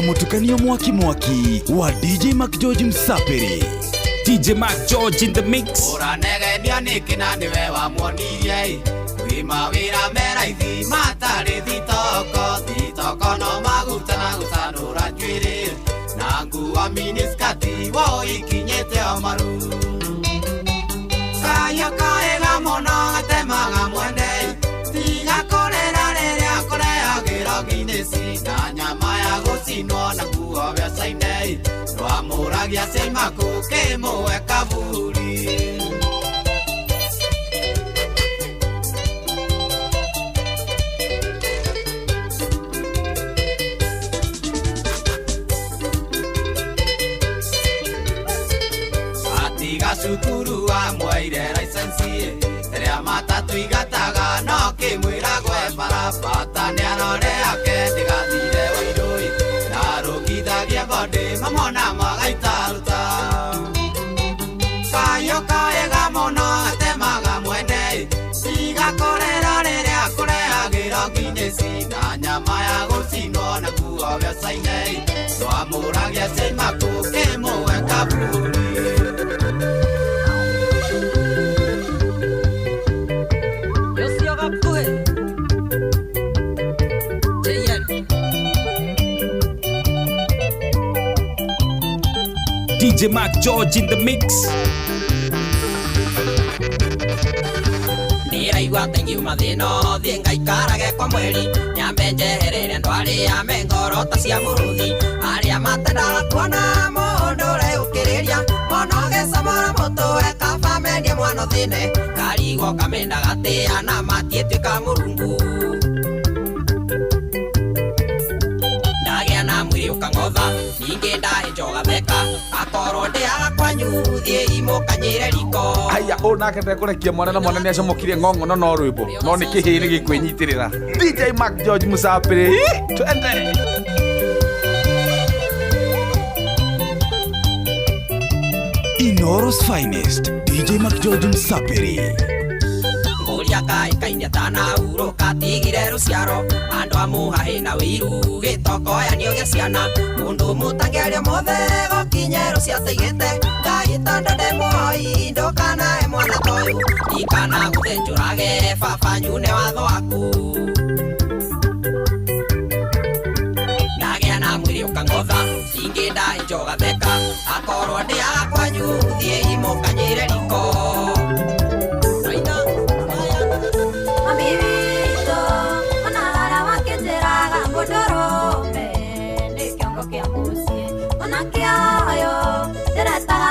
Mũtukanio mwaki mwaki wa DJ Mac George Msapiri. DJ Mac George in the mix. Ũranegemia nĩkĩ na nĩwe wamuonirie kwĩ mawĩra me raithi matarĩ thitoko thitoko no maguta na gũcanũra njuĩrĩ na nguo miniskati woikinyĩte o maru kaya kaega mũno gatemaga mwene tiga kũrĩra rĩrĩa kũrehagĩra nginĩci na nyama ya gũcinwo na nguo mbeca-inĩ ndwamũragia ciaimaku kĩmũhe kaburi. Atiga cukuru amweire license rĩrĩa matatũ igataga no kĩmwĩra gwe barabata nĩarore ake ndĩgathire wairũi na rũkithagia bondĩ mamona magaitaruta kayũ kaega mũno gatemaga mwene tiga kũrĩra rĩrĩa kũrehagĩra nginĩci na nyama ya gũcinwo na nguo mbeca-inĩ ndwamũragia ciaimaku kĩmũhe kaburi. DJ Mac George in the mix. Ndĩraigua ta ingiuma thĩna thiĩ ngaikarage kwa mweri nyambe njeherere andũ arĩa me ngoro ta cia mũrũthi arĩa matendaga kuona mũndũ ũreũkĩrĩria mono gĩcamũra mũtwe kaba mendie mwana thĩne karigwo kamenda gatĩa na matiĩtuĩka mũrungu ndagĩa na mwĩrĩ ũkang'otha ningĩ ndahĩnja ũgatheka akorwo ndĩaga kwanyu thiĩ imũkanyĩre riko. Aya ũyũ nake ndekũrekia mwana na mwana nĩacomokire ng'ong'ono no rwĩmbo no nĩ kĩhĩ nĩ gĩkwĩnyitĩrĩra. DJ Mac George Musapiri, twende. Inoro's finest, DJ Mac George Msapiri. Ngũria kaĩkaine atanahurũka tigire rũciaro andũ a mũhahĩ na wĩiru gĩtokoyanio gĩa ciana mũndũ mũtangĩaria mothe gũkinye rũciataigĩte Ngai tondũ ndĩ mũhoi ndũkanahe mwana ta ũyũ ndikana gũthenjũrage baba nyune watho waku ndagĩa na mwĩrĩ ũkang'otha ningĩ ndahĩnja ũgatheka akorwo ndĩaga kwanyu thiĩ imũkanyĩre riko.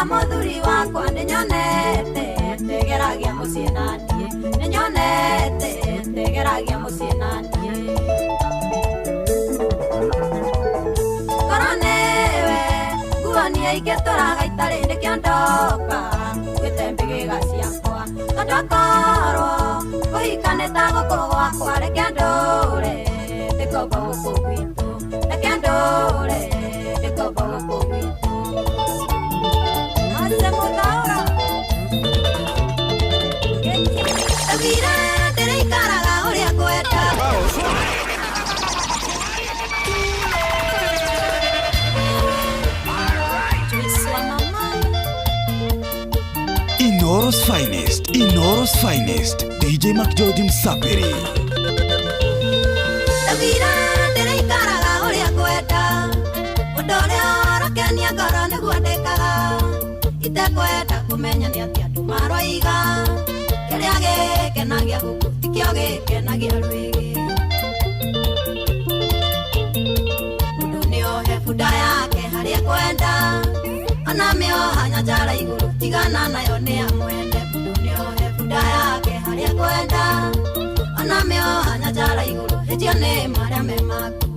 Mũthuri wakwa nĩnyonete ndigeragia mũciĩ na niĩ nĩnyonete ndigeragia mũciĩ na niĩ korwo nĩwe nguo niĩ ingĩtũraga itarĩ nĩkĩo ndoka ngwĩte mbĩgĩga ciakwa tondũ akorwo kũhika nĩ ta gũkũ gwakwa reke ndũre ndĩkomba gũkũ gwitũ reke ndũre ndĩkomba gũkũ gwitũ. Inoro's finest, Inoro's finest, DJ Mac George Msapiri. Ndaugire ndĩrĩikaraga ũrĩa ngwenda ũndũ ũrĩa ũrakenia ngoro nĩguo ndĩkaga itekwenda kũmenya nĩ atĩa andũ maroiga kĩrĩa gĩkenagia gũkũ tikĩo gĩkenagia rwĩgĩ mũndũ nĩohe bunda yake harĩa ekwenda ona mĩoha nyanjara igũrũ tigana nayo nĩ ya mwene mũndũ nĩohe bunda yake harĩa ekwenda ona mĩoha nyanjara igũrũ hĩtio nĩ marĩa me maku.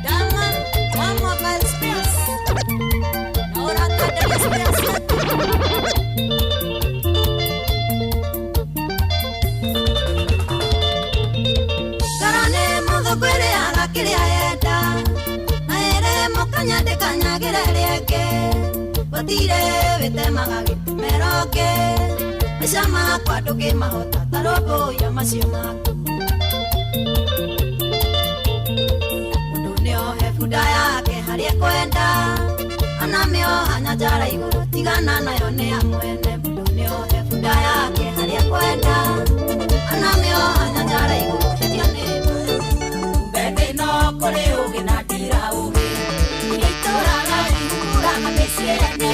Diamond, one mobile space. Ahora canta space. Ngoro nĩ mũthũngũ ĩrĩaga kĩrĩa yenda na ĩrĩ mũkanya ndĩkanyagĩra ĩrĩa ĩngĩ gũtirĩ wĩtemaga gĩtemero ũngĩ maica makwa ndũngĩmahota ta rũmbũiya macio maku. Anamĩoha nyanjara igũrũ tigana nayo nĩ ya mwene mũndũ nĩohe bunda yake harĩa kwenda. Anamĩoha nyanjara igũrũ hetio nĩ mwene. Mbembe no kũrĩ ũgĩ na ndira ũgĩ iria itũraga ihuraga mĩciĩ yene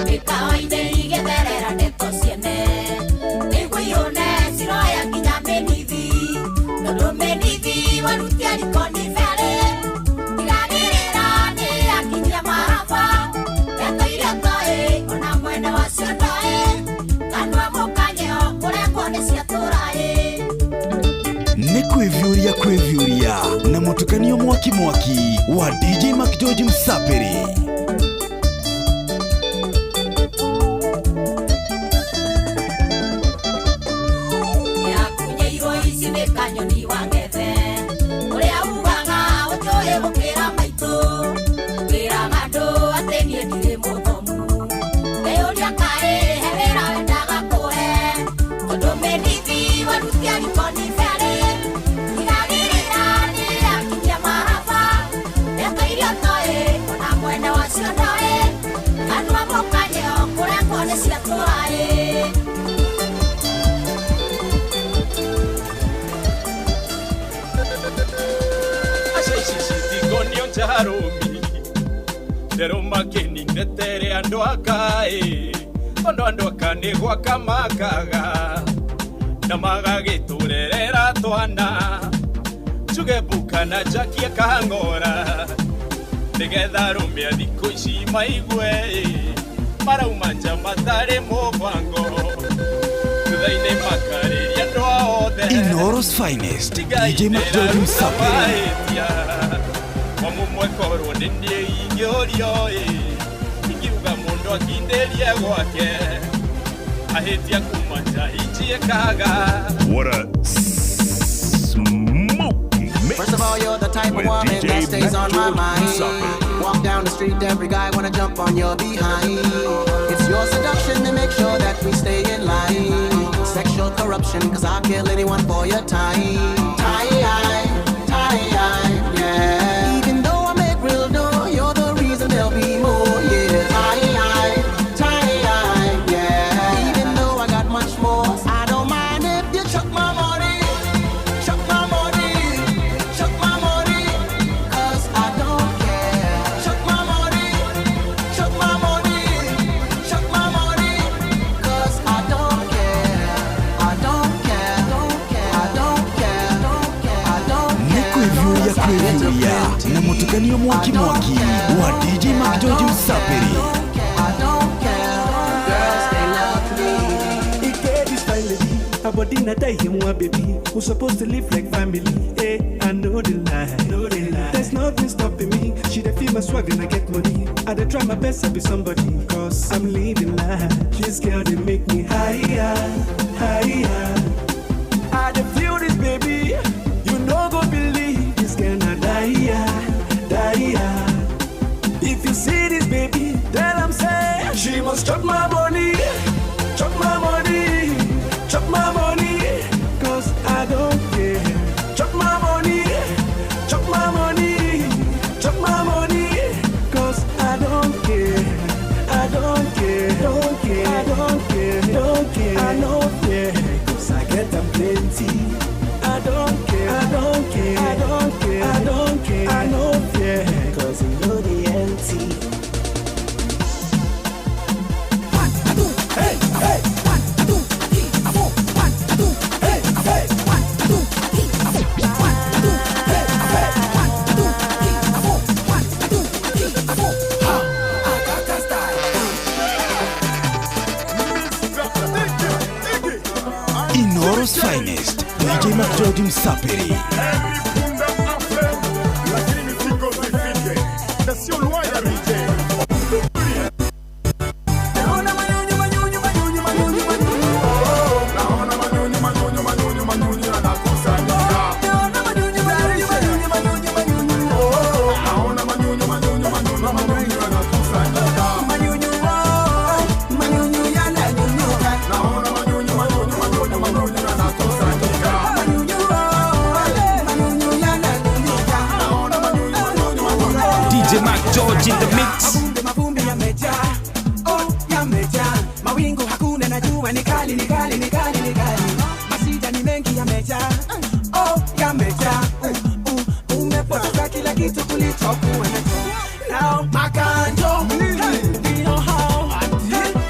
mĩkawa-inĩ igĩtherera ndeto ciene nĩguo ihũne ciroya nginya mĩnithi tondũ mĩnithi warutia riko nĩ berĩ tigagĩrĩra nĩ yakinyia maraba ndeto iria toĩ ona mwene wacio ndoĩ kanua mũkanyeo kũrengwo nĩ ciatũra-ĩ. Nĩ kwĩviũria kwĩviũria na mũtukanio mwaki mwaki wa DJ Mac George Msapiri. Yakunyeirwo ici nĩ kanyoni wa ngethe ũrĩa ugaga ũnjũĩ gũkĩra maitũ wĩraga andũ atĩ niĩ ndirĩ mũthomu ngeyũria kaĩ he wĩra wendaga kũhe tondũ mĩnithi warutia riko nĩ berĩ tigagĩrĩra nĩ yakinyia maraba ndeto iria toĩ ona mwene wacio ndoĩ kanua mũkanyeo kũrengwo nĩ ciatũra-ĩ. Acaicicigonio njarũmi nderũmakĩni ndetere andũ akaĩ tondũ andũ aka nĩ gwaka makaga na magagĩtũrerera twana njuge mbuka na njakie kang'ora nĩgetha arũme a thikũ ici maigue marauma nja matarĩ mũbango thutha-inĩ makarĩria andũ ao othe. Inoro's finest DJ Mac George Msapiri. Wamumwe korwo nĩ niĩ ingĩũrio ĩ ingiuga mũndũ akindĩrie gwake ahĩtia kuma nja injiĩkaga. What a smoky mix. First of all, you're the type of with woman DJ that stays Mac on my George mind. Msapiri. Walk down the street, every guy wanna jump on your behind. It's your seduction to make sure that we stay in line. Sexual corruption, cause I'll kill anyone for your time. Time, time, yeah. Even though I make real dough, you're the reason there'll be more, yeah. Time, time, yeah. Even though I got much more, I don't mind if you chuck my money. Chuck my money, chuck my money, cause I don't care. Chuck my money, chuck my money, chuck my money, cause I don't care. I don't care, don't care, I don't care, don't care, I don't Nĩ kwĩviũria kwĩviũria na mũtukanio mwaki mwaki wa DJ Mac George Msapiri. I don't care. Girls, they love me. It gave this fine lady, her body na die him one baby. We supposed to live like family. Hey, I know the lie. Know the lie. There's nothing stopping me. She dey feel my swag and I get money. I dey try my best to be somebody, cause I'm living life. This girl they make me higher, higher. I dey feel this baby. You no go believe this girl na die, die. If you see this baby, tell 'em say she must chop my money, chop my money, chop my money, cause I don't care. Chop my money, chop my money, chop my money, cause I don't care. I don't care, don't care, I don't care, don't care, I don't care, cause I get them plenty. I don't care, I don't care, I don't care, I don't care, I don't care, cause you know the empty. Hey, hey, 1, 2, 3, 4, 1, 2, hey, hey, 1, 2, 3, 4, 1, 2, hey, hey, 1, 2, 3, 4, 1, 2, 3, 4. Ha, Akaka style. Inoro's finest DJ Mac George Msapiri. Punda afe, lakini mizigo zifike na sio lwaya DJ. Naona manyunyu, manyunyu, manyunyu, manyunyu, manyunyu, oh. Naona manyunyu manyunyu manyunyu manyunyu yanakusanyika. Naona manyunyu, manyunyu, manyunyu, manyunyu, manyunyu, oh. Naona manyunyu manyunyu manyunyu manyunyu yanakusanyika. Manyunyu, oh, manyunyu yananyunyuka. Naona manyunyu manyunyu manyunyu manyunyu yanakusanyika. Manyunyu, oh, manyunyu yananyunyuka. Naona manyunyu manyunyu manyunyu DJ Mac George in the mix. Mavumbi, mavumbi. kitu ulichokuwa nacho. Now makanjo ndio hao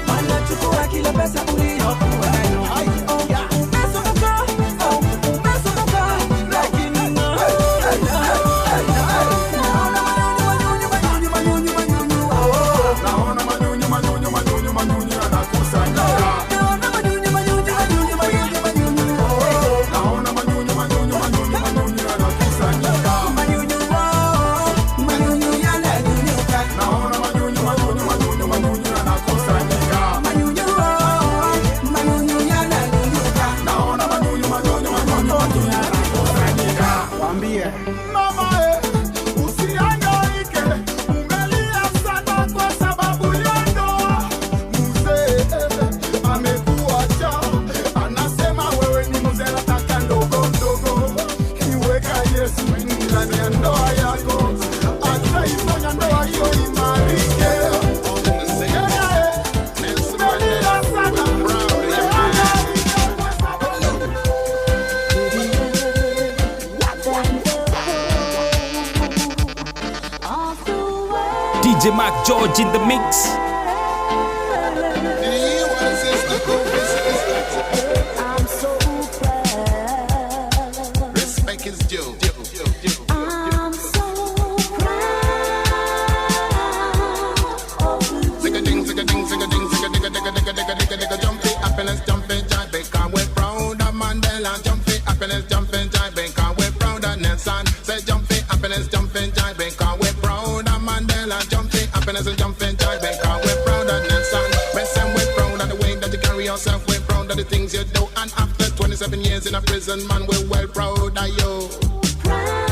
wanachukua kila pesa uliyokuwa nayo. Umesumbuka, umesumbuka, lakini naona manyunyu, manyunyu, manyunyu, manyunyu, Naona manyunyu, manyunyu, manyunyu, manyunyu yanakusanyika. Naona manyunyu, manyunyu, manyunyu, manyunyu, manyunyu, Naona manyunyu, manyunyu, manyunyu, manyunyu yanakusanyika. Manyunyu, manyunyu yananyunyuka. Naona manyunyu, manyunyu, manyunyu, manyunyu yanakusanyika. Manyunyu, manyunyu yananyunyuka. Naona manyunyu, manyunyu, manyunyu, manyunyu yanakusanyika. Waambie Mama, usihangaike, umelia sana kwa sababu ya ndoa. Mzee amekuacha, anasema wewe ni mzee, nataka ndogo ndogo. Iweka Yesu ndani ya ndoa yako, ataifanya ndoa hiyo imarike. Umelia sana, umehangaika kwa sababu DJ Mark George in the mix. I'm so proud. Respect is due. I'm so proud of you. Zig a ding, zig a ding, zig a ding, zig a digga digga digga digga digga digga. Jump it, happiness, jump it, jive it. 'Cause we're proud of Mandela. Jump it, happiness, jump it, jive it. 'Cause we're proud of Nelson. Say jump it, happiness, jump it, jive it. 'Cause we're proud of Mandela. Jump it, happiness, and jump it, jive it. 'Cause we're proud of Nelson. We say we're proud of the way that you carry yourself. We're proud of the things you do. And after 27 years in a prison, man, we're well proud of you. Proud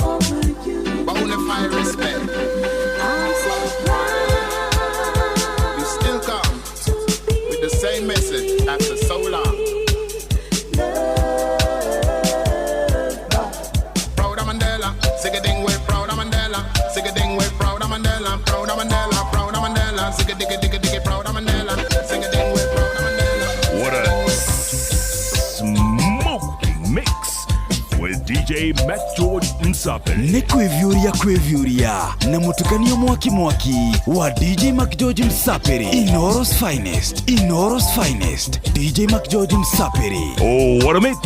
over you. Bonafide respect. I'm so proud You still come to be with the same message after so long. loved by Proud of Mandela, zig a ding, we're proud of Mandela. Zig a ding, we're proud of Mandela. Proud of Mandela, proud of Mandela. Zig a digga digga digga, proud of Mandela. Zig a ding, we're proud of Mandela. What a smoking mix with DJ Matt George Msapele. Nĩ kwĩviũria kwĩviũria na mũtukanio mwaki mwaki wa DJ Mac George Msapere. Inoros finest, Inoros finest, DJ Mac George Msapere. Oh, what a mix.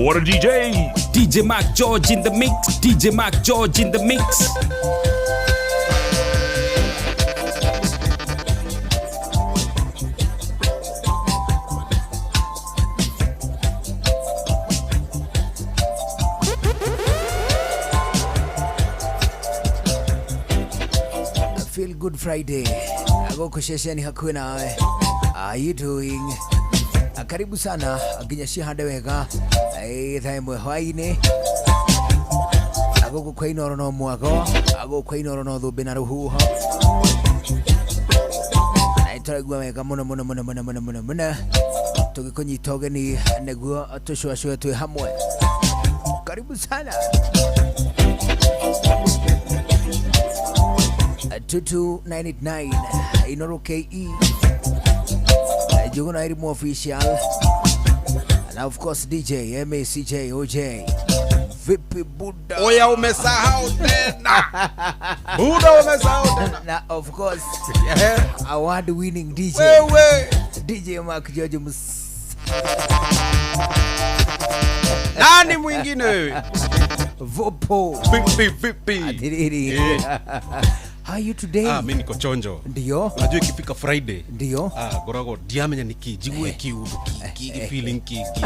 What a DJ. DJ Mark George in the mix. DJ Mark George in the mix. Feel Good Friday gũkũ ceceni hakuhĩ nawe. Are you doing? Karibu sana nginya cihande wega thaa ĩmwe hwaĩ-inĩ. Gũkũ kwa Inoro no mwago, gũkũ kwa Inoro no thũmbĩ na rũhuho. Na nĩtũraigua wega mũno mũno mũno mũno mũno mũno mũno tũgĩkũnyita ũgeni nĩguo tũcũacũe twĩ hamwe. Karibu sana. 22989 Inoro KE Juguna Elimu Official and of course DJ MACJ OJ. Vipi Buda? Oya, umesahau tena. Buda, umesahau tena. Na of course award winning DJ Wewe. DJ Mark George Mus Nani mwingine wewe? Vopo. Vipi vipi? Atiriri. Eh. How are you today? Ah, mi niko chonjo. Ndio. Unajua ikifika Friday. Ndio. Ah, ngoragwo ndiamenya niki njigue kiundu kiki feeling kiki.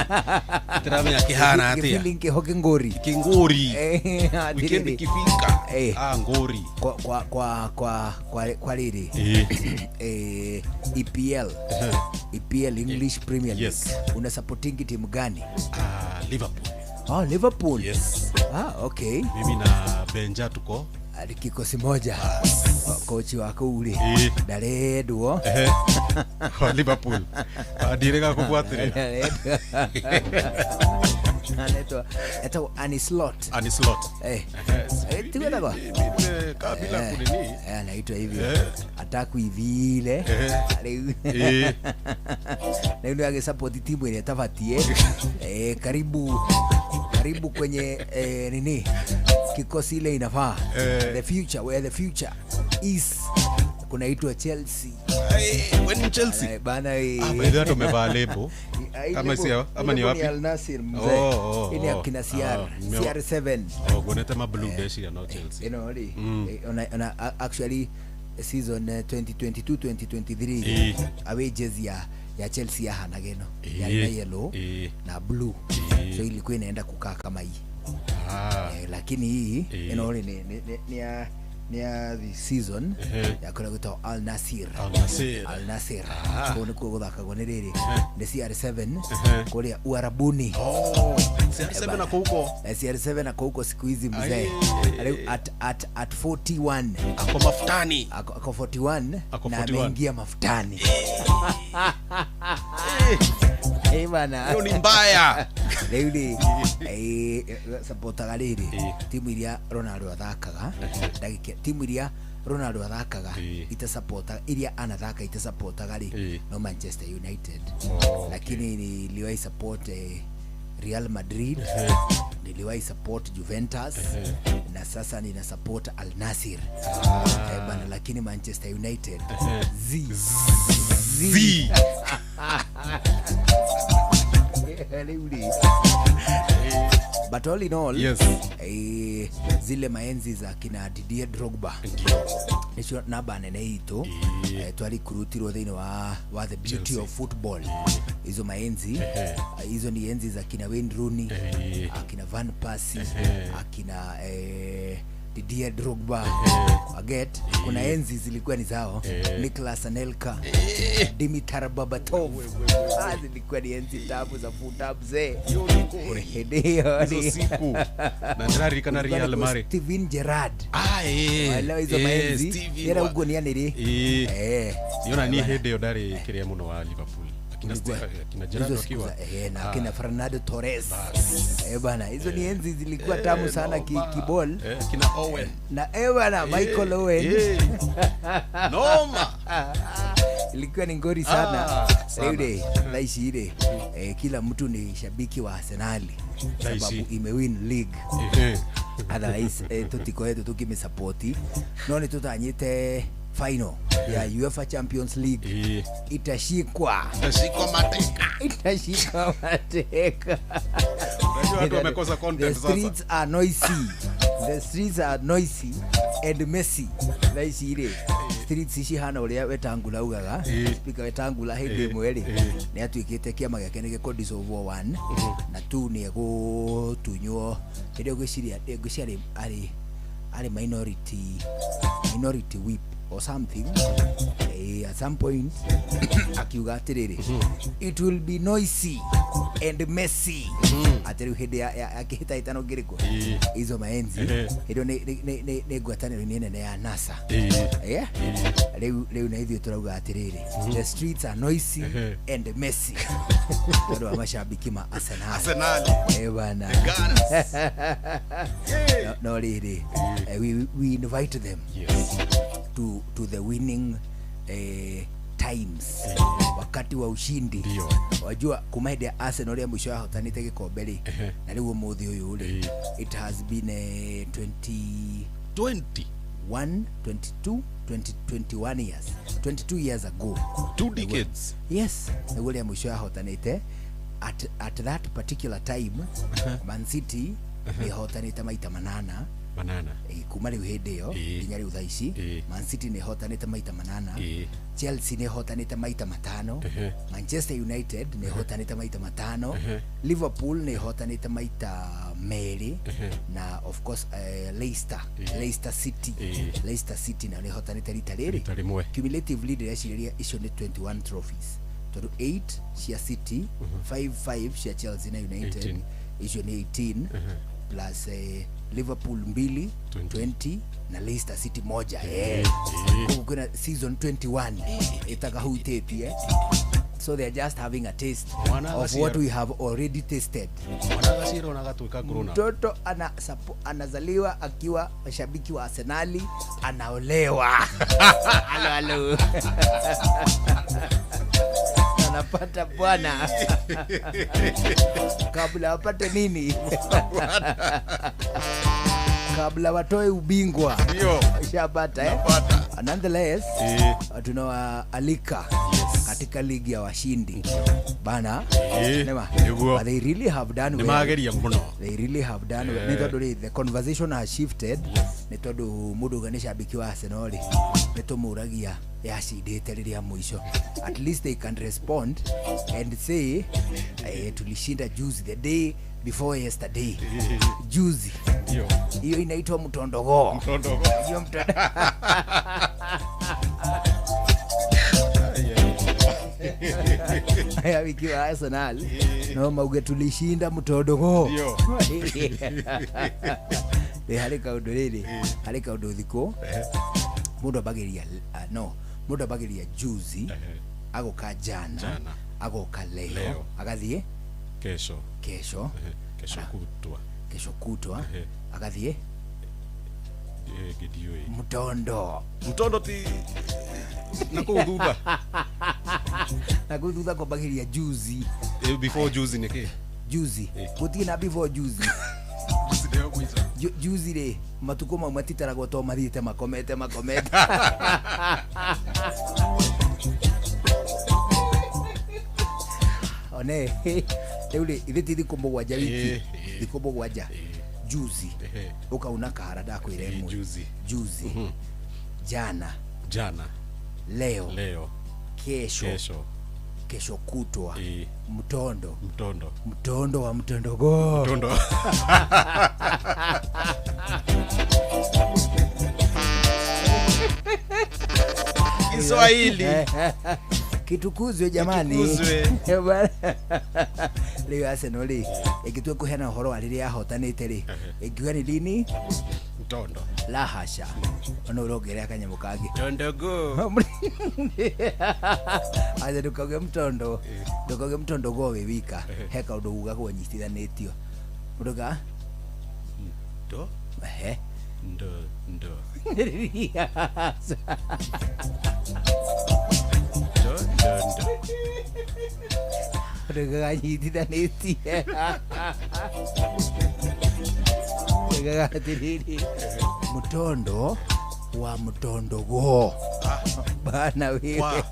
Ndiramenya kihana atia. Feeling kiho kingori. Kingori. Eh, Weekend atiriri. ikifika. Eh. Ah, ngori. Kwa kwa kwa kwa kwa, kwa riri. Eh. EPL. EPL English Premier League. Yes. Una supportingi timu gani? Ah, Liverpool. Oh, Liverpool. Yes. Ah, okay. Mimi na Benja tuko Ari kikosi moja. Kochi wako uri. Eh. Ndarendwo. Eh. Wa Liverpool. Ndirega kubuatĩrĩra. Anaitwa etagwo Arne Slot. Arne Slot. Eh. Eh, tigo etagwo? Kabila Eh, kunini? anaitwa hivyo. Eh. Atakwi vile. Eh. Rĩu. Eh. Rĩu nĩ agĩsupport timu ĩrĩa ĩtabatiĩ. Karibu. Karibu kwenye nini kikosi ile inafaa, the future, where the future is, kunaitwa Chelsea. Wewe ni Chelsea? Bana. Ah, by the way, hata umevaa lebo. Ah, Ama ama ni lebo wapi? Al Nassr, mzee. Oh, Hii ni oh. akina CR, Ah, CR7. Oh, guonete ma blue ndeciria no Chelsea. Ĩno rĩ, ona actually season 2022 2023 away jezi ya Chelsea yahanaga ĩno, yarĩ na yellow na blue, so ilikuwa inaenda kukaa kama hii. Lakini hii ĩno rĩ nĩ ya the season ya kũrĩa gwĩtagwo Al Nassr. Al Nassr. Al Nassr. Kũu nĩkuo gũthakagwo nĩ rĩrĩ nĩ CR7 kũrĩa Uarabuni. Oh, CR7 ako huko. CR7 ako huko siku hizi, mzee. Ai. Rĩu at 41. Ako mafutani. Ako 41. Ako na 41. Ameingia mafutani. Eh, bana. Hiyo ni mbaya. Rĩu rĩ, sapotaga rĩrĩ timu iria Ronaldo athakaga ndagĩka, timu iria Ronaldo athakaga itasapota, iria anathaka itasapotaga rĩ no Manchester United. Lakini niliwahi support Real Madrid, niliwahi support Juventus na sasa nina support Al Nassr. Bana, lakini Manchester United Z Z. Z. Rĩu rĩ, but all in all, zile maenzi za kina Didier Drogba nicio namba nene itũ, twarikurutirwo thĩinĩ wa the beauty Chelsea. of football. Hizo maenzi, hizo ni enzi za kina Wayne Rooney, akina Van Persie, akina Didier Drogba. Waget kuna enzi zilikuwa ni zao, Nicolas Anelka, Dimitar Berbatov. Ah, zilikuwa ni enzi tamu za futa, mzee. Ndio. Hizo siku. Na ndĩraririkana Kulikuwa Real na Madrid. Steven Gerrard. Ah, Waelewa hizo maenzi. Steven Yera uguo ni anĩrĩ. Niona ni hĩndĩ ĩyo ndarĩ kĩrĩa mũno wa Liverpool. Akina akina Gerrard Hizo siku wakiwa. na akina Fernando Torres. Bana, hizo ni enzi zilikuwa tamu sana kiball. Kina Owen. Na bana, Michael Owen. Noma. Ilikuwa ni ngori sana. Ah, sana. Rĩu rĩ, thaa ici rĩ, kila mtu ni shabiki wa Arsenali Thaa ici. sababu imewin league. Otherwise tutikoretwo tukimĩsapoti, no nĩ tũtanyĩte final ya UEFA Champions League itashikwa. Itashikwa mateka. Itashikwa mateka. Unajua watu wamekosa content The sasa. streets are noisy, the streets are noisy and messy. Thaa ici rĩ, streets ici hana ũrĩa Wetangula augaga. Speaker Wetangula hĩndĩ ĩmwe rĩ, nĩ atuĩkĩte kĩama gĩake nĩ gĩkũdissolve one na two nĩ egũtunywo. Hĩndĩ ĩyo ngwĩciria arĩ minority whip or something. At some point akiuga atĩrĩrĩ, "It will be noisy and messy," atĩ rĩu hĩndĩ ya kĩhĩtahĩtano kĩrĩkũ hizo maenzi hĩndĩ ĩyo nĩ ngwatanĩro-inĩ nene ya NASA. Yeah? Rĩu na ithuĩ tũrauga atĩrĩrĩ, the streets are noisy and messy tondũ wa mashabiki ma Arsenal. Arsenal. Eh, bana. The Gunners. No rĩrĩ, we invite them to the winning times, wakati wa ushindi. Wajua kuma hĩndĩ ya Arsenal rĩa mũico yahotanĩte gĩkombe rĩ, na rĩu ũmũthĩ ũyũ rĩ, it has been 20 20 1 22 20 21 years, 22 years ago. 2 decades. Yes, nĩguo rĩa mũico yahotanĩte. At that particular time Man City nĩhotanĩte maita manana. Manana. Kuma rĩu hĩndĩ ĩyo nginya rĩu thaa ici, Man City nĩhotanĩte maita manana, Chelsea nĩhotanĩte maita matano, Manchester United nĩhotanĩte maita matano, Liverpool nĩhotanĩte maita merĩ, na of course Leicester, Leicester City, Leicester City nayo nĩhotanĩte rita rĩrĩ. Rita rĩmwe. Cumulatively ndĩreciria icio nĩ 21 trophies, tondũ 8 cia City, 5 5 cia Chelsea na United, 18. icio nĩ 18, plus Liverpool mbili, 20, na Leicester City moja. Koguo kwĩna season 21 ĩtakahutĩtie, so they are just having a taste Mwana of what we have already tasted. Mwana agaciarwo na agatuĩka grown up. Mtoto anazaliwa akiwa shabiki wa Arsenali, anaolewa. Halo, halo. Wanapata bwana kabla wapate nini? Kabla watoe ubingwa. Ndio. Shapata, eh? Nonetheless, tunawaalika katika ligi ya washindi bana. Nema, Nĩguo. but they really have done Nĩ well. mageria mũno. They really have done well. Nĩ tondũ rĩ, the conversation has shifted. Nĩ tondũ mũndũ uga nĩ shabiki wa Arsenal rĩ, nĩ tũmũragia yacindĩte rĩrĩa mũico. At least they can respond and say, tulishinda juzi, the day before yesterday, juzi. Ndio. Hiyo inaitwa mtondogoo. Mtondogoo. Hiyo mtondo. Aya, wiki wa Arsenal no mauge tulishinda mtondogoo. Ndio. Rĩ, harĩ kaũndũ rĩrĩ, harĩ kaũndũ thikũ mũndũ ambagĩria, no mũndũ ambagĩria juzi, agoka jana, Jana. agoka leo, Leo. agathiĩ Kesho. Kesho. Kesho kutwa. Kesho kutwa agathiĩ Gĩthiũĩ. Mtondo. Mtondo ti na kũu thutha. Na kũu thutha kwambagĩria juzi. Before juzi nĩ kĩ? Juzi gũtirĩ na before juzi. Juzi nĩyo mũico. Juzi rĩ, matukũ mau matitaragwo to mathiĩte makomete makomete. One rĩu rĩ, ithe ti thikũ 7 wiki, thikũ 7 juzi ũkauna kahara ndakwĩra ĩmwe. Juzi. Juzi, jana, Jana. Leo, Leo. Kesho, Kesho. Kesho kutwa, mtondo. Mtondo. Mtondo wa mtondogoo. Mtondo. Kiswahili. Kitukuzwe jamani. Kitukuzwe. Rĩu Arsenal rĩ, ĩngĩtua kũheana ũhoro wa rĩrĩa yahotanĩte rĩ, ĩngiuga nĩ lini? Mtondo. La hasha, ona ũrongerera kanyamũ kangĩ. Mtondogo. Aja, ndũkauge mtondo, ndũkauge mtondo go wĩ wika. He kaũndũ ugagwo nyitithanĩtio mũndũ ka Ndo. Ehe. Ndo. Ndo. Ndo. Ndo. Ndo. Ndũkanyitithanĩtie ugaga atĩrĩrĩ, mtondo wa mtondogo bana wewe. Wa.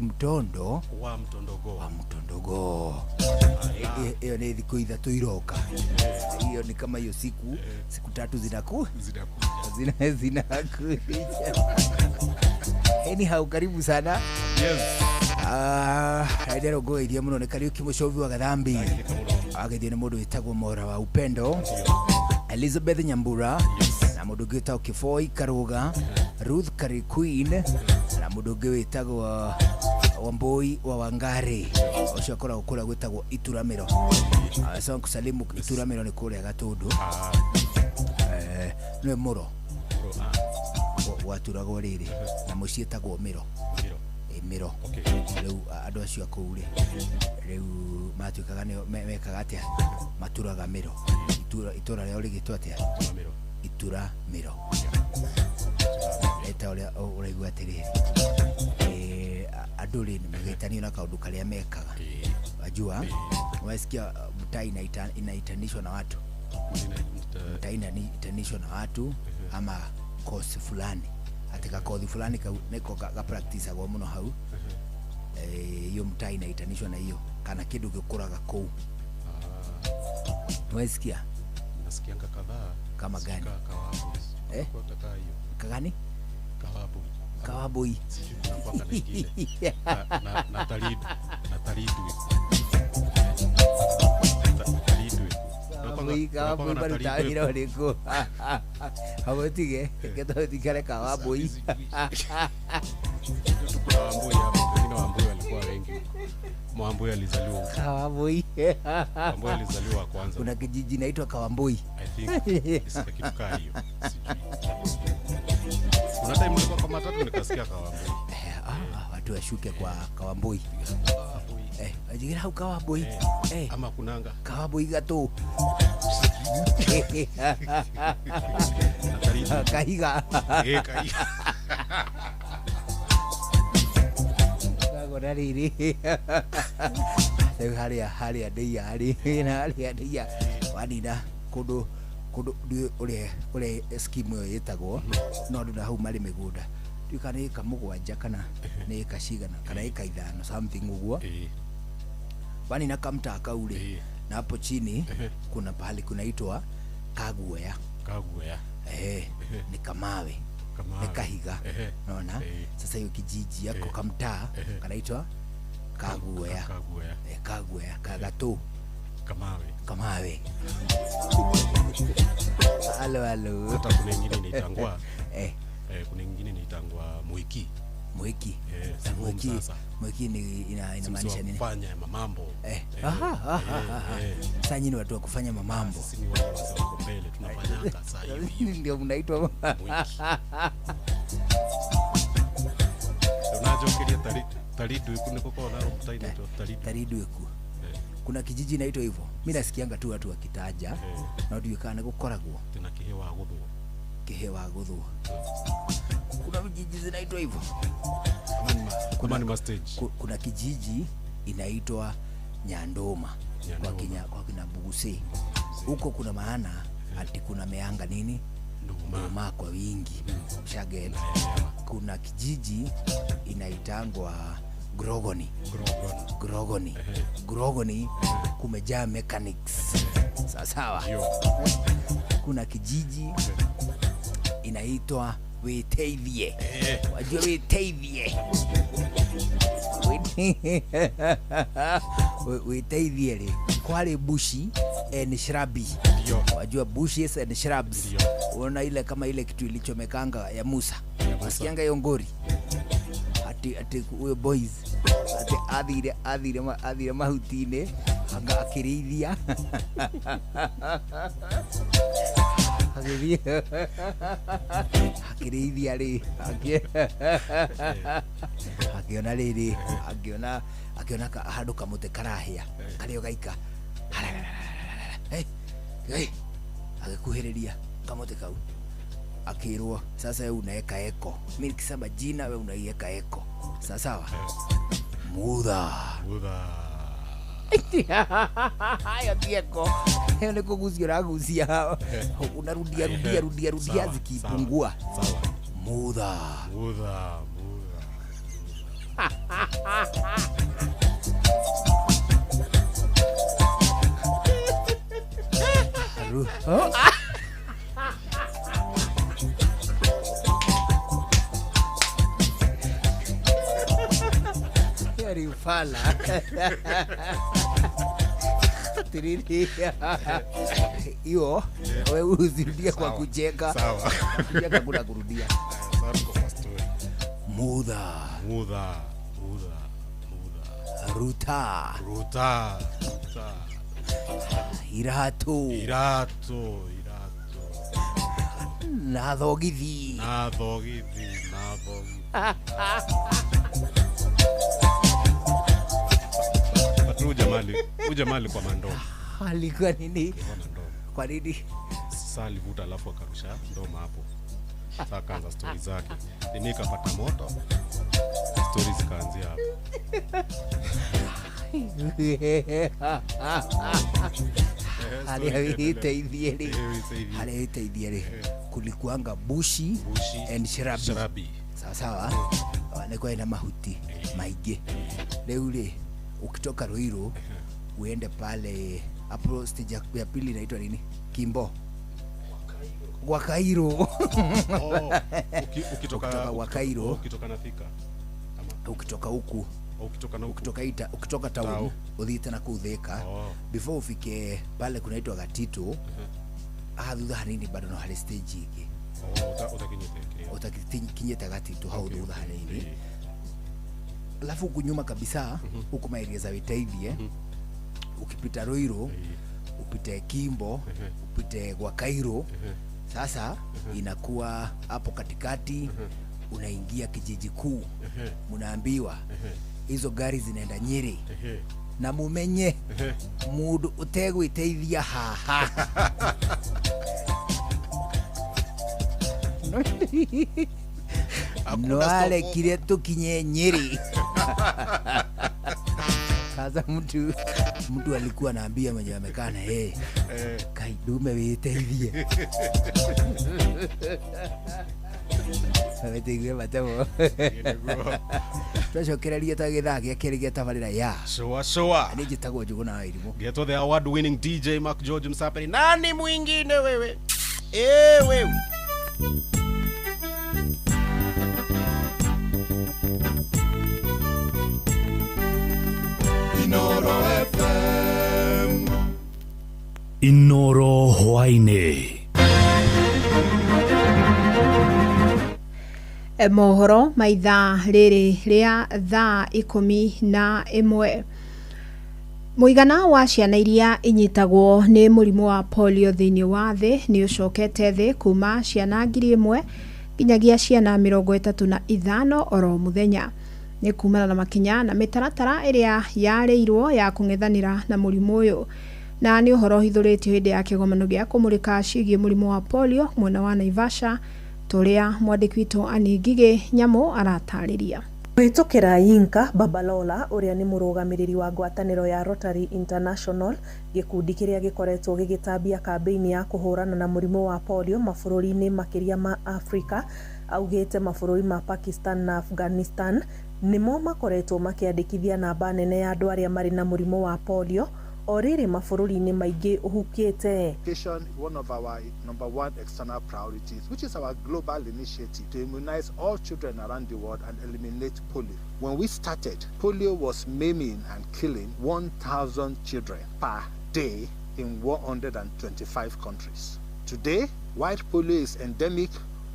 Mtondo Wa mtondogo. Wa mtondogo. Ĩyo nĩ thikũ 3 iroka. Hiyo ni kama hiyo siku 3 Zinakuja. Zinakuja. Anyhow, karibu sana. Yes. Ndĩrongoreirie mũno nĩ Kariũki Mũcovi wa Gathambi, agĩthiĩ nĩ mũndũ wĩtagwo Mora wa Upendo, Elizabeth Nyambura, na mũndũ ũngĩ wĩtagwo Kĩboi Karũga, Ruth Kari Queen, na mũndũ ũngĩ wĩtagwo Wambui wa Wangari, ũcio akoragwo kũrĩa gwĩtagwo Ituramĩro. So kusalimu Ituramĩro nĩ kũrĩa Gatũndũ. Nĩwe mũro waturagwo rĩrĩ na mũciĩ ĩtagwo Mĩro. Mĩro. Mĩro. Rĩu andũ acio a kũu rĩ, rĩu matuĩkaga nĩo mekaga atĩa? Maturaga mĩro. Itũra rĩao rĩgĩtwo atĩa? Mĩro. Itura mĩro. Eta ũrĩa ũraigua atĩrĩrĩ, andũ rĩ nĩ magĩtanio na kaũndũ karĩa mekaga. Wajua, wasikia mtaa inaitanishwa na watu. Mtaa inaitanishwa na watu ama kosi fulani. Ati kakothi fulani kau niko ga practice agwo muno hau. Hiyo mtaa inaitanishwa na hiyo kana kindu gikuraga kuu. Wasikia? Nasikianga kadhaa. Kama gani? Kawabu. Kwa kaka hiyo. Kagani? Kawabu. Kawabui. Sijui kuna kwa kana ingine. Na taridu. Na taridu. Taridu. Kawabui, kawabui bado tawira uriko. Habotige, keto tikare kawabui. Kuna Wambui hapo, pengine Wambui walikuwa wengi huko. Mwambui alizaliwa huko. Kawambui. Wambui alizaliwa kwanza. Kuna kijiji inaitwa Kawambui. I think it's kitu kaa hiyo. Sijui. Kuna time nilikuwa kwa matatu nikasikia Kawambui. Watu washuke kwa Kawambui. Wajigira hau Kawambui. Ama kunanga. Kawambui gato. Kahiga. Kahiga. Ona rĩrĩ rĩu harĩa harĩa ndĩia rĩ na harĩa ndĩia wanina kũndũ kũndũ ndiũĩ ũrĩa ũrĩa scheme ĩyo ĩtagwo, no andũ na hau marĩ mĩgũnda, ndiũĩ kana nĩ ĩka 7 kana nĩ ĩka cigana kana ĩka 5 something ũguo. Wanina kamtaa kau rĩ, na hapo chini kuna pahali kunaitwa Kaguoya. Kaguoya. Eh, ni kamawe. Kamawe. Ni kahiga. Naona sasa hiyo kijiji yako kamtaa kanaitwa Kaguoya. Kaguoya. Eh, Kaguoya kagatu. Kamawe. Kamawe. Halo halo. Hata kuna ingine inaitangwa eh. Kuna ingine inaitangwa Mwiki. Mwiki. Eh, Na Mwiki. sasa. Mwiki ni inamaanisha nini? Kufanya mamambo. Eh. Aha, aha, aha. Sasa nyinyi watu wa kufanya mamambo. Sisi ni wale wazee wako mbele tunafanyanga sasa hivi. Ndio mnaitwa Mwiki. Unajokeria taridu iku niko kona mtaa inaitwa taridu. Taridu iku. Kuna kijiji inaitwa hivyo. Mimi nasikianga tu watu wakitaja. Na ndio kana gukoragwo. Tena kihewa guthwo. Kihewa guthwo. Kuna vijiji zinaitwa hivyo. Kuna ni stage. Kuna kijiji inaitwa Nyandoma. Kwa kina Buguse. Huko kuna maana ati kuna meanga nini? Nduma kwa wingi. Shagel. Kuna kijiji inaitangwa Grogoni. Grogoni. Grogoni kumejaa mechanics. Sawa sawa. Kuna kijiji inaitwa Witeithie. Wajua Witeithie. Witeithie rĩ, kwari bushi and shrubby. Wajua bushes and shrubs. Unaona ile kama ile kitu ilichomekanga ya Musa. Wasikianga hiyo ngori. Ati huyo boys ati athire mahuti-inĩ anga akĩrĩithia. Agĩthiĩ akĩrĩithia rĩ, akĩona rĩrĩ, akĩona handũ kamũtĩ karahĩa karĩa gaika, agĩkuhĩrĩria kamũtĩ kau, akĩrwo sasa wewe unaeka eko, mimi nikisema jina wewe unaiweka eko, sawa sawa. Mudha. Mudha. Hayo tieko. Hiyo ni kugusia ragusia. Unarudia rudia rudia rudia zikipungua. Sawa. Mudha. Mudha, mudha. Oh. Fala. Tiriri. Hiyo wewe usirudie kwa kucheka. Sawa. Kucheka kuna kurudia. Sawa, tuko kwa story. Mudha. Mudha, mudha, mudha. Ruta. Ruta. Ruta. Iratu. Iratu, iratu. Na thogithi. Na thogithi, na thogithi. Huyu jamaa alikuwa mandoma. Alikuwa nini? Kwa nini? Sasa alivuta alafu akarusha ndoma hapo. Sasa akaanza story zake. Nini kapata moto? Stories zikaanzia hapo. Aliteithie rĩ. Kulikuanga bushi and shrubby. Sawa sawa. Nilikuwa ina mahuti maingĩ. Rĩu rĩ, ukitoka Ruiru uende pale hapo stage ya pili inaitwa nini? Kimbo. Kwa Cairo. Oh, ukitoka kwa Cairo, ukitoka na Thika. Ukitoka huku. Ukitoka na huku. Ukitoka ita, ukitoka town, uthiite na kuu Thika. Before ufike pale kunaitwa Gatito. Thutha hanini bado no hari stage ingi. Oh, utakinyite kile. Utakinyite Gatito hau thutha hanini. Alafu huku nyuma kabisa, huku maeria za Witeithie, ukipita Ruiru, upite Kimbo, upite kwa Cairo, sasa inakuwa hapo katikati, unaingia kijiji kuu, mnaambiwa hizo gari zinaenda Nyeri. Na mumenye mundu utegwiteithia haha. No arekire tukinye Nyeri. Sasa mtu alikuwa anaambia mwenye amekaa na yeye, kai ndume witeithie. Witeithie matemo. Twacokereria ta gĩthaa gĩa kerĩ gĩa tabarĩra ya Sure, sure. Nĩ njĩtagwo Njũgũna wa Irimũ. Geto the award winning DJ Mark George Msaperi. Nani mwingine wewe? Eh, wewe. Inoro FM. Inoro hwaini. Mohoro ma ithaa rĩrĩ rĩa thaa 11. Mũigana wa ciana iria inyitagwo nĩ mũrimũ wa polio thĩinĩ wa thĩ nĩ ũcokete thĩ kuma ciana 1000 nginyagia ciana 35 oro mũthenya. Nĩ kumana na makinya na mĩtaratara ĩrĩa yarĩirwo ya kũng'ethanĩra na mũrimũ ũyũ. Na nĩ ũhoro ũhithũrĩtio hĩndĩ ya kĩgomano gĩa kũmũrĩka ciĩgiĩ mũrimũ wa polio mwena wa Naivasha, tũrĩa mwandĩki witũ Annie Ngigĩ Nyamũ aratarĩria. Kũhĩtũkĩra Yinka Babalola ũrĩa nĩ mũrũgamĩrĩri wa ngwatanĩro ya Rotary International, gĩkundi kĩrĩa gĩkoretwo gĩgĩtambia kambĩini ya kũhũrana na mũrimũ wa polio mabũrũri-inĩ makĩria ma Afrika, augĩte mabũrũri ma Pakistan na Afghanistan nĩmo makoretwo makĩandĩkithia namba nene ya andũ arĩa marĩ na mũrimũ wa polio o rĩrĩ mabũrũri-inĩ maingĩ ũhukĩte. Education, one of our number one external priorities, which is our global initiative to immunize all children around the world and eliminate polio. When we started, polio was maiming and killing 1,000 children per day in 125 countries. Today, white polio is endemic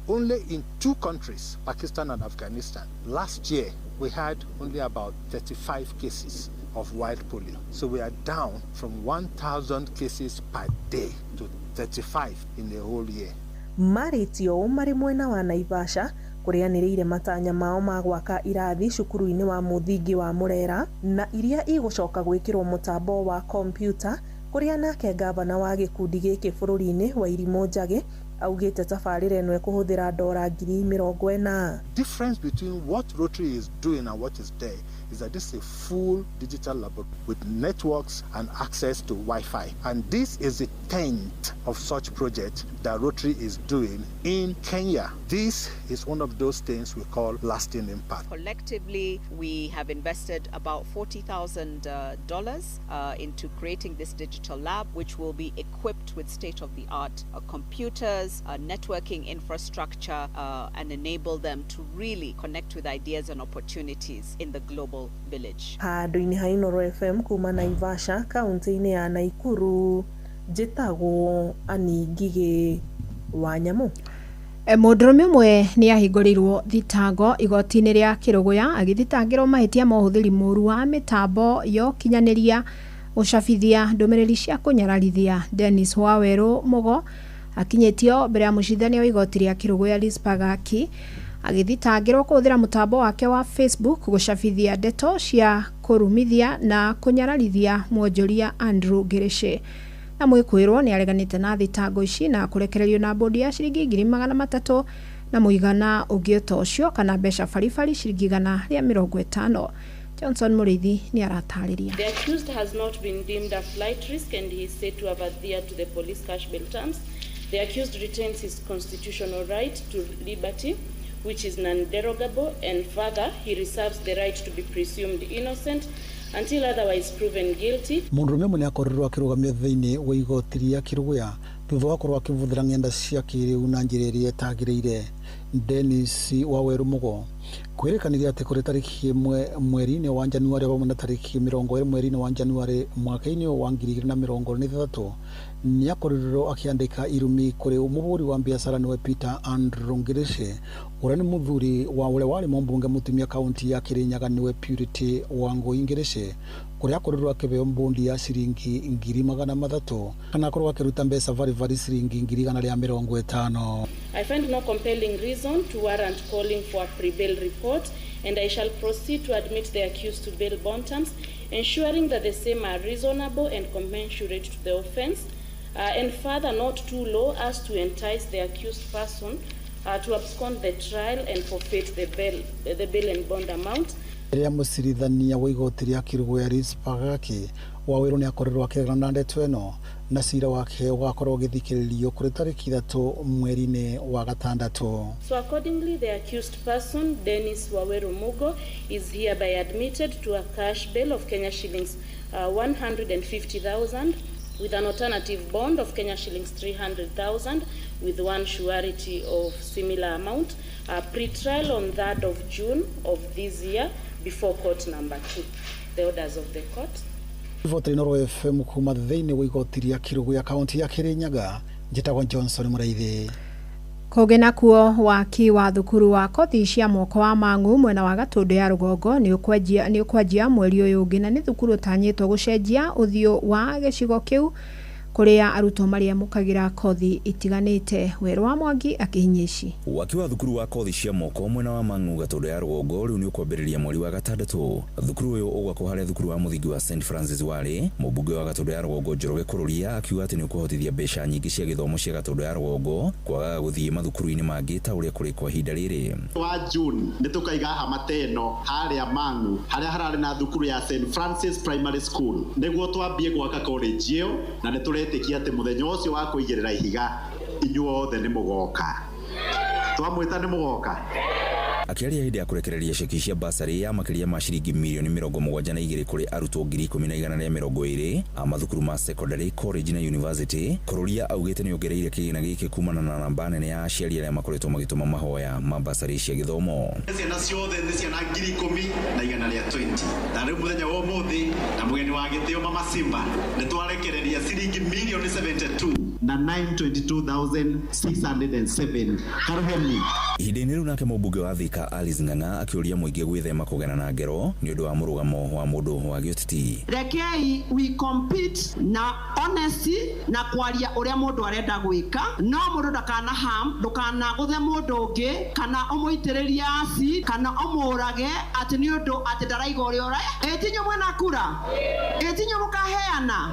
only in 2 countries, Pakistan and Afghanistan. Last year, we had only about 35 cases of wild polio. So we are down from 1,000 cases per day to 35 in the whole year. Marĩtio ũũ marĩ mwena wa Naivasha kũrĩanĩrĩire matanya mao ma gwaka irathi cukuru-inĩ wa mũthingi wa Murera na iria igũcoka gwĩkĩrwo mũtambo wa kompyuta kũrĩa nake gavana wa gĩkundi gĩkĩ bũrũri-inĩ Wairimu Njagĩ augĩte tabarĩra ĩno ĩkũhũthĩra ndora 40,000. Difference between what Rotary is doing and what is there is that this is a full digital laboratory with networks and access to Wi-Fi. And this is the 10th of such project that Rotary is doing in Kenya. This is one of those things we call lasting impact. Collectively, we have invested about $40,000 into creating this digital lab, which will be equipped with state-of-the-art computers, networking infrastructure, and enable them to really connect with ideas and opportunities in the global village. Handũ-inĩ ha Inoro FM kuma Naivasha kaunti-inĩ ya Nakuru, njĩtagwo Annie Ngigĩ wa Nyamũ. Mũndũrũme ũmwe nĩ ahingũrĩirwo thitango igoti-inĩ rĩa Kĩrũgũya agĩthitangĩrwo mahĩtia ma ũhũthĩri mũũru wa mĩtambo ya ũkinyanĩria gũcabithia ndũmĩrĩri cia kũnyararithia. Dennis Wawerũ Mũgo akinyĩtio mbere ya mũcirithania wa igoti rĩa Kĩrũgũya Risper Gaki agĩthitangĩrwo kũhũthĩra mũtambo wake wa Facebook gũcabithia ndeto cia kũrumithia na kũnyararithia mwonjoria Andrew Ngirici. Na mwĩkũĩrwo nĩ areganĩte na thitango ici na kũrekererio na bodi ya ciringi 300,000 na mũigana ũngĩ ta ũcio kana mbeca baribari ciringi 150. Johnson Mũrĩithi nĩ aratarĩria. The accused has not been deemed a flight risk and he is said to have adhered to the police cash bail terms. The accused retains his constitutional right to liberty, which is non-derogable, and further, he reserves the right to be presumed innocent until otherwise proven guilty. Mũndũrũme ũmwe nĩ akorirwo akĩrũgamio thĩinĩ wa igoti rĩa Kĩrũgũya thutha wa korwo akĩhũthĩra ng'enda cia kĩrĩu na njĩra ĩrĩa ĩtagĩrĩire. Dennis Waweru Mugo kwĩrĩkanire atĩ kũrĩ tarĩki 1 mweri-inĩ wa Januarĩ hamwe na tarĩki 20 mweri-inĩ wa Januarĩ mwaka-inĩ wa 2023 nĩ akorirwo akĩandĩka irumi kũrĩ mũhũri wa biacara nĩwe Peter Andrew Ngirici ũrĩa nĩ mũthuri wa ũrĩa warĩ mũmbunge mũtumia kaunti ya Kirinyaga nĩwe Purity Wangũi Ngirici kũrĩa akorirwo akĩheo mbundi ya ciringi 300,000 kana akorwo akĩruta mbeca baribari ciringi 150,000. I find no compelling reason to warrant calling for a pre-bail report, and I shall proceed to admit the accused to bail bond terms, ensuring that the same are reasonable and commensurate to the offense, and further not too low as to entice the accused person to abscond the trial and forfeit the bail and bond amount. Rĩrĩa mũcirithania wa igoti rĩa Kĩrũgũya Risper Gaki Waweru nĩ akorirwo akĩregana na ndeto ĩno na cira wake ũgakorwo ũgĩthikĩrĩrio kũrĩ tarĩki 3 mweri-inĩ wa gatandatũ. So accordingly, the accused person, Dennis Waweru Mugo, is hereby admitted to a cash bail of Kenya shillings 150,000 with an alternative bond of Kenya shillings 300,000 with one surety of similar amount, pre-trial on 3rd of June of this year before court number 2. The orders of the court. Riboti Inooro FM kuma thĩinĩ wa igoti rĩa Kĩrũgũya kaunti ya Kĩrĩnyaga, njĩtagwo Johnson Mũraithi. Kũngĩ nakuo waki wa thukuru wa kothi cia moko wa Mang'u mwena wa Gatũndũ ya rũgongo nĩ ũkwanjia mweri ũyũ ũngĩ na nĩ thukuru ũtanyĩtwo gũcenjia ũthiũ wa gĩcigo kĩu kũrĩa arutwo marĩamũkagĩra kothi itiganĩte. Werũ wa Mwangi akĩhinyia ici. Waki wa thukuru wa kothi cia moko mwena wa Mang'u Gatũndũ ya rũgongo rĩu nĩ ũkwambĩrĩria mweri wa gatandatũ. Thukuru ũyũ ũgwakwo harĩa thukuru wa mũthingi wa St Francis warĩ. Mũmbunge wa Gatũndũ ya rũgongo Njoroge Kũrũria akiuga atĩ nĩ ũkũhotithia mbeca nyingĩ cia gĩthomo cia Gatũndũ ya rũgongo kwagaga gũthiĩ mathukuru-inĩ mangĩ ta ũrĩa kũrĩ kwa ihinda rĩrĩ. Wa June nĩ tũkaiga hama ta ĩno harĩa Mang'u harĩa hararĩ na thukuru ya St Francis Primary School nĩguo twambie gwaka college ĩyo na nĩ tũretĩkia atĩ mũthenya ũcio wa kũigĩrĩra ihiga inyuothe nĩ mũgoka. Twamwĩta nĩ mũgoka. Akĩaria hĩndĩ ya kũrekereria ceki cia basarĩ ya makĩria ma ciringi mirioni 72 kũrĩ arutwo 10,120 a mathukuru ma secondary, college na university, Kũrũria augĩte nĩ ongereire kĩgĩna gĩkĩ kumana na namba nene ya aciari arĩa makoretwo magĩtũma mahoya ma basarĩ cia gĩthomo. Ciana ciothe nĩ ciana 10,120 na rĩu mũthenya wa ũmũthĩ na mũgeni wa gĩtĩo Mama Simba nĩ twarekereria ciringi mirioni 72 na 922,607. Karuheni. Ihinda-inĩ rĩu nake mũmbunge wa Thika Alice Ng'ang'a akĩũria mũingĩ gwĩthema kũgena na ngero nĩ ũndũ wa mũrũgamo wa mũndũ wa gĩũteti. Rekei we compete na honesty na kwaria ũrĩa mũndũ arenda gwĩka, no mũndũ ndakana harm, ndũkanagũthe mũndũ ũngĩ kana ũmũitĩrĩrie acid kana ũmũrage atĩ nĩ ũndũ atĩ ndaraiga ũrĩa ũra. Ĩtinyo mwena kura, ĩtinyo mũkaheana,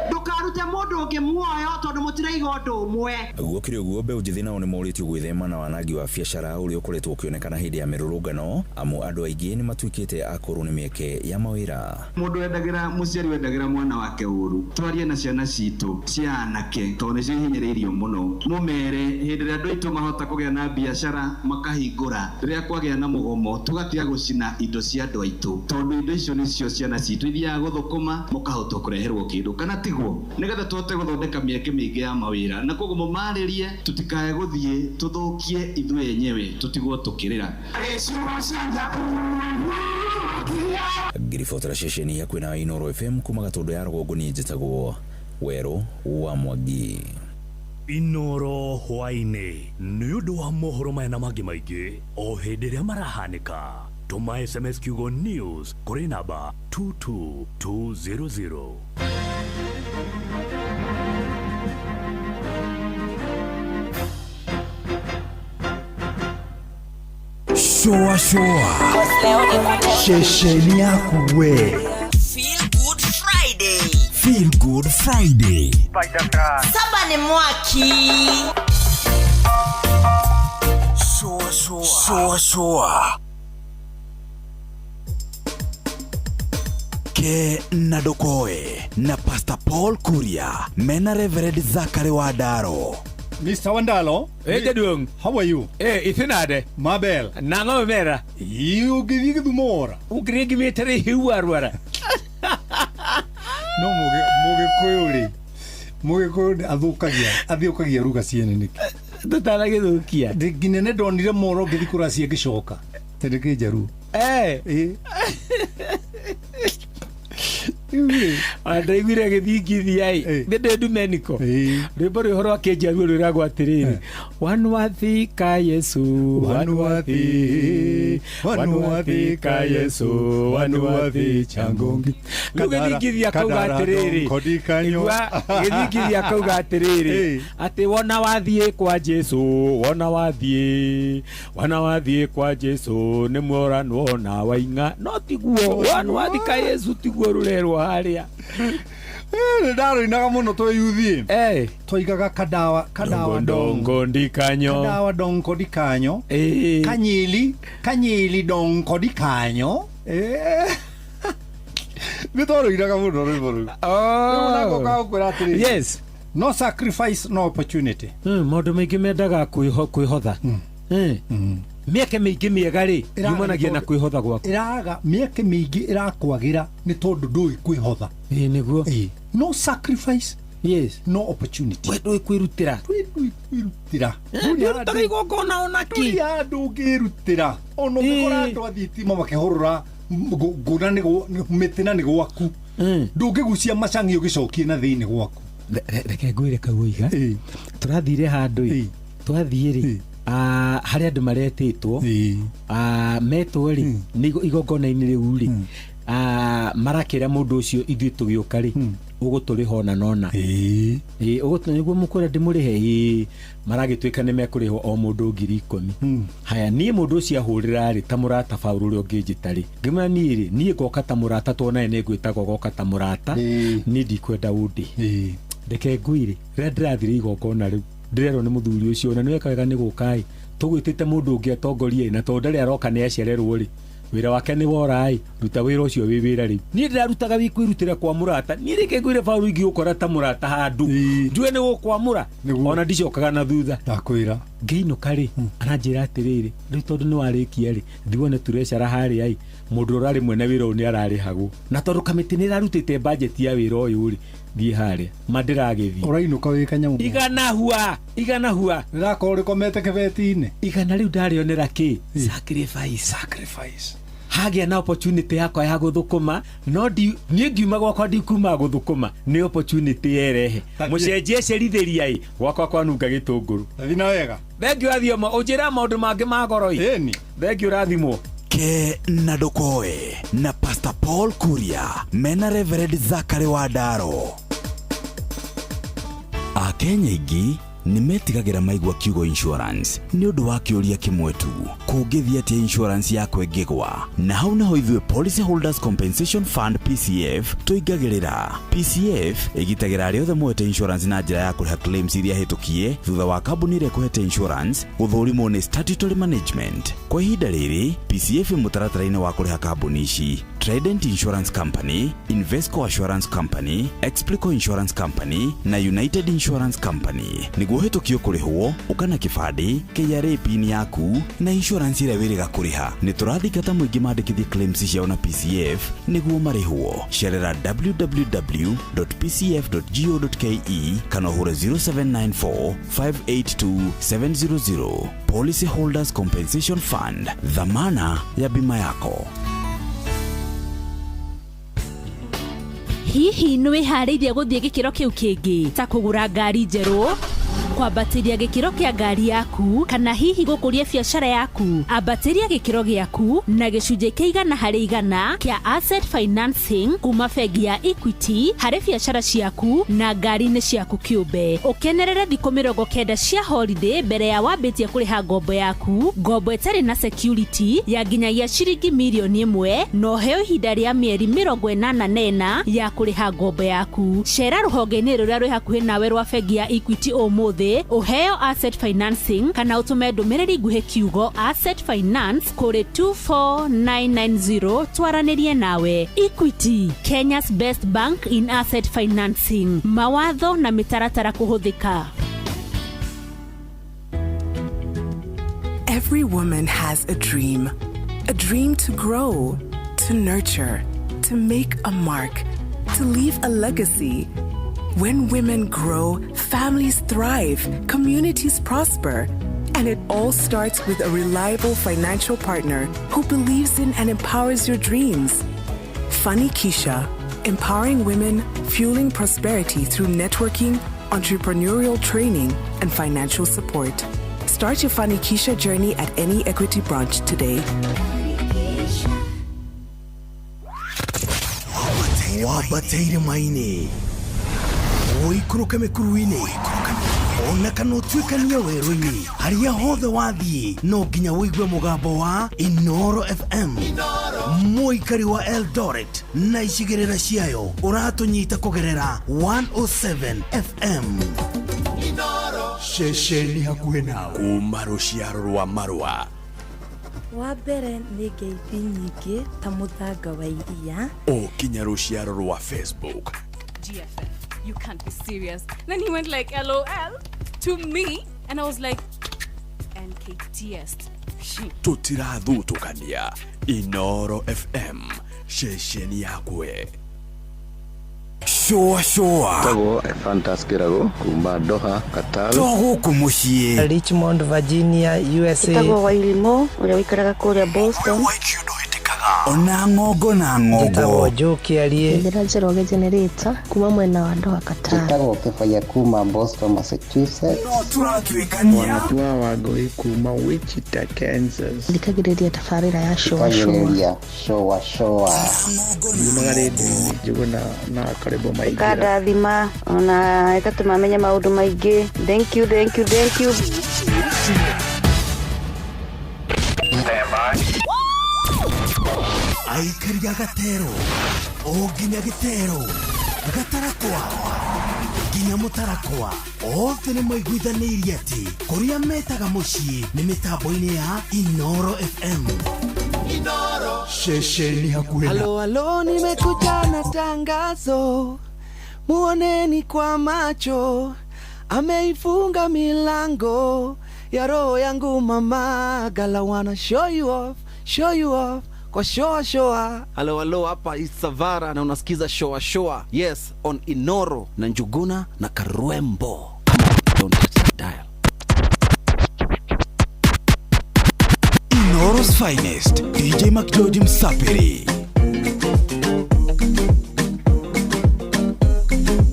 ndũkarute mũndũ ũngĩ muoyo tondũ mũtiraiga ũndũ ũmwe. Gũkĩrĩ ũguo mbeũ njĩthĩ nao nĩ morĩtio gwĩthema na wanangi wa biacara ũrĩa ũkoretwo ũkĩonekana hĩndĩ ya mĩrũrũngano amu andũ aingĩ nĩ matuĩkĩte a kũũrwo nĩ mĩeke ya mawĩra. Mũndũ wendagĩra mũciari wendagĩra mwana wake ũru, twarie na ciana citũ cia anake tondũ nĩcio ihinyĩrĩirio mũno, mũmere hĩndĩ ĩrĩa andũ aitũ mahota kũgĩa na biacara makahingũra, rĩrĩa kwagĩa na mũgomo tũgatiga gũcina indo cia andũ aitũ tondũ indo icio nĩcio ciana citũ ithiaga gũthũkũma mũkahota kũreherwo kĩndũ kana tiguo, nĩgetha tũhote gũthondeka mĩeke mĩingĩ ya mawĩra na koguo mũmarĩrie tũtikae gũthiĩ tũthũkie ithuĩ enyewe tũtigwo tũkĩrĩra. Ngiribotera ceceni ya kwĩna Inooro FM kuma Gatũndũ ya rũgongo niĩ njĩtagwo Werũ wa Mwangi. Inooro hwaĩ-inĩ nĩ ũndũ wa mohoro maya na mangĩ maingĩ o hĩndĩ ĩrĩa marahanĩka. Tũma SMS kiugo news kũrĩ namba 22200. Shoa shoa Shesheni yaku we. Feel Good Friday. Feel Good Friday. Saba ni mwaki. Shoa shoa shoa shoa Ke na Dokoe na Pastor Paul Kuria mena Reverend Zachary Wandaro. Mr. Wandalo. Hey, Jaduong. How are you? Eh, ithinade. Mabel. Nang'o mera. Ugirigi dumora. Ugirigi metere hiwarwara. No Mugikuyu ri. Mugikuyu athukagia ruga ciene niki. Tutaragithukia. Nginya nĩ ndonire moro ngĩthiĩ kũracia ngĩcoka. Tondũ kĩ njaruo. Eh. Ndaiguire gĩthingithia ĩ nĩ ndĩ Ndumeniko rwĩmbo rwĩho rwa kĩnjaruo rwĩragwo atĩrĩrĩ wanwathika Yesu wanwathi wanwathika Yesu wanwathi changongi. Rĩu gĩthingithia kauga atĩrĩrĩ gĩthingithia kauga atĩrĩrĩ atĩ wona wathiĩ kwa Jesu wona wathiĩ kwa Jesu nĩ mworanwo na waing'a no tiguo wanwathika Yesu tiguo rũrerwo haria. Ndarũinaga mũno twĩ yuthi twaigaga kadawa kadawa dongo ndikanyo kadawa dongo ndikanyo kanyili kanyili dongo ndikanyo Nĩ twarũiraga mũno rwĩmbo rũu. Rĩu nako gagũkwĩra atĩrĩrĩ, Yes. No sacrifice, no opportunity. Maũndũ maingĩ mendaga kwĩhotha. Mĩeke mĩingĩ mĩega rĩ yumanagia na kwĩhotha gwaku. Ĩraga mĩeke mĩingĩ ĩrakwagĩra nĩ tondũ ndũĩ kwĩhotha. Ĩĩ nĩguo. No sacrifice, yes, no opportunity. We ndũĩ kwĩrutĩra. Ndũĩ kwĩrutĩra. Ndũrutaga igongona ona kĩ. Ndũrĩ handũ ũngĩrutĩra. Ona ũngĩkora andũ a thitima makĩhũrũra ngũna mĩtĩ na nĩ gwaku, ndũngĩgucia macang'i ũgĩcokie na thĩinĩ gwaku. Reke ngwĩre kau ũiga tũrathire handũ ĩ twathiĩ rĩ, harĩ andũ maretĩtwo, metwo rĩ nĩ igongona-inĩ rĩu rĩ, marakĩra mũndũ ũcio ithuĩ tũgĩũka rĩ ũgũtũrĩha ona nona. Nĩguo mũkwĩra ndĩmũrĩhe, ĩĩ maragĩtuĩka nĩ mekũrĩhwo o mũndũ 10,000. Haya, niĩ mũndũ ũcio ahũrĩra rĩ ta mũrata Paul ũrĩa ũngĩnjĩta rĩ, ngĩmwĩra niĩ rĩ, niĩ ngoka ta mũrata tondũ nawe nĩ ngwĩtagwo goka ta mũrata, niĩ ndikwenda ũndĩ. Reke ngwĩre, rĩrĩa ndĩrathire igongona rĩu ndĩrerwo nĩ mũthuri ũcio, na nĩweka wega nĩ gũka ĩ, tũgwĩtĩte mũndũ ũngĩ atongorie ĩ, na tondũ ndarĩ aroka nĩ acererwo rĩ, wĩra wake nĩ wora ĩ, ruta wĩra ũcio wĩ wĩra rĩu. Niĩ ndĩrarutaga wĩ kwĩrutĩra kwa mũrata. Niĩ rĩngĩ ngwĩre Paul ingĩgũkora ta mũrata handũ njue nĩ gũkwamũra, ona ndicokaga na thutha. Ndakwĩra. Ngĩinũka rĩ, aranjĩra atĩrĩrĩ, rĩu tondũ nĩ warĩkia rĩ, thiĩ wone turecara harĩa ĩ, mũndũ ũrarĩ mwene wĩra ũyũ nĩ ararĩhagwo, na tondũ kamĩtĩ nĩ ĩrarutĩte bajeti ya wĩra ũyũ rĩ, thiĩ harĩa ma ndĩragĩthiĩ. Ũrainũka wĩ kanyamũ. Igana hua, igana hua. Rĩrakorwo rĩkomete kĩbeti-inĩ. Igana rĩu ndarĩonera kĩ? Sacrifice. Sacrifice. Hagĩa na opportunity yakwa ya gũthũkũma, no niĩ ngiuma gwakwa ndikuma gũthũkũma, nĩ opportunity yerehe. Mũcenjie cerithĩria ĩ, gwakwa kwanunga gĩtũngũrũ. Thiĩ na wega. Thengiũ Rathimo, ũnjĩra maũndũ mangĩ ma goro ĩ. Ĩni. Thengiũ Rathimwo. Ke na Ndokoe na Pastor Paul Kuria mena Reverend Zachary Wandaro. Akenya aingĩ nĩ metigagĩra maigua kiugo insurance nĩ ũndũ wa kĩũria kĩmwe tu, kũngĩthiĩ atĩa insurance yakwa ĩngĩgwa? Na hau naho ithuĩ Policy Holders Compensation Fund PCF tũingagĩrĩra. PCF ĩgitagĩra arĩa othe moete insurance na njĩra ya kũrĩha claims iria hĩtũkie thutha wa kambuni ĩrĩa ĩkũhete insurance gũthũrimwo nĩ statutory management. Kwa ihinda rĩrĩ PCF ĩ mũtaratara-inĩ wa kũrĩha kambuni ici: Trident Insurance Company, Invesco Assurance Company, Explico Insurance Company na United Insurance Company. Nĩguo ũhĩtũkio kũrĩhwo, ũka na kĩbandĩ, KRA PIN yaku na insurance ĩrĩa wĩrĩga kũrĩha. Nĩ tũrathingata mũingĩ mandĩkithie claims ciao na PCF nĩguo marĩhwo. Cerera www.pcf.go.ke kana ũhũre 0794 582 700. Policy Holders Compensation Fund, dhamana ya bima yako. Hihi nĩ wĩharĩirie gũthiĩ gĩkĩro kĩu kĩngĩ ta kũgũra ngari njerũ, kwambatĩria gĩkĩro kĩa ngari yaku, kana hihi gũkũria biacara yaku? Ambatĩria gĩkĩro gĩaku na gĩcunjĩ kĩa 100% kĩa asset financing kuma bengi ya Equity harĩ biacara ciaku na ngari-inĩ ciaku kĩũmbe. Ũkenerere thikũ 90 cia holiday mbere ya wambĩtie kũrĩha ngombo yaku, ngombo ĩtarĩ na security ya nginyagia ciringi 1,000,000 na ũheo ihinda rĩa mĩeri 84 ya kũrĩha ngombo yaku. Cera rũhonge-inĩ rũrĩa rwĩ hakuhĩ nawe rwa bengi ya Equity ũmũthĩ ũheo asset financing kana ũtũme ndũmĩrĩri nguhĩ kiugo asset finance kũrĩ 24990 twaranĩrie nawe. Equity, Kenya's best bank in asset financing. Mawatho na mĩtaratara kũhũthĩka. Every woman has a dream. A dream to grow, to nurture, to make a mark, to leave a legacy. When women grow, families thrive, communities prosper. And it all starts with a reliable financial partner who believes in and empowers your dreams. Funny Keisha, empowering women, fueling prosperity through networking, entrepreneurial training, and financial support. Start your Funny Keisha journey at any Equity branch today. Wabataire maini ũikũrũke mĩkuru-inĩ ona kana ũtuĩkanie werũ-inĩ, harĩa hothe wathiĩ no nginya ũigue mũgambo wa Inoro FM. Mũikari wa Eldoret na icigĩrĩra ciayo ũratũnyita kũgerera 107 FM. Ceceni hakuhĩ nawe kuma rũciaro rwa marũa. Wa mbere nĩ ngeithi nyingĩ ta mũthanga wa iria. O kinya rũciaro rwa Facebook. GFF, you can't be serious. Then he went like, LOL to me. And I was like, NKTS. Tũtirathutũkania. Inoro FM, ceceni yakwe. Shũa shũa. Tagwo Ephantus Kĩrago kuma Doha, Qatar. To gũkũ mũciĩ. Richmond, Virginia, USA. Ĩtagwo Wairimo ũrĩa ũikaraga kũrĩa Boston. Ona ng'ongo na ng'ongo. Njĩtagwo Joe Kĩarie. Njĩra Njoroge Generator kuma mwena wa Doha, Qatar. Njĩtagwo Kĩbaya kuma Boston, Massachusetts. No tũratuĩkania. Wanatua Wangũi kuma Wichita, Kansas. Thikagĩrĩria tabarĩra ya Shũa Shũa. Thikagĩrĩria Shũa Shũa. Yumaga rĩndiũ-inĩ Njũgũna na Karĩbo Maingĩra. Ĩkandathima ona ĩgatũma menye maũndũ maingĩ. Thank you, thank you, thank you. Stand by. Aikari a gatero o nginya gĩtero gatarakwa nginya mũtarakwa othe nĩ maiguithanĩirie atĩ kũrĩa metaga mũciĩ nĩ mĩtambo-inĩ ya Inoro FM. Inoro ceceni hakuhĩ. Halo halo, nimekuja na tangazo, muoneni kwa macho, ameifunga milango ya roho yangu mama, gala wanna show you off, show you off kwa shoa shoa. Halo halo, hapa Isavara na unasikiza shoa shoa. Yes, on Inoro na Njuguna na Karwembo. Come on, don't touch that dial. Inoro's finest, DJ McGeorge Msapiri.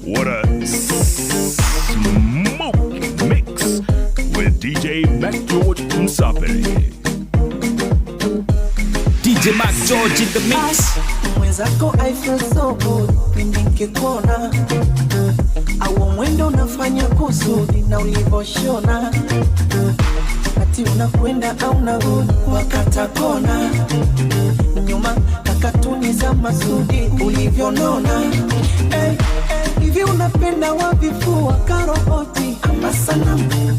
What a smoke mix with DJ McGeorge Msapiri. DJ Mac George in the mix. Mwenzako I feel so good pindi nikikuona, au mwendo unafanya kusudi na ulivoshona, ati unakwenda au unarudi wakata kona, nyuma kakatuni za masudi ulivyonona. Hey, hivi unapenda wavifua karoboti ama sanamu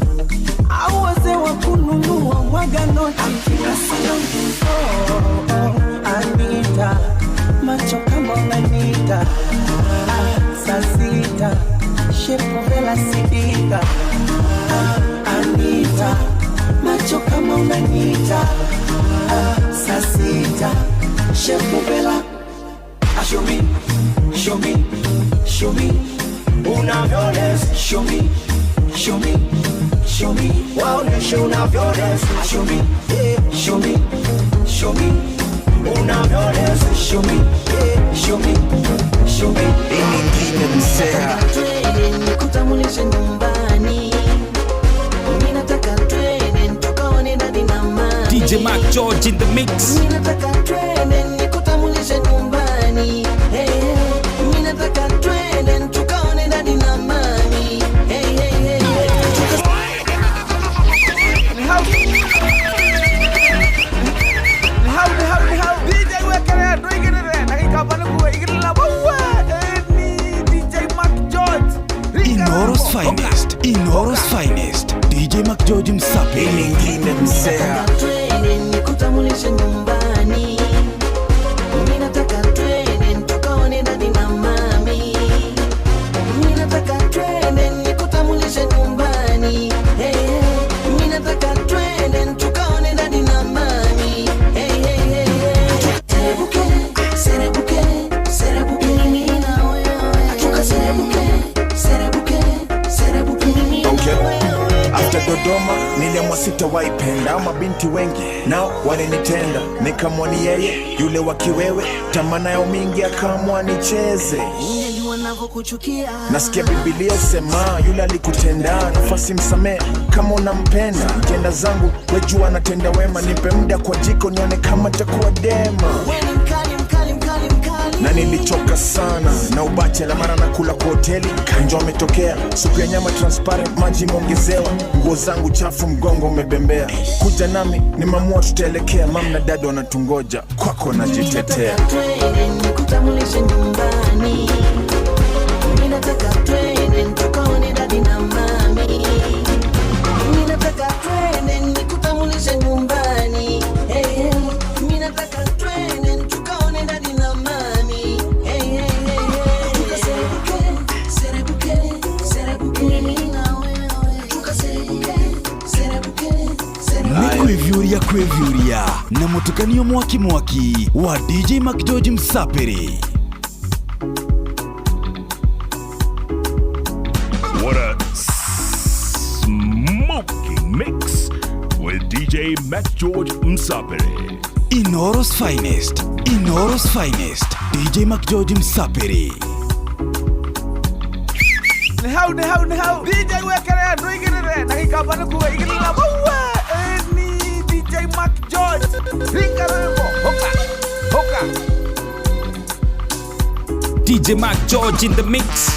au wazee wa kununua mwaga noti? Sanamu. Oh, oh, Anita, macho kama unanita, saa sita, shepu vela sidika. Anita, macho kama unanita, saa sita, shepu vela. Show me, show me, show me, unavyoleza. Show me, show me, show me, waoneshe unavyoleza. Show me, yeah, show me, show me, unavyoleza. Show me, yeah, show me, show me. Ingine msea twende nikutambulishe nyumbani, mimi nataka twende tukaone dadi na mama. DJ Mac George in the mix. Mimi nataka twende nikutambulishe nyumbani. Hey, hey, mimi nataka twende tukaone dadi na mami. Hey, hey, hey, hey. How DJ wekere ndoigirire na gikamba niguo igirira bawe ni DJ Mac George. Inoro's finest, Inoro's finest, DJ Mac George Msapi. Ingine msea twende nikutambulishe nyumbani, mimi nataka twende tukaone dadi na mami. Mimi nataka twende nikutambulishe nyumbani. Hey, hey, mimi nataka twende tukaone dadi na mami. Hey, hey, hey, hey. Serebuke, serebuke, serebuke mimi na wewe. Atuka serebuke, serebuke, serebuke mimi na wewe. After Dodoma niliamua sitawaipenda, mabinti wengi nao walinitenda, nikamwani yeye yule wa kiwewe, tamana yao mingi akaamua nicheze. Nasikia Biblia sema yule alikutenda, nafasi msamee kama unampenda. Tenda zangu wejua natenda wema, nipe muda kwa jiko nione kama takuwa dema. Na nilichoka sana na ubachela, mara nakula kwa hoteli kanjo ametokea, supu ya nyama transparent, maji imeongezewa, nguo zangu chafu, mgongo umebembea. Kuja nami nimeamua tutaelekea, mam na dada wanatungoja, kwako najitetea. Nikutambulishe nyumbani, mimi nataka twende tukaone dadi na mami. Mimi nataka twende nikutambulishe nyumbani. Hey, Nĩ kwĩviũria kwĩviũria na mũtukanio mwaki mwaki wa DJ McGeorge Msapiri. What a smoking mix with DJ Mac George Msapere. Inooro's finest, Inooro's finest, DJ McGeorge Msapiri. Nĩ hau nĩ hau nĩ hau DJ wekere andũ igĩrĩre na gĩkamba nĩ kuga igĩrĩra maua ni DJ Mac George ringa rwĩmbo hoka hoka. DJ Mac George in the mix.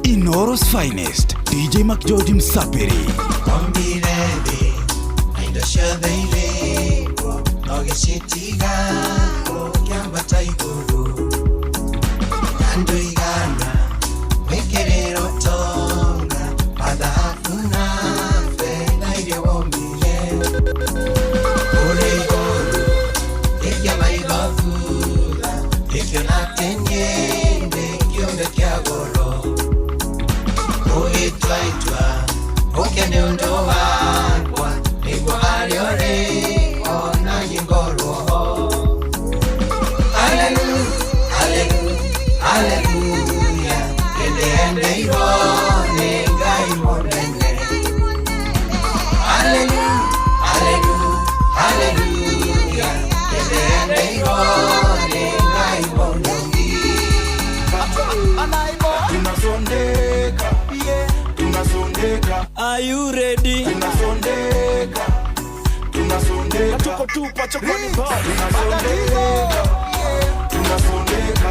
Inooro's finest, DJ McGeorge Msapiri. Ombire thĩ na indo ciothe irĩ kuo no gĩcitiga ũkĩambata igũrũ na andũ igana wĩkĩrĩra ũtonga wa thahabu na betha iria wombire kũrĩ igũrũ ĩkia maitho thutha ĩkĩona atĩ niĩ ndĩ kĩũmbe kĩa goro ũgĩtua itua ũke nĩ ũndũ wakwa nĩguo harĩa ũrĩ ona niĩ ngorwo ho. Hallelujah, hallelujah, hallelujah, nĩndĩendeirwo nĩ Ngai mũnene. Hallelujah, hallelujah, hallelujah, nĩndĩendeirwo nĩ Ngai mũnene. Tunasondeka, tunasondeka. Are you ready? Tunasondeka, tunasondeka. Tuko tupa chokoni pa. Tunasondeka, tunasondeka.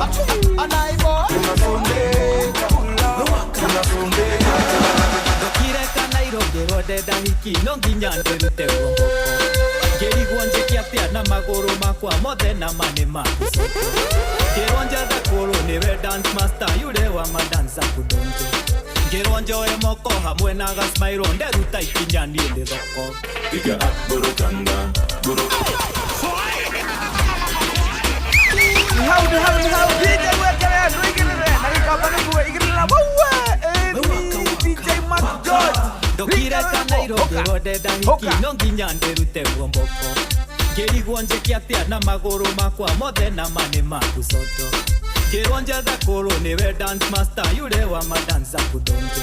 Tunasondeka, tunasondeka. Ndokire Kanairo ngĩrwo ndenda hiki no nginya ndĩrute guoko ngĩrigwo njĩke atĩa na magũrũ makwa mothe na ma nĩ maku ngĩrwo njethe kũrũ nĩwe dance master yule wa madansa kudonjo ngĩrwo njoe moko hamwe na gasmairo nderuta ikinya niĩ ndĩ thoko. Piga up burukanga, burukanga. Nĩ hau nĩ hau nĩ hau DJ wekere andũ igĩrĩre na gĩkamba nĩ kuga igĩrĩra maua ni DJ Mac George. Ndokire Kanairo ngĩrwo ndenda hiki no nginya ndĩrute guomboko ngĩrigwo njĩke atĩa na magũrũ makwa mothe na ma nĩ maku soto ngĩrwo njethe kũrũ nĩwe dance master yule wa madansa kudonjo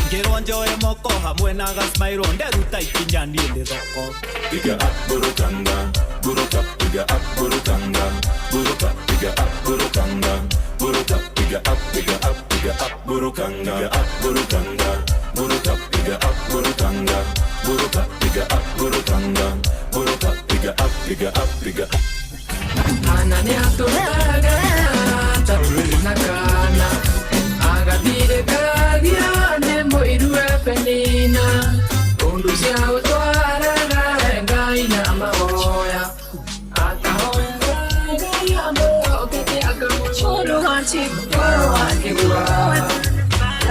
ngĩrwo njoe moko hamwe na gasmairo nderuta ikinya niĩ ndĩ thoko. Piga up burukanga, buruka, piga up burukanga, buruka, piga up burukanga, buruka, piga up, piga up, piga up burukanga, piga up burukanga, buruka, piga up burukanga, buruka, piga up burukanga, buruka, piga up, piga up, piga up. Ananiatũraga na kana agathire kagia nĩ mũiru Penina ũndũ cia ũtwaraga Ngai na mahoya atahoyaga Ngai amũhokete akamũcoro wakĩgua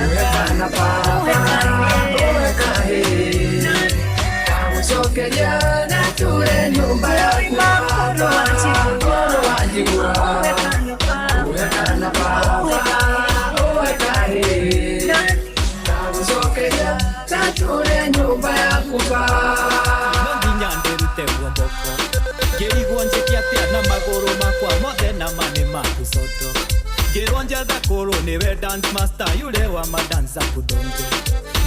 ũhekana baba ũhekahĩ kamũcokeria na ture nyũmba yaku baba ngoro wanjigua ũhekana baba ũhekahĩ kamũcokeria na ture nyũmba yaku baba. No nginya ndĩrute guomboko ngĩrigwo njĩke atĩa na magũrũ makwa mothe na ma nĩ maku soto ngĩrwo njethe kũrũ nĩwe dance master yule wa madansa kudonjo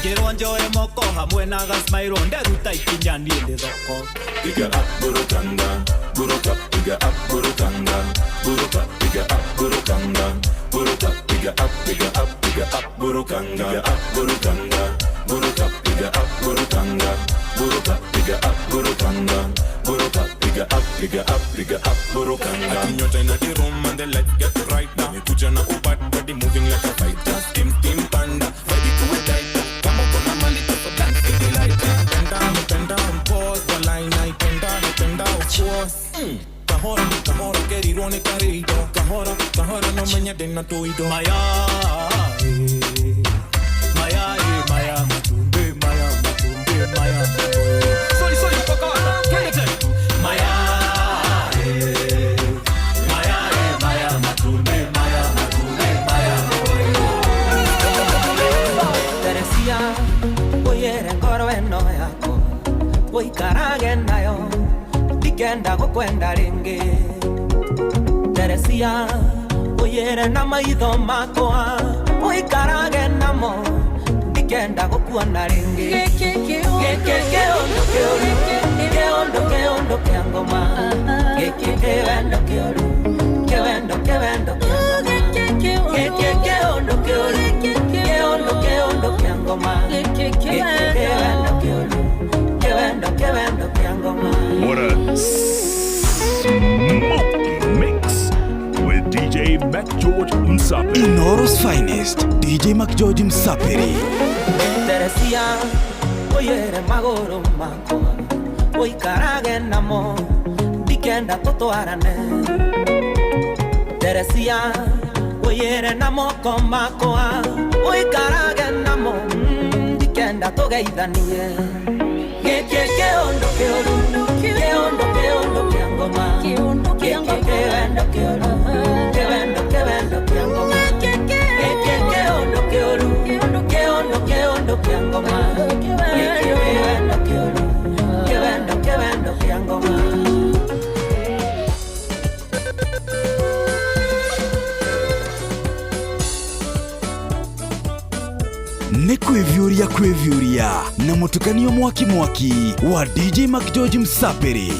ngĩrwo njoe moko hamwe na gasmairo nderuta ikinya niĩ ndĩ thoko. Piga up burukanga, buruka, piga up burukanga, buruka, piga up burukanga, buruka, piga up, piga up, piga up burukanga, piga up burukanga, buruka, piga up burukanga, buruka, piga up burukanga, buruka, piga up, piga up, piga up burukanga. Ati nyota ina the room and the lights get brighter. Nimekuja na ubat body moving like a fighter. Steam steam panda, ready to a tighter. Kama uko na mali tuko dance to the lighter. Penda penda pause the line I penda penda of course. Kahora kahora kerirwo ni karido. Kahora kahora no menya dena toido. Maya maya maya matumbe maya matumbe maya. Sorry sorry pakana twende tena. Maya maya maya matumbe maya matumbe maya. Uyere ngoro eno yako Uikarage nayo Ndikenda gukwenda ringi Teresia Uyere na maitho makwa Uikarage namo Ndikenda gukuona ringi Gĩkĩ kĩũndũ kĩũru Kĩũndũ kĩũndũ kĩa ngoma Gĩkĩ kĩwendo kĩũru Kĩwendo kĩwendo kĩa ngoma Gĩkĩ kĩũndũ kĩũru Kĩũndũ kĩũndũ kĩa ngoma Gĩkĩ kĩwendo kĩũru Kĩwendo kĩwendo kĩa ngoma. What a smoky mix with DJ Mac George Msapiri. Inoro's finest, DJ Mac George Msapiri. Teresia, uyere magũrũ makwa Uikarage namo Ndikenda tũtwarane Teresia, uyere na moko makwa Uikarage namo Ndikenda tũgeithanie Gĩkĩ kĩũndũ kĩũru Kĩũndũ kĩũndũ kĩa ngoma Gĩkĩ kĩwendo kĩũru Kĩwendo kĩwendo kĩa ngoma Gĩkĩ kĩũndũ kĩũru Kĩũndũ kĩũndũ kĩa ngoma Gĩkĩ kĩwendo kĩũru Kĩwendo kĩwendo kĩa ngoma. Nĩ kwĩviũria kwĩviũria na mũtukanio mwaki mwaki wa DJ Mac George Msapiri.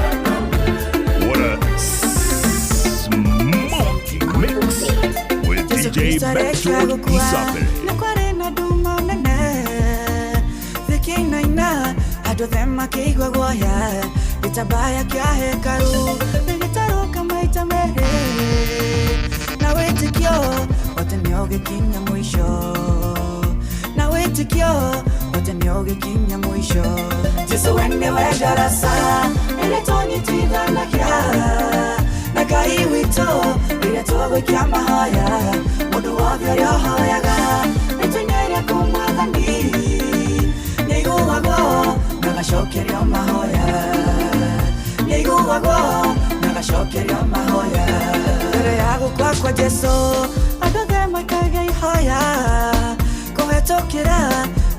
What a smoky mix with DJ Mac George Msapiri. Nĩ na nduma nene thikinaina andũ othe makĩigua guoya gĩtambaya kĩa hekarũ gĩgĩtarũka maita merĩ na wĩtĩkio wote nĩũgĩkinya mũico na wĩtĩkio wote nĩũgĩkinya mũico Jesũ we nĩwe ndaraca ĩrĩa tũnyitithanagia na Ngai witũ rĩrĩa tũgũikia mahoya mũndũ wothe ũrĩa ũhoyaga nĩtũinĩre kũmwathani nĩaiguagwo na agacokerio mahoya nĩaiguagwo na agacokerio mahoya mbere ya gũkua kwa Jesũ andũ othe maikagia ihoya kũhetũkĩra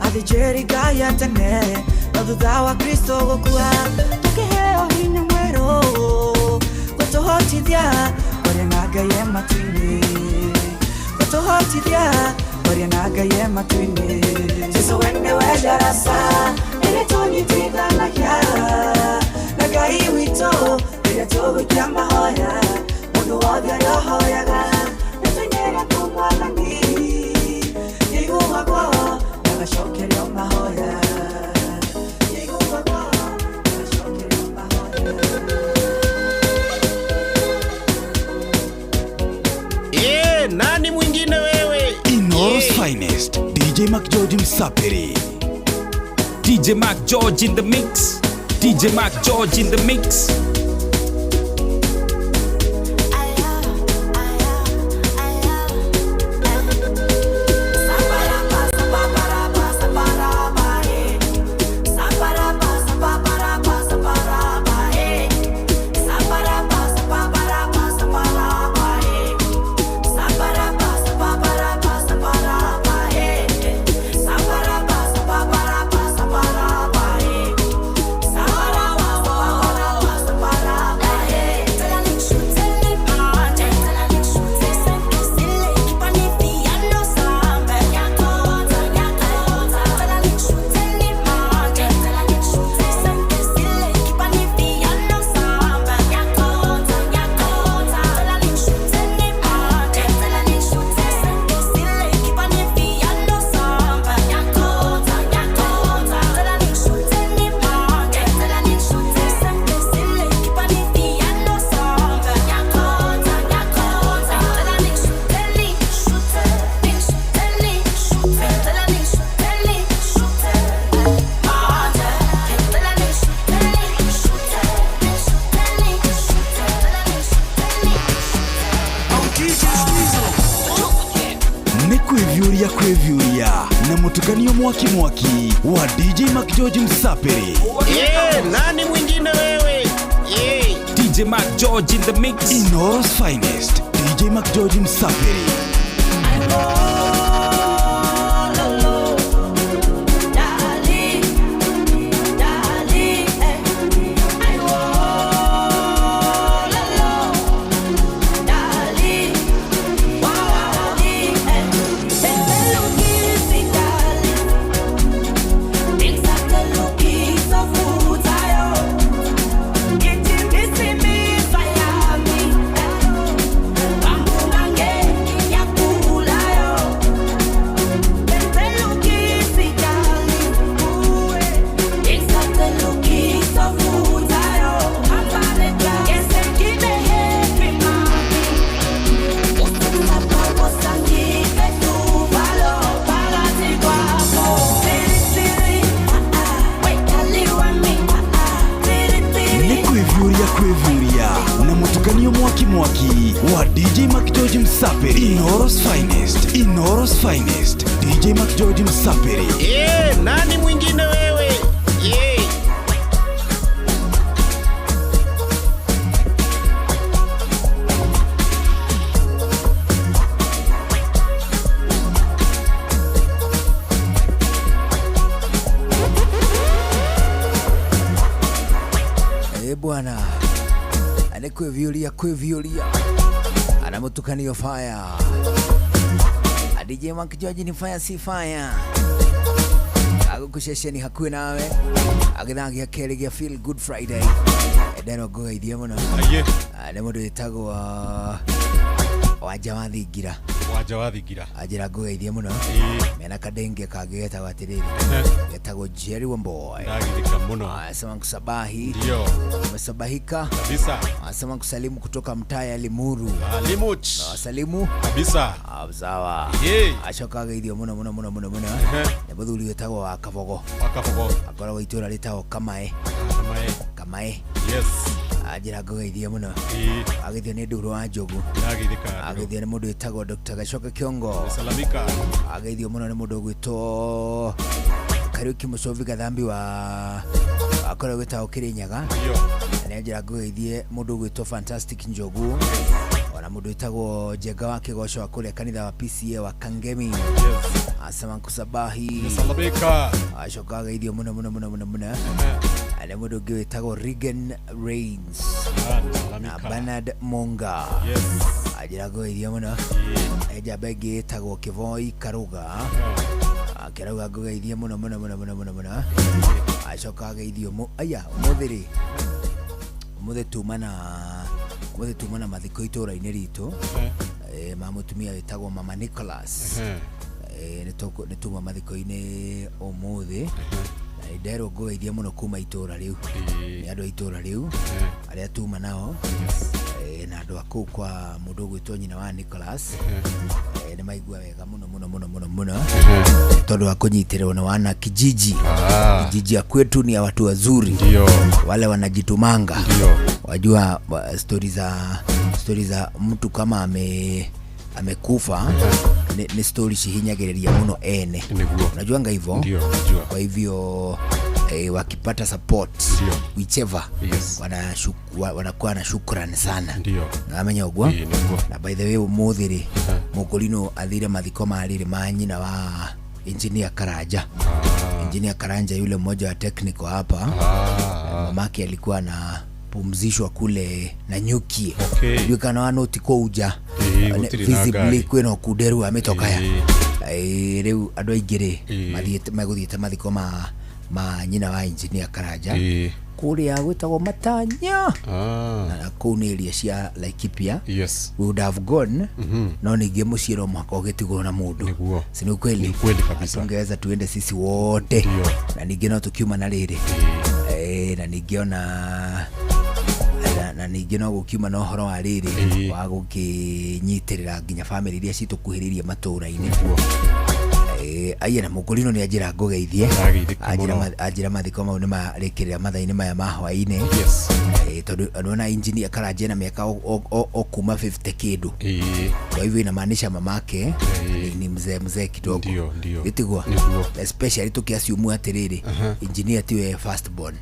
athĩnjĩri Ngai a tene no thutha wa Kristo gũkua tũkĩheo hinya mwerũ gũtũhotithia kwaria na Ngai e matu-inĩ gũtũhotithia kwaria na Ngai e matu-inĩ Jesũ we nĩwe ndaraca ĩrĩa tũnyitithanagia na Ngai witũ rĩrĩa tũgũikia mahoya mũndũ wothe ũrĩa ũhoyaga nĩtũinĩre kũmwathani nĩaiguagwo na agacokerio mahoya nĩaiguagwo na agacokerio mahoya. Nani mwingine wewe? Inoro's finest, DJ Mac George Msapiri. DJ Mac George in the mix. DJ Mac George in the mix. Saparapa, sapaparapa, saparapa, Nĩ kwĩviũria kwĩviũria na mũtukanio mwaki mwaki wa DJ McGeorge Msapiri. Yeah, nani mwingine wewe? Yeah. DJ Mark George in the mix. Inoros finest DJ McGeorge Msapiri. Nĩ kwĩviũria kwĩviũria na mũtukanio mwaki mwaki wa DJ McGeorge Msapiri. Inoros finest, Inoros finest DJ McGeorge Msapiri. Yeah, nani mwingine wewe? Yeah. Eh bwana, nĩ kwĩviũria kwĩviũria ana mũtukanio fire. DJ Mark George ni fire si fire agũkũceceni hakuhĩ nawe agĩthaa gĩa kerĩ gĩa Feel Good Friday nderwo ngũgeithie mũno. Nĩ mũndũ wĩtagwo Wanja wa Thingira. Wanja wa Thingira. Anjĩra ngũgeithie mũno mena kadenge kangĩ getagwo atĩrĩrĩ getagwo Jerry Wamboy. Ndagithika mũno. Anasema nkusabahi. Ndio. Umesabahika kabisa. Anasema nkusalimu kutoka mtaa ya Limuru. Limuch. Wasalimu kabisa. Sawa. Yeah. Acoka ageithio mũno mũno mũno mũno mũno nĩ mũthuri wĩtagwo wa Kabogo. Wa Kabogo. Akoragwo itũra rĩtagwo Kamae. Kamae. Kamae. Yes. Anjĩra ngũgeithie mũno. Ageithio nĩ Ndũrũ wa Njogu. Ndagithika. Ageithio nĩ mũndũ wĩtagwo Dr. Gacoke Kiongo. Salamika. Ageithio mũno nĩ mũndũ ũgwĩtwo Kariuki Mũcovi Gathambi wa akoragwo wĩtagwo Kĩrĩnyaga. Nĩ anjĩra ngũgeithie mũndũ ũgwĩtwo Fantastic Njogu. Ona mũndũ wĩtagwo Njenga wa Kĩgoco wa kũrĩa kanitha wa PCA wa Kangemi. Asema nkusabahi. Salamika. Acoka ageithio mũno mũno mũno mũno mũno nĩ mũndũ ũngĩ wĩtagwo Regan Rains na Bernard Monga. Anjĩra ngũgeithie mũno. Njamba ĩngĩ ĩtagwo Kĩboi Karuga. Akĩrauga ngũgeithie mũno mũno mũno mũno mũno mũno. Acoka ageithio aya ũmũthĩ rĩ, ũmũthĩ tuma na mathiko itũra-inĩ ritũ ma mũtumia wĩtagwo Mama Nicholas. Nĩ tuma mathiko-inĩ ũmũthĩ. Na nderwo ngũgeithie mũno kuma itũra rĩu nĩ andũ a itũra rĩu arĩa tuma nao na andũ a kũu kwa mũndũ ũgwĩtwo nyina wa Nicholas. Nĩ maigua wega mũno mũno mũno mũno mũno tondũ wa kũnyitĩrĩrwo na wana kijiji. Kijiji ya kwetu ni ya watu wazuri. Ndio. Wale wanajitumanga. Ndio. Wajua stori za mtu kama amekufa ni stori cihinyagĩrĩria mũno ene. Unajuanga hivyo? Ndio, najua. Kwa hivyo wakipata support whichever. Yes. Wanakuwa na shukrani sana. Ndio. Namenya ũguo? Na by the way ũmũthĩ rĩ Mũkũrinũ athire mathiko ma rĩrĩ ma nyina wa Engineer Karanja. Engineer Karanja yule mmoja wa technical hapa. Mamake alikuwa na pumzishwa kule na nyuki. Okay. Kana wano tiko uja visibly kwina kunderu ametoka ya riu andu aingi ri mathiete meguthiete mathiko ma nyina wa Engineer Karanja kuria gwitagwo Matanya. Na kuu ni area cia Laikipia. Yes. We would have gone. No ningi muciĩ no mũhaka ũgĩtigwo na mũndũ. Si ni ukweli? Ni kweli kabisa. Tungeweza tuende sisi wote. Na ningĩ no tukiuma na rĩrĩ na ningĩ ona na ningĩ no gũkiuma na ũhoro wa rĩrĩ wa gũkĩnyitĩrĩra nginya family iria citũkuhĩrĩirie matũũra-inĩ. Aiya na mũkũrinũ nĩ anjĩra ngũgeithie. Ndageithĩka Anjĩra mũno. Anjĩra mathiko mau nĩ marĩkĩrĩra mathaa-inĩ maya ma hwaĩ-inĩ. Yes. Tondũ nĩwona engineer Karanja ena mĩaka o kuma 50 kĩndũ. Kwa hivyo inamaanisha mamake ni mzee mzee kidogo. Ndio, ndio. Gĩtigwa. Nĩguo. Especially tũkĩassume atĩrĩrĩ, engineer tiwe first born.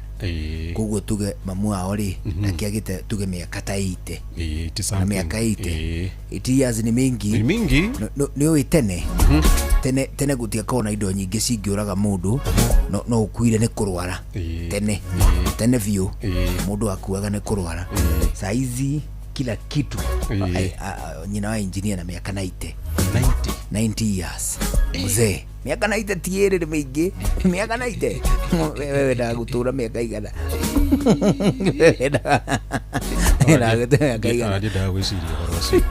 Koguo tuge mamu wao rĩ, akĩagĩte tuge mĩaka ta 80. 80 Na something. mĩaka 80. 80 years nĩ mĩingĩ. Nĩ mingi. Nĩ ũĩ tene tene tene gũtiakorwo na indo nyingĩ cingĩũraga mũndũ, no ũkuire nĩ kũrwara tene tene biũ, mũndũ akuaga nĩ kũrwara. Saizi kila kitu. Nyina wa engineer na mĩaka 90. 90. 90 years mzee, mĩaka 90 ti ĩrĩ nĩ mĩingĩ, mĩaka 90 wewe wendaga gũtũra mĩaka igana? Wewe wendaga gũtũra mĩaka igana? Ona ndiendaga gwĩciria ũhoro ũcio.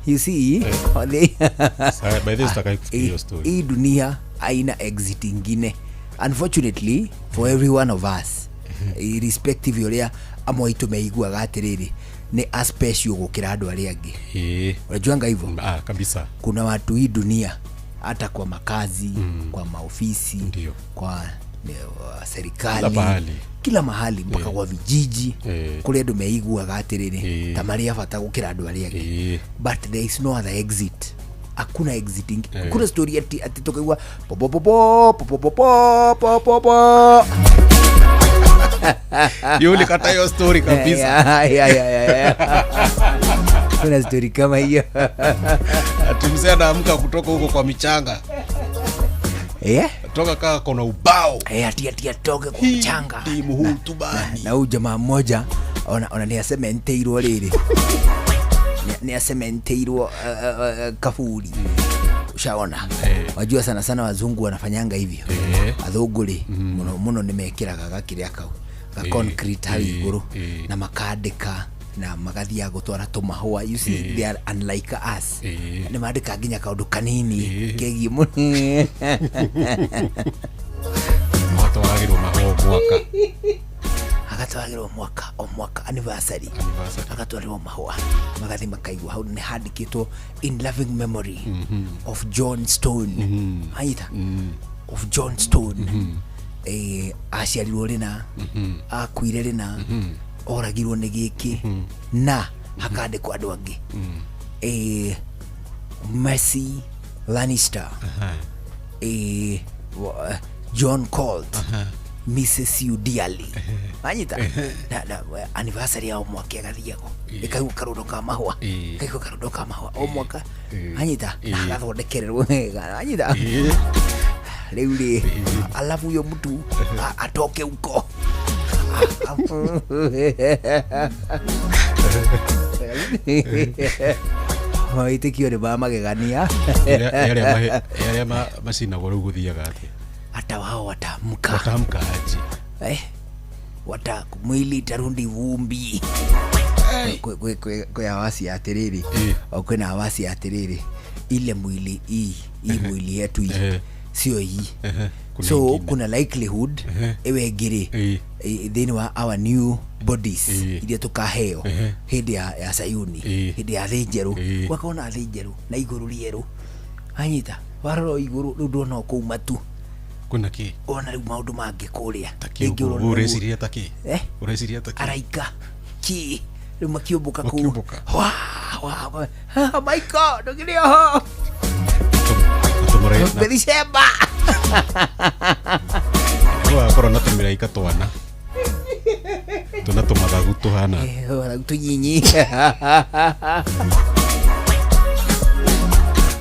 You see, Sawa, by this sitaki kusikia hiyo story. Hii dunia haina exit ingine, unfortunately for every one of us, irrespective ya ũrĩa amwe aitũ meiguaga atĩrĩrĩ nĩ a special gũkĩra andũ arĩa angĩ. Unajuanga hivyo? Ah, kabisa. Kuna watu hii dunia, hata kwa makazi, kwa maofisi, kwa serikali, Kila pahali. Kila mahali, mpaka kwa vijiji kũrĩa andũ meiguaga atĩrĩrĩ ta marĩ a bata gũkĩra andũ arĩa angĩ, but there is no other exit. Hakuna exit ingi. Kuna story ati tukaigua popopopo popopopo popopo. Hiyo ulikata hiyo story kabisa. Yeah. Kuna story kama hiyo. Ati mzee anaamka kutoka huko kwa michanga. Toka kaa kona ubao. Ati atoke kwa mchanga. Timu huu tubani. Na huyu jamaa mmoja ona ni acementeirwo rĩrĩ. Ni acementeirwo kaburi. Ushaona? Wajua sana sana wazungu wanafanyanga hivyo. Athungu rĩ, mũno mũno nĩ mekĩraga gakĩrĩa kau ga concrete hau igũrũ na makandĩka na magathiaga gũtwara tũmahũa. You see, they are unlike us. Nĩ mandĩka nginya kaũndũ kanini kegiĩ mũno. Matwaragĩrwo mahũa o mwaka. Agatwaragĩrwo mwaka o mwaka, anniversary, agatwarĩrwo mahũa, magathi makaigwo hau nĩ handĩkĩtwo "In loving memory of John Stone". Anyita of John Stone, aciarirwo rĩna, akuire rĩna, oragirwo nĩ gĩkĩ, na hakandĩkwo andũ angĩ, Mercy Lannister, John Colt, Mrs. you dearly. Anyita na anniversary ya o mwaka ĩgathiagwo ĩkaigwo karundo ka mahũa, kaigwo karundo ka mahũa o mwaka, anyita, na hagathondekererwo wega, anyita. Rĩu rĩ, alafu huyo mtu atoke huko. Mawĩtĩkio nĩ ma magegania. Arĩa macinagwo rĩu gũthiaga atĩa? Hata wao watamka. Watamka aje? Wata mwili itarundi vumbi. Kwĩ awasi ya atĩrĩrĩ, o kwĩna awasi ya atĩrĩrĩ, ile mwili hii mwili yetu hii sio hii. Kuna So ingine. kuna likelihood ĩwe ĩngĩ rĩ, thĩinĩ wa our new bodies iria tũkaheo hĩndĩ ya Sayuni, hĩndĩ ya thĩ njerũ, gwakona thĩ njerũ na igũrũ rĩerũ, anyita, warora igũrũ rĩu ndwona o kũu matu. Kwĩna kĩ? Ona rĩu maũndũ mangĩ kũrĩa. Kĩ Rĩngĩ ũguo? ũrona rĩu- Ũreciria ta kĩ? Ũreciria ta kĩ? Araika ki rĩu makiũmbũka kũu. Makiũmbũka. Wa, wa, wa. Oh my God, ndũkĩrĩ oho. Tũmũre- Belisheba. Gũgakorwo na tũmĩraika twana tũna tũmathagu tũhana. Mathagu tũnyinyi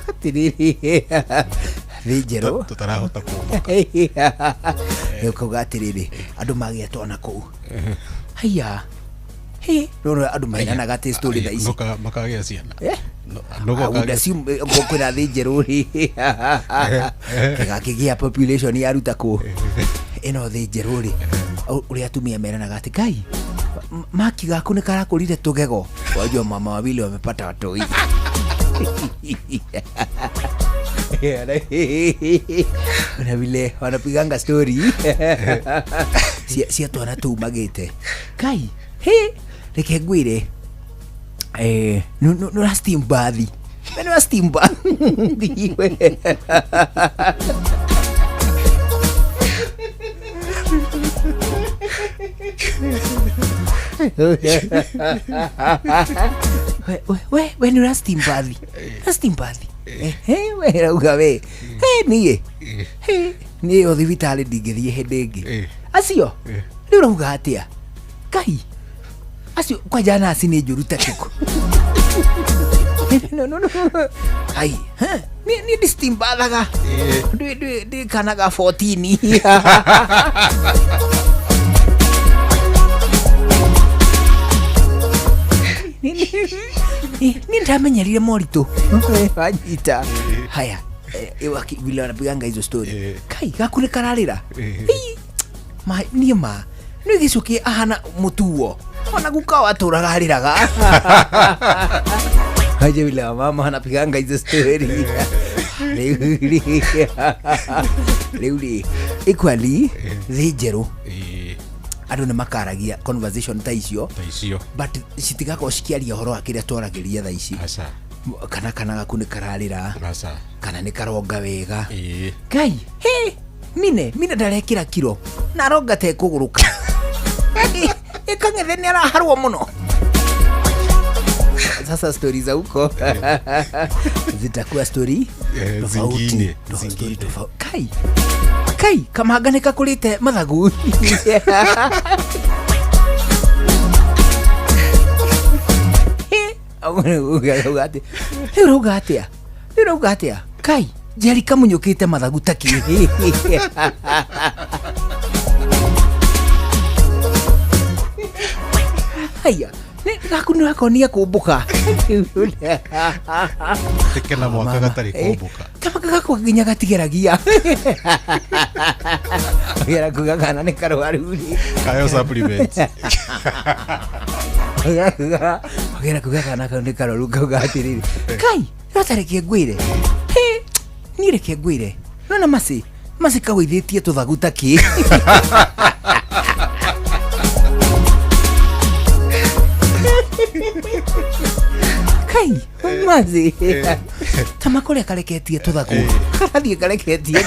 atĩrĩrĩ, thĩ njerũ. Tũtarahota kũmbũka. Ũkauga atĩrĩrĩ, andũ magĩa twana kũu, haiya, hĩ, rũrũ andũ maheanaga atĩ story thaa ici. Makagĩa ciana. I would assume, kwĩna thĩ njerũ rĩ, kĩgakĩgĩa population yaruta kũ ĩno thĩ njerũ rĩ, ũrĩa atumia meranaga atĩ Ngai, maki gaku nĩ karakũrire tũgego, wajua mama wawili wamepata watoi. Na vile wanapiganga story cia twana tũu magĩte Ngai, hĩ, reke ngwĩre, nĩ ũra steam bathi. We nĩ wa steam bath. We. We nĩ ũra steam bath. Ũra steam bath. Ehe, we rauga we. He niĩ. He niĩ o thibitarĩ ndingĩthiĩ hĩndĩ ĩngĩ. Acio rĩu ũrauga atĩa? Kai acio kwanja naci nĩ njũru ta kĩko. No, no, no. Ai, ha? Niĩ ndi steam bathaga. Ndĩ kana ga 14. Niĩ ndamenyerire moritũ. Wanyita. Haya, vile wanapiganga hizo story. Kai, gaku nĩ kararĩra. Ii, ma niĩ ma nĩ gĩcuki ahana mũtuo. Ona guka watũraga arĩraga. Aje vile mama wanapiganga hizo story. Rĩu rĩ equally thĩ njerũ andũ nĩ makaragia conversation ta icio but citigakorwo cikĩaria ũhoro wa kĩrĩa twaragĩria thaa ici. Kana gaku nĩ kararĩra, kana nĩ karonga wega. Ngai, he mine ndarekĩra kiro na aronga te kũgũrũka. Ĩkang'ethe nĩ araharwo mũno. Sasa story za huko zitakuwa story tofauti, story tofauti. Kai kai kamanga nĩ kakũrĩte mathagu. Rĩu ũrauga atĩa? Rĩu ũrauga atĩa? Kai Njeri kamunyũkĩte mathagu ta kĩ? Haya, gaku nĩ wakonia kũmbũka. Kena mwaka gatarĩ kũmbũka. Kamaka gakwa nginya gatigeragia. Gera kuga kana nĩ karwaru rĩ. Kayo supplements. Gera kuga kana kau nĩ karwaru kauga atĩrĩrĩ. Kai, no ngwĩre. He, niĩ reke ngwĩre. Nona maci, maci kagũithĩtie tũthagu ta kĩ. Kai, maci. Ta makũrĩa kareketie tũthagu. Karathiĩ kareketie.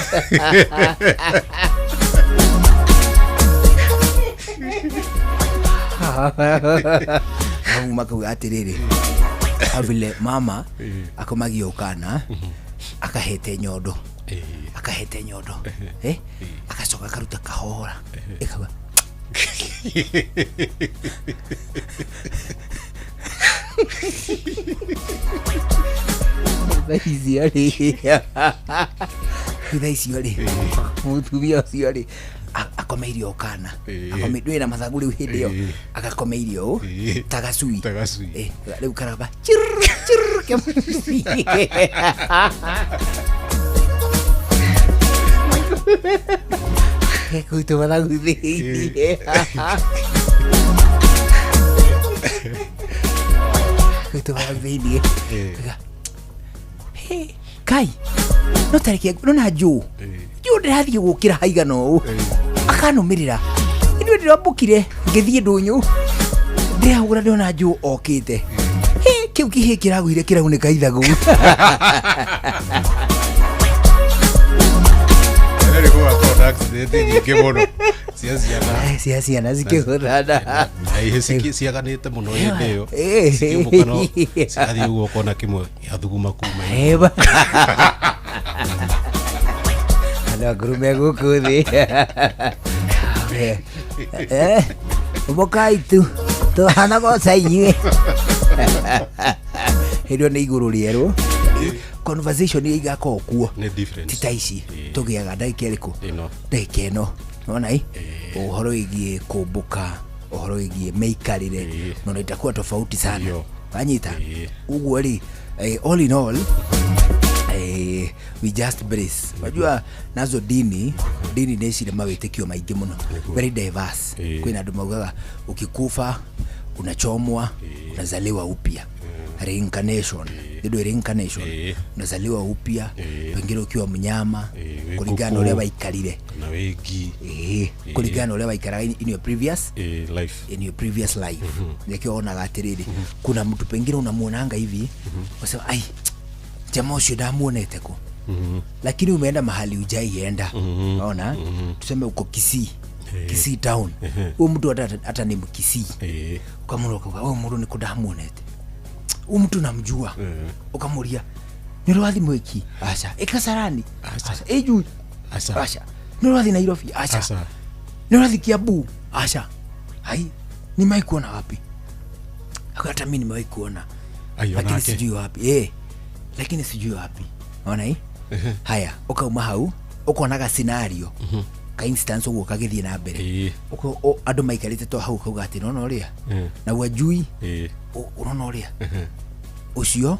Hau makauga atĩrĩrĩ, vile mama akomagia ũkana akahete nyondo, akahete nyondo, agacoka akaruta kahora ĩkauga thaa icio rĩ, thaa icio rĩ, mũtumia ũcio rĩ akomeirie o kana ndwĩ na mathagu rĩu hĩndĩ ĩyo agakomeirie ũũ ta gacui, rĩu karaba chirr chirr kekuto mathagu thĩinĩ, kekuto mathagu thĩinĩ. Kai no tareke nona njũ njũ ndĩrathiĩ gũkĩra haigana ũũ akanũmĩrĩra ithuĩ ndĩrambũkire ngĩthiĩ ndũnyũ ndĩrahũra ndĩrona njũ okĩte. Kĩu kĩhĩ kĩragũire kĩraunĩka ithagu. Rĩu gũgakorwo na accident nyingĩ mũno cia ciana. Cia ciana cikĩgũthana. Na ihe ciaganĩte mũno hĩndĩ ĩyo cikĩũmbũka no cigathiĩ ũguo ũkona kĩmwe gĩathuguma kuma igũrũ. Andũ akũrũ me gũkũ thĩ. Ũmũkai tu tũhana goca inyuĩ. Hĩndĩ ĩyo nĩ igũrũ rĩerũ. Conversation iria igakorwo kuo ti ta ici tũgĩaga ndagĩka ĩrĩkũ, ndagĩka ĩno nona i ũhoro wĩgiĩ kũmbũka, ũhoro wĩgiĩ mĩikarĩre nona itakuwa tofauti sana, wanyita ũguo rĩ. All in all, we just brace. Unajua nazo dini nĩ cirĩ mawĩtĩkio maingĩ mũno, very diverse. Kwĩna andũ maugaga ukikufa unachomwa, unazaliwa upya, reincarnation. Ndio reincarnation, unazaliwa upya, pengine ukiwa mnyama, kulingana na ũrĩa waikarire na wĩngi, kulingana na ũrĩa waikaraga in your previous life, in your previous life. Nĩkĩo wonaga atĩrĩrĩ, kuna mtu pengine unamuonanga hivi unasema ai Jamaa ũcio ndamuonete kũ? Lakini umeenda mahali ujaienda. Ona tuseme uko Kisii, Kisii town, huyu mtu hata ni Mkisii, ukamwona ukauga huyu mũndũ nĩkũ ndamuonete, huyu mtu namjua. Ukamuria nĩ rwathi mwĩki? Aca. Ĩ Kasarani? Aca. Ĩ Juja? Aca. Aca. Nĩ rwathi Nairobi? Aca. Aca. Nĩ rwathi Kiambu? Aca. Hai, nimewahi kuona wapi? Hata mimi nimewahi kuona. Ai, Lakini onake. sijui wapi. Lakini sijui wapi. Ona hii? Haya, ukauma hau, ukonaga scenario. Ka instance ũguo kagĩthiĩ na mbere. Andũ maikarĩte to hau kauga atĩ nona ũrĩa. Na wajui ũrona ũrĩa. Ũcio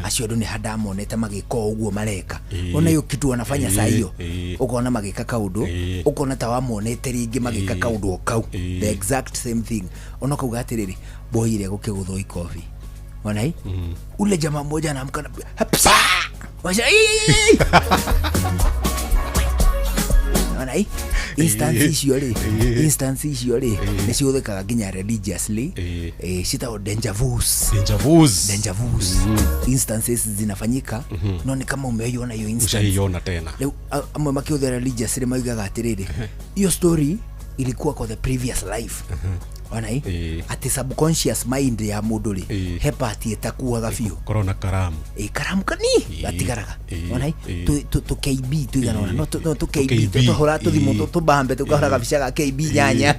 acio andũ nĩ handamonete magĩka o ũguo mareka. Ona hiyo kitu wanafanya saa hiyo. Ũkona magĩka kaũndũ, ũkona ta wamonete rĩngĩ magĩka kaũndũ o kau. The exact same thing. Ona ũkauga atĩrĩrĩ, boy ĩrĩa gũkĩgũthwo ikobi. Ona hii? Ule jamaa mmoja anaamka na hapsa! Washa, "Ii!" Ona hii? Instance icio rĩ, instance icio rĩ, nĩ ciũthĩkaga nginya religiously. Citagwo deja vus. Deja vus. Deja vus. Instances zinafanyika, no ni kama umeiona hiyo instance. Ushaiona tena. Rĩu amwe makĩhũthĩra religiously maugaga atĩrĩrĩ, hiyo story ilikuwa kwa the previous life. Ona hii? Atĩ subconscious mind ya mũndũ rĩ, he part ĩtakuaga biũ. Korwo na karamu. Karamu kani gatigaraga. Ona hii? Tũ KB tũigana ũna. No tũ KB, KB, tũhũra tũthimũ tũbambe tũkahũra gabica ga KB nyanya.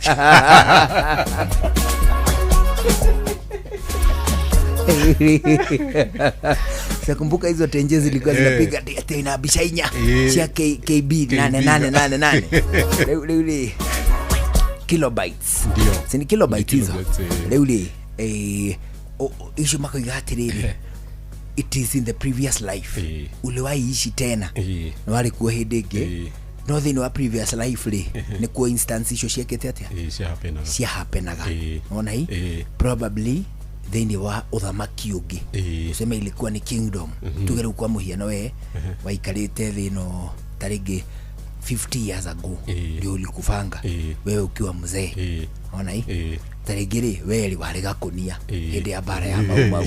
Nakumbuka hizo tenje zilikuwa zinapiga ati inabisha inya cia KB nane nane nane nane. Rĩu rĩu rĩ kilobytes. Ndio. Si ni kilobytes hizo? Kilobytes, Rĩu rĩ icio makoiga atĩrĩrĩ, it is in the previous life. Uliwahi ishi tena. Na warĩ kuo hĩndĩ ĩngĩ. No thĩinĩ wa previous life rĩ, nĩkuo instance icio ciekĩte atĩa? Ciahapenaga. Ciahapenaga. Ona hii? Probably thĩinĩ wa ũthamaki ũngĩ. Tuseme ilikuwa ni kingdom. Tuge rĩu kwa mũhiano we waikarĩte thĩ ĩno ta rĩngĩ 50 years ago ndio ulikufanga wewe ukiwa mzee. Ona hii? Ta rĩngĩ rĩ we rĩ warĩ gakũnia hĩndĩ ya mbara ya Mau Mau.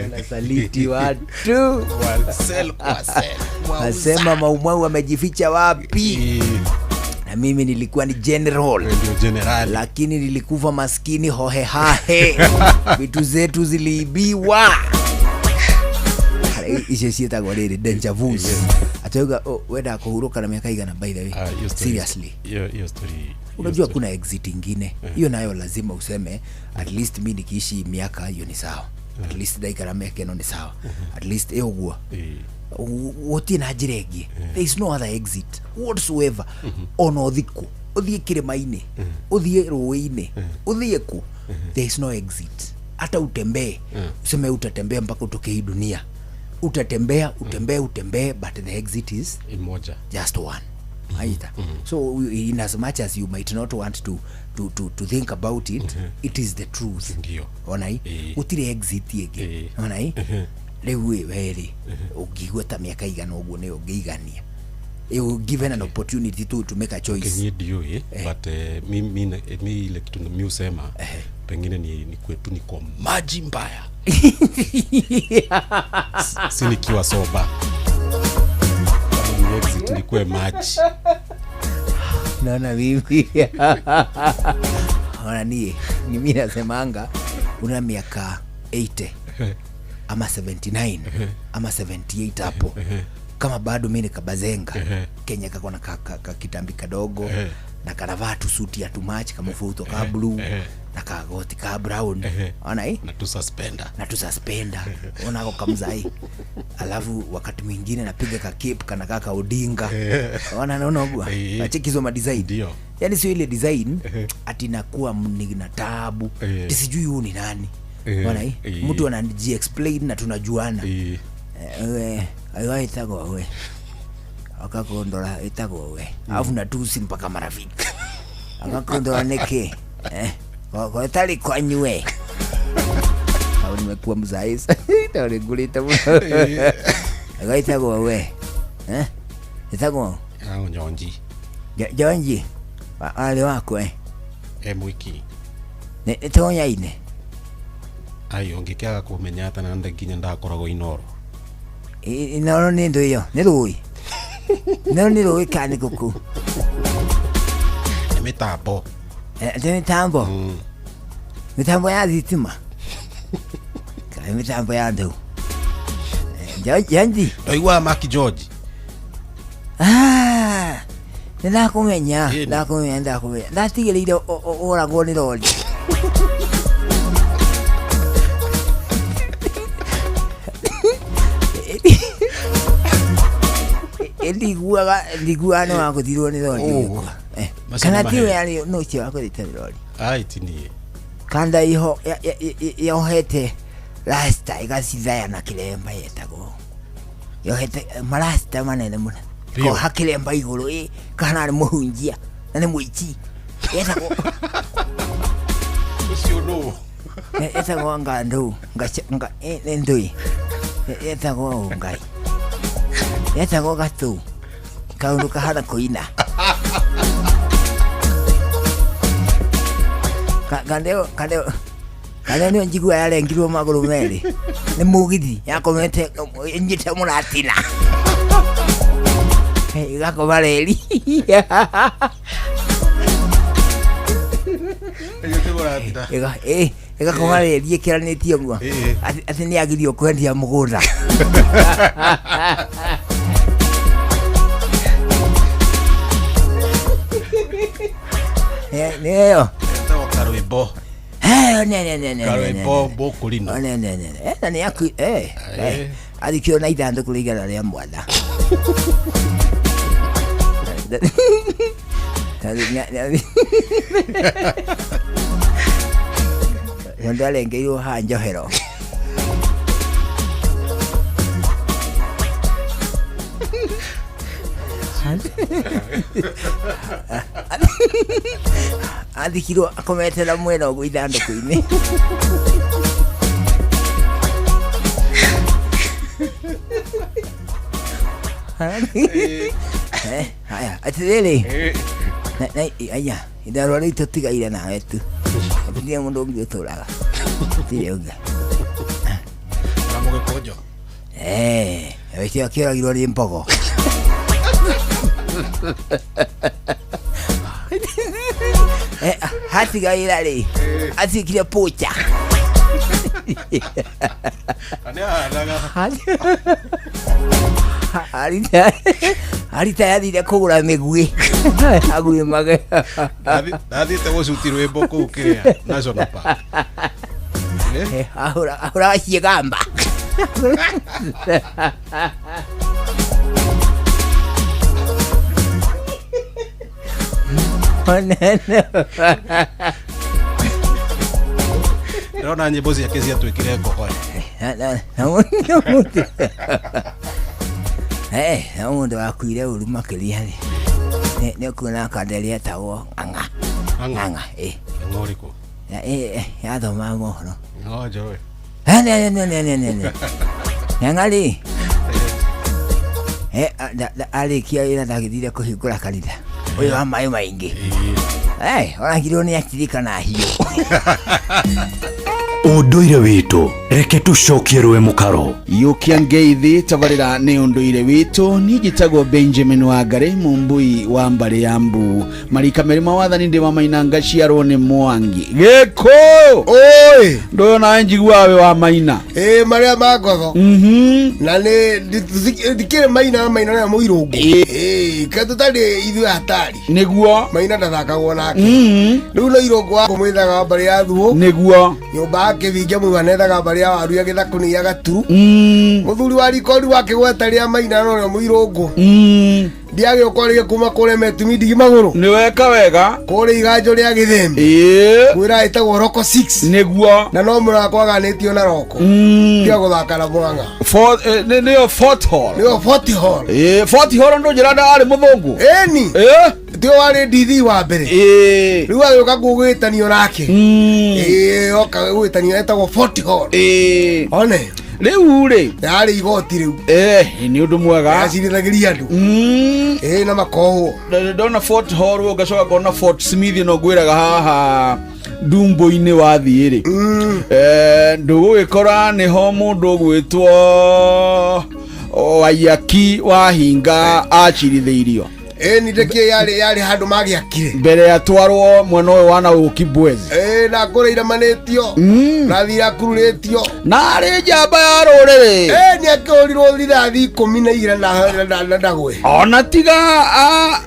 Wanasaliti watu. Wasel kwa sel. Nasema Mau Mau amejificha wapi? Na mimi nilikuwa ni general. Ndio general. Lakini nilikufa maskini hohe hahe. Vitu zetu ziliibiwa. Icio ciĩtagwo rĩrĩ deja vus. Atauga wenda kũhurũka na miaka igana by the way. Hiyo story- Seriously. Hiyo story. Unajua kuna exit ingine. Hiyo nayo lazima useme at least mi nikiishi miaka hiyo ni sawa. At least ndaikara miaka ĩno ni sawa. At least ĩ ũguo. Gũtirĩ na njĩra ĩngĩ. There is no other exit whatsoever. Ona ũthikũ ũthiĩ kĩrĩma-inĩ, ũthiĩ rũĩ-inĩ, ũthiĩ kũ, there is no exit. Hata utembee, useme utatembea mpaka utoke hii dunia, utatembea utembee utembee, but the exit is Imoja. just one. Aita. So in as much as you might not want to think about it, it is the truth. Ndio. Ona hii? Gũtirĩ exit ĩngĩ. Ona hii? Rĩu ĩ we rĩ, ũngĩigua ta mĩaka igana ũguo nĩyo ũngĩigania. You given an opportunity to make a choice. Kenye ndiũĩ, but mi ile kitu mi husema pengine ni kwetu ni kwa maji mbaya. Si nikiwa soba. Kama ni exit nikuwe maji. Naona mimi. Ona niĩ, ni mimi nasemanga una miaka 80 ama 79 ama 78 hapo. Kama bado mimi nikabazenga Kenya kako na ka kitambi kadogo na kanavaa tu suti ya too much kama futo ka blue na kagoti ka brown. Ona hii? Na tu suspender. Na tu suspender. Ona ako kamzai. Alafu wakati mwingine napiga ka cape kana kaka Odinga. Ona naona ogwa. Acheki hizo ma design. Ndio. Yaani sio ile design ati nakuwa nina taabu. Ati sijui huyu ni nani. Ona hii? Mtu anaji explain na tunajuana. Ayo itagwo we. Akakondora itagwo we. Alafu natusi mpaka marafiki. Akakondora neke. Kwa tali kwa nywe. Au nimekuwa mzaisa. Ndio ngulita muno. Ayo itagwo we. Itagwo. Au Njonji. Njonji. Wale wako Mwiki. Ne tonyaine. Ai ũngĩkĩaga kũmenya atĩa na nginya ndakoragwo Inoro. Inoro nĩ ndũ ĩyo nĩ rũĩ. Inoro nĩ rũĩ kana nĩ kũkũ? Nĩ mĩtambo. Nĩ mĩtambo? Mĩtambo ya thitima? Kana mĩtambo ya ndũ? Janji? Ndaiguaga Mark George. Ah, nĩ ndakũmenya, ndakũmenya, ndakũmenya. Ndatigĩrĩire ũragwo nĩ rori. Ndiguaga ndiguaga nĩ wakũthirwo nĩ rori. Oh. Macio Kana nĩ tiwe maheni. arĩ no ũcio wakũthĩte nĩ rori. Ai ti niĩ. Kanda iho yohete rasta ĩgacithaya na kĩremba yetagwo. Yohete marasta manene mũno. Biũ. Koha kĩremba igũrũ ĩ kana nĩ mũhunjia na nĩ mũici. Yetagwo Ũcio nũ? Etagwo nga ndũ nga nĩ ndũi. Etagwo ngai. Etagwo gatũ. Kaũndũ kahana kũina. Kandeo kandeo kandeo nĩyo njigua yarengirwo magũrũ merĩ nĩ mũgithi yakomete ĩnyite mũratina ĩgakoma reri. Ĩgakoma reri ĩkĩranĩtie ũguo atĩ nĩ agirio kwendia mũgũnda. Nĩ ĩyo. Etagwo karwĩmbo. Ne ne ne ne. Karwĩmbo mbũkũrino. Ne ne ne. Na nĩ aku athikirwo na ithandũkũ rĩa igana rĩa mwatha. Tondũ arengeirwo haha njohero. Athikirwo akomete na mwena ũguo ithandũkũ-inĩ. Haya, atĩrĩrĩ. Aya, itharwa rĩu tũtigaire nawe tu. Gũtirĩ mũndũ ũngĩ ũtũraga. Gũtirĩ ũngĩ. Na mũgĩkũnjo. Ũcio akĩũragirwo nĩ mbogo. Hatigaira rĩ, atuĩkire pocha. Na nĩ ahanaga. Arita yathire kũgũra mĩguĩ. Aguĩmage. Ndathiĩte gũcuti rwĩmbo kũu kĩrĩa National Park. Ahũraga ciĩgamba. Onene. Ndĩrona nyĩmbo ciake ciatuĩkire ngogoe. Na mũndũ wakuire ũru makĩria rĩ, nĩ ũkuona kanda ĩrĩa ĩtagwo ng'ang'a. Ng'ang'a, ĩ. Ng'ang'a ũrĩkũ? Yathomaga mohoro. Ng'ang'a wa Njoroge. Ne, ne, ne, ne, ne, ne. Ng'ang'a rĩ, arĩkia wĩra ndagĩthire kũhingũra kanitha ũyũ wa maĩ maingĩ. Oragirwo nĩ akiri kana hiũ. Ũndũire witũ reke tũcokie rũĩ mũkaro. Yũkia ngeithi tabarĩra nĩ ũndũire witũ. Niĩ njĩtagwo Benjamin Wangari, mũmbui wa mbarĩ ya Mbu. Marika merĩ ma wathani ndĩ wa Maina, ngaciarwo nĩ Mwangi Gĩkũyũ. Oi, ndũyũ nawe njiguaga wĩ wa Maina. Ĩ, marĩa ma ngotho. Na nĩ ndikĩrĩ Maina, Maina na mũirũngũ. Ĩ, ka tũtarĩ ithuĩ hatari. Nĩguo. Maina ndathakagwo nake. Rĩu no irũngũ wa kũmwĩthaga wa mbarĩ ya Thuo. Nĩguo. Nyũmba ya kĩbinge mũigana ethaga mbarĩ ya waru ya gĩthakũ nĩ ya gaturu. Mũthuri wa rikori wa kĩgweta rĩa Maina no rĩo mũirũngũ. Ndiagĩũka rĩngĩ kuma kũrĩa metumi ndigi magũrũ. Nĩ weka wega. Kũrĩa iganjo rĩa gĩthembe. Kwĩra ĩtagwo Roko 6. Nĩguo. Na no mũrako waganĩtio na Roko. Tiga gũthaka na Mũrang'a. Nĩyo Fort Hall. Nĩyo Fort Hall. Fort Hall ndũnjĩra arĩ mũthũngũ. Ĩni. Tio warĩ DD wa mbere. Rĩu agĩũka gũgĩtanio nake. Oka gũgĩtanio etagwo Fort Hall. One. Rĩu rĩ. Yarĩ igoti rĩu. Nĩ ũndũ mwega. Yacirithagĩria andũ. Na makohwo. Ndona Fort Hall ũguo ngacoka ngona Fort Smith ĩno ngwĩraga haha. ndumbo-inĩ wathiĩ rĩ ndũgũgĩkora nĩho mũndũ ũgwĩtwo Waiyaki Wahinga acirithĩirio. Ĩni ndĩkĩ yarĩ handũ magĩakire mbere atwarwo mwena ũyũ wa na Kibwezi. Na kũrĩa iramanĩtio na thira kururĩtio na arĩ njamba ya rũrĩrĩ. Nĩ akĩhũrirwo rithathi 12 na ndagwe. Ona tiga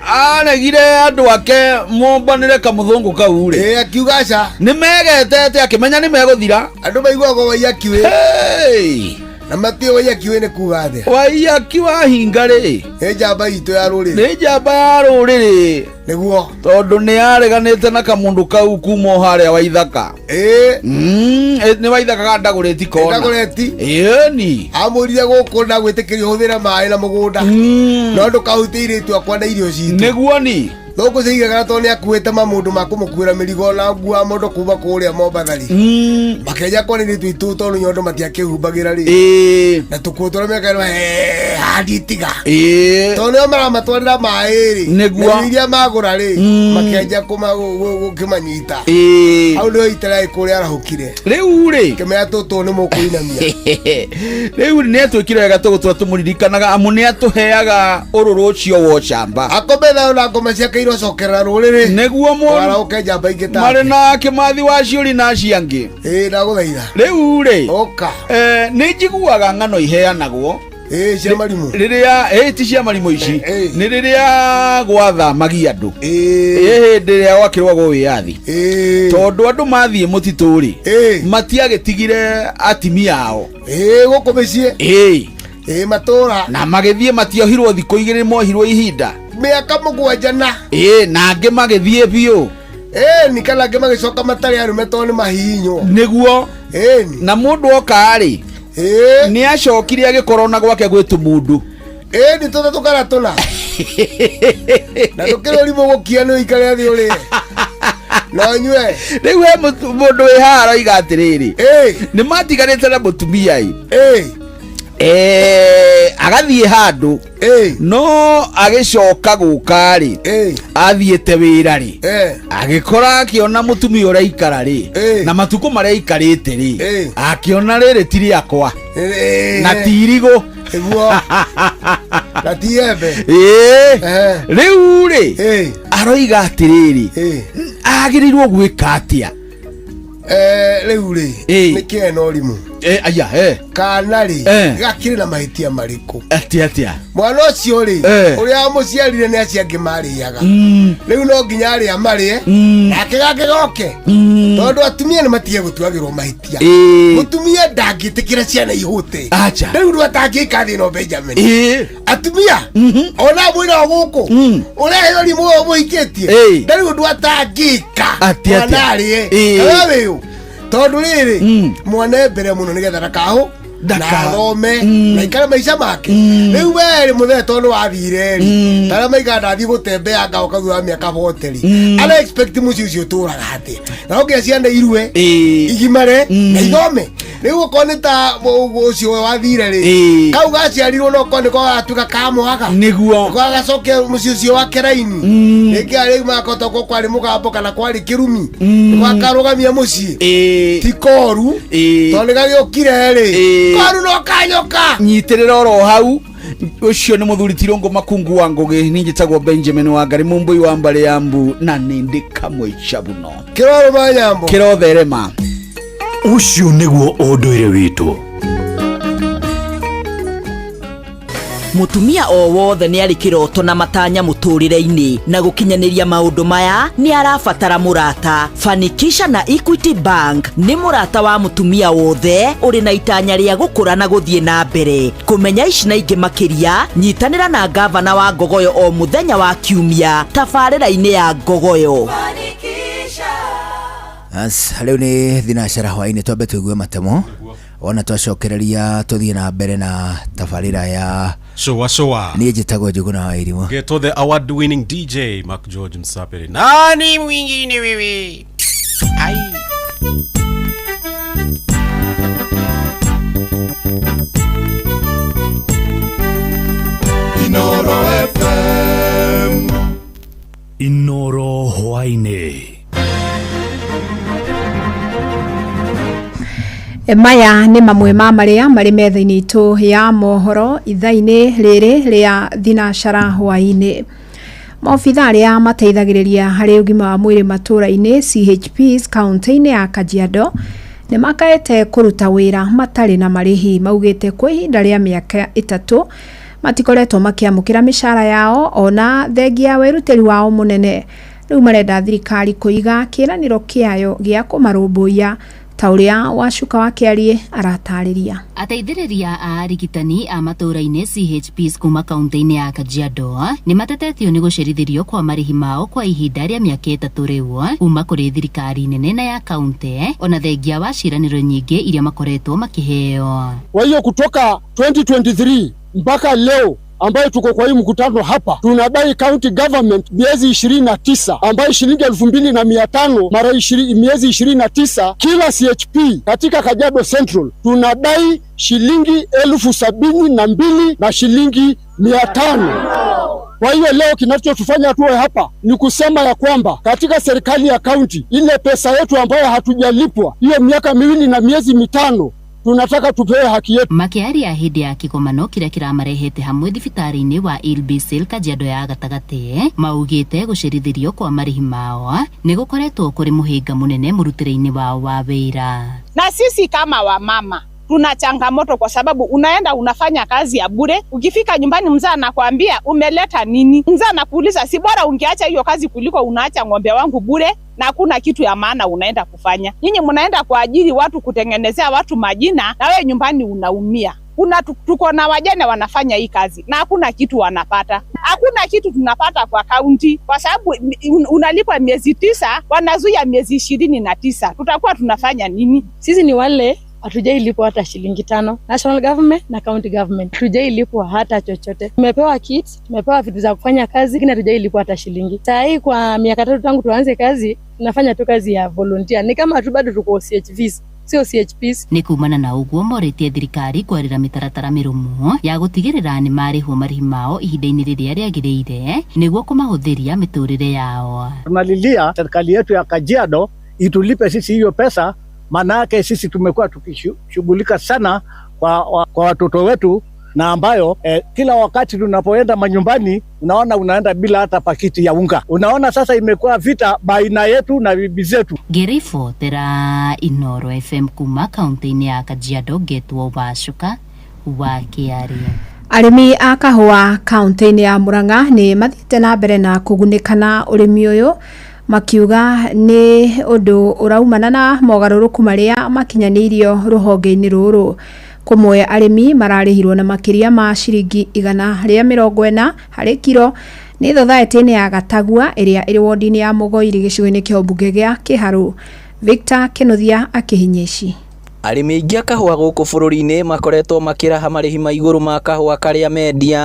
aregire andũ ake mombanĩre kamũthũngũ kau rĩ. Akiuga aca. Nĩ megetete akĩmenya nĩ megũthira. Andũ maiguaga Waiyaki wĩ. Na matio Waiyaki wĩ nĩ kuga atĩa? Waiyaki Wahinga rĩ. Nĩ njamba itũ ya rũrĩrĩ. Nĩ njamba ya rũrĩrĩ. Nĩguo. Tondũ nĩ areganĩte na kamũndũ kau kuma o harĩa Waithaka. Nĩ Waithaka ka Ndagũrĩti kona. Ndagũrĩti. Ĩni. Amũrire gũkũ na gwĩtĩkĩrio hũthĩra maĩ na mũgũnda. No ndũkahutie airĩtu akwa na irio citũ. Nĩguo ni. Thũngũ ciaigaga tondũ nĩ akuĩte mamũndũ ma kũmũkuĩra mĩrigo na nguo ya mũndũ kuma kũrĩa Mombatha rĩ. Makĩanjia kuona airĩtu aitũ tondũ nyondo matiakĩhumbagĩra rĩ. Na tũkuo tũrĩa mekaga handi tiga. Tondũ nĩo maramatwarĩra maĩ rĩ. Nĩguo. Na irio iria magũra rĩ. Makĩanjia gũkĩmanyita. Hau nĩho ita rĩarĩ kũrĩa arahũkire. Rĩu rĩ. Kĩmera tũtũ nĩ mũkũinamia. Rĩu nĩ atwĩkire wega tũgũtũra tũmũririkanaga amu nĩ atũheaga ũrũrũ ũcio wa ũcamba. Akome thayũ na ngoma ciake irocokerera rũrĩrĩ. Nĩguo mũndũ Warahũke njamba ingĩ take. marĩ na Kĩmathi wa Ciũri na acio angĩ. Ndagũthaitha. Rĩu rĩ. Ũka. Nĩ njiguaga ng'ano iheanagwo. Cia marimũ. Rĩrĩa ti cia marimũ ici. Nĩ rĩrĩa gwathamagia andũ. Hĩndĩ ĩrĩa gwakĩrwagwo wĩyathi. Tondũ andũ mathiĩ mũtitũ rĩ. Matiagĩtigire atimia ao. Gũkũ mĩciĩ. Matũra. Na magĩthiĩ matiohirwo thikũ igĩrĩ mohirwo ihinda. Mĩaka mũgwanja na. Na angĩ magĩthiĩ biũ. Ni kana angĩ magĩcoka matarĩ arũme tondũ nĩ mahihinywo. Nĩguo. Na mũndũ oka rĩ. Nĩ acokire agĩkorwo na gwake gwĩ tũmũndũ. Nĩ tũtatũ kana tũna. Na ndũkĩrĩ ũrimũ gũkia nĩ ũikare thĩ ũrĩe. No nyue. Rĩu he mũndũ wĩ haha aroiga atĩrĩrĩ. Nĩ matiganĩte na mũtumia ĩ. Agathiĩ handũ. No agĩcoka gũka rĩ. Athiĩte wĩra rĩ. Agĩkora akĩona mũtumia ũrĩa aikara rĩ. Na matukũ marĩa aikarĩte rĩ. Akĩona rĩrĩ ti rĩakwa. Na ti irigũ. Nĩguo. Na ti embe. Rĩu rĩ. Aroiga atĩrĩrĩ. Agĩrĩirwo gwĩka atĩa? Rĩu rĩ. Nĩ kĩe na ũrimũ. Aya. Kana rĩ. Gakĩrĩ na mahĩtia marĩkũ? Atĩa. Mwana ũcio rĩ. Ũrĩa wamũciarire nĩ acio angĩ marĩaga. Rĩu no nginya arĩa marĩe. Nake gake goke. Tondũ atumia nĩ matige gũtuagĩrwo mahĩtia. Mũtumia ndangĩtĩkĩra ciana ihũte. Acha. Rĩu rĩu atangĩka thĩna o Benjamin. Atumia. Ona mwĩra o gũkũ. Ũrehe ũrimũ ũyũ mũhikĩtie. Ndarĩ ũndũ atangĩka. Mwana arĩe. Kana wĩũ. Tondũ rĩrĩ. Mwana mbere mũno nĩgetha ndakahũ. Na athome na ikare maica make. Rĩu we rĩ mũthee tondũ wathire rĩ. Tarĩa maiga ndathiĩ gũtembea ngaũka thutha wa mĩaka 40 rĩ. Ara expect mũciĩ ũcio ũtũraga atĩa. Na no nginya ciana irue. Igimare na ithome. Rĩu okorwo nĩ ta ũcio wathire rĩ. Kau gaciarirwo no okorwo nĩko gagatuĩka ka mwaga. Nĩguo. Nĩko gagacokia mũciĩ ũcio wake raini. Rĩngĩ rĩu makahota gũkorwo kwarĩ mũgambo kana kwarĩ kĩrumi. Nĩko gakarũgamia mũciĩ. Ti koru. Tondũ nĩgagĩũkire rĩ. Koru no kanyoka. Nyitĩrĩra oro hau. Ũcio nĩ mũthuri ti Irũngũ Makungu wa Ngũgĩ. Niĩ njĩtagwo Benjamin Wangari Mũmbũi wa mbarĩ ya Mbu na nĩ ndĩ kamwe cabuno. Kĩrorũma nyambo. Kĩrotherema. Ũcio nĩguo ũndũire witũ. Mũtumia o wothe nĩ arĩ kĩroto na matanya mũtũrĩre-inĩ na gũkinyanĩria maũndũ maya nĩ arabatara mũrata. Fanikisha na Equity Bank nĩ mũrata wa mũtumia wothe ũrĩ na itanya rĩa gũkũra na gũthiĩ na mbere. Kũmenya ici na ingĩ makĩria, nyitanĩra na ngavana wa Ngogoyo o mũthenya wa Kiumia tabarĩra-inĩ ya Ngogoyo. As rĩu nĩ thinacara hwaĩ-inĩ twambe tũigue matemo. Ona twacokereria tũthiĩ na mbere na tabarĩra ya Showa Showa. Niĩ njĩtagwo Njũgũna wa Irimũ. Geto the award winning DJ Mark George Msapere. Nani mwingine wewe? Ai. Inoro FM. Inoro hwaĩ-inĩ. Maya nĩ mamwe ma marĩa marĩ metha-inĩ itũ ya mohoro ithaa-inĩ rĩrĩ rĩa thinacara hwaĩ-inĩ. Maobitha arĩa mateithagĩrĩria harĩ ũgima wa mwĩrĩ matũũra-inĩ CHPs kaunti-inĩ ya Kajiado nĩ makaĩte kũruta wĩra matarĩ na marĩhi. Maugĩte kwa ihinda rĩa mĩaka 3 matikoretwo makĩamũkĩra mĩcara yao ona thengia wĩrutĩri wao mũnene. Rĩu marenda thirikari kũiga kĩĩranĩro kĩayo gĩa kũmarũmbũiya ta ũrĩa Wacuka wa Kĩariĩ aratarĩria. Ateithĩrĩria a arigitani a matũũra-inĩ CHPs kuma kaunti-inĩ ya Kajiado nĩ matetetio nĩ gũcerithĩrio kwa marĩhi mao kwa ihinda rĩa mĩaka 3 rĩu kuma kũrĩ thirikari nene na ya kaunti ona thengia wa ciĩranĩro nyingĩ iria makoretwo makĩheo. Kwa hiyo kutoka 2023 mpaka leo ambayo tuko kwa hii mkutano hapa, tunadai county government miezi 29 ambayo shilingi 2500 mara miezi 29 kila CHP katika Kajiado Central tunadai shilingi 72,500 na shilingi 500. Kwa hiyo leo kinachotufanya tuwe hapa ni kusema ya kwamba katika serikali ya county ile pesa yetu ambayo hatujalipwa hiyo miaka 2 na miezi 5 tunataka tupewe haki yetu. Makiaria hĩndĩ ya kĩgomano kĩrĩa kĩramarehete hamwe thibitarĩ-inĩ wa Ilbisil Kajiado ya gatagatĩ maugĩte gũcerithĩrio kwa marĩhi mao nĩ gũkoretwo kũrĩ mũhĩnga mũnene mũrutĩre-inĩ wao wa wĩra. Na sisi kama wamama tuna changamoto kwa sababu unaenda unafanya kazi ya bure, ukifika nyumbani mzee anakuambia umeleta nini? Mzee anakuuliza si bora ungeacha hiyo kazi kuliko unaacha ng'ombe wangu bure na hakuna kitu ya maana unaenda kufanya. Nyinyi mnaenda kuajiri watu kutengenezea watu majina na wewe nyumbani unaumia. Kuna tuko na wajane wanafanya hii kazi na hakuna kitu wanapata. Hakuna kitu tunapata kwa kaunti kwa sababu unalipwa miezi 9, wanazuia miezi 29. Tutakuwa tunafanya nini? Sisi ni wale hatujailipwa hata shilingi 5, national government na county government hatujailipwa hata chochote. Tumepewa kits, tumepewa vitu za kufanya kazi, lakini hatujailipwa hata shilingi. Saa hii kwa miaka 3 tangu tuanze kazi, tunafanya tu kazi ya volunteer. Ni kama tu bado tuko CHVs, sio CHPs. Nĩ kumana na ũguo morĩtie thirikari kwarĩra mĩtaratara mĩrũmu ya gũtigĩrĩra nĩ marĩhwo marĩhi mao ihinda-inĩ rĩrĩa rĩagĩrĩire nĩguo kũmahũthĩria mĩtũrĩre yao. Tunalilia serikali yetu ya Kajiado itulipe sisi hiyo pesa, manake sisi tumekuwa tukishughulika sana kwa watoto wetu na ambayo kila wakati tunapoenda manyumbani unaona unaenda bila hata pakiti ya unga. Unaona sasa imekuwa vita baina yetu na bibi zetu. Ngĩribotera Inoro FM kuma kaunti-inĩ ya Kajiado ngetwo Wacuka wa Kĩaria. Arĩmi a kahũa kaunti-inĩ ya Murang'a nĩ mathiĩte na mbere na kũgunĩka na ũrĩmi ũyũ makiuga nĩ ũndũ ũraumana na mogarũrũku marĩa makinyanĩirio rũhonge-inĩ rũrũ. Kũmwe arĩmi mararĩhirwo na makĩria ma ciringi 140 harĩ kiro nĩ thothaitĩ-inĩ ya Gatagua ĩrĩa ĩrĩ wodi-inĩ ya Mũgoiri gĩcigo-inĩ kĩa ũmbunge gĩa Kĩharũ. Victor Kĩnuthia akĩhinyia ici. Arĩmi aingĩ a kahũa gũkũ bũrũri-inĩ makoretwo makĩraha marĩhi ma igũrũ ma kahũa karĩa mendia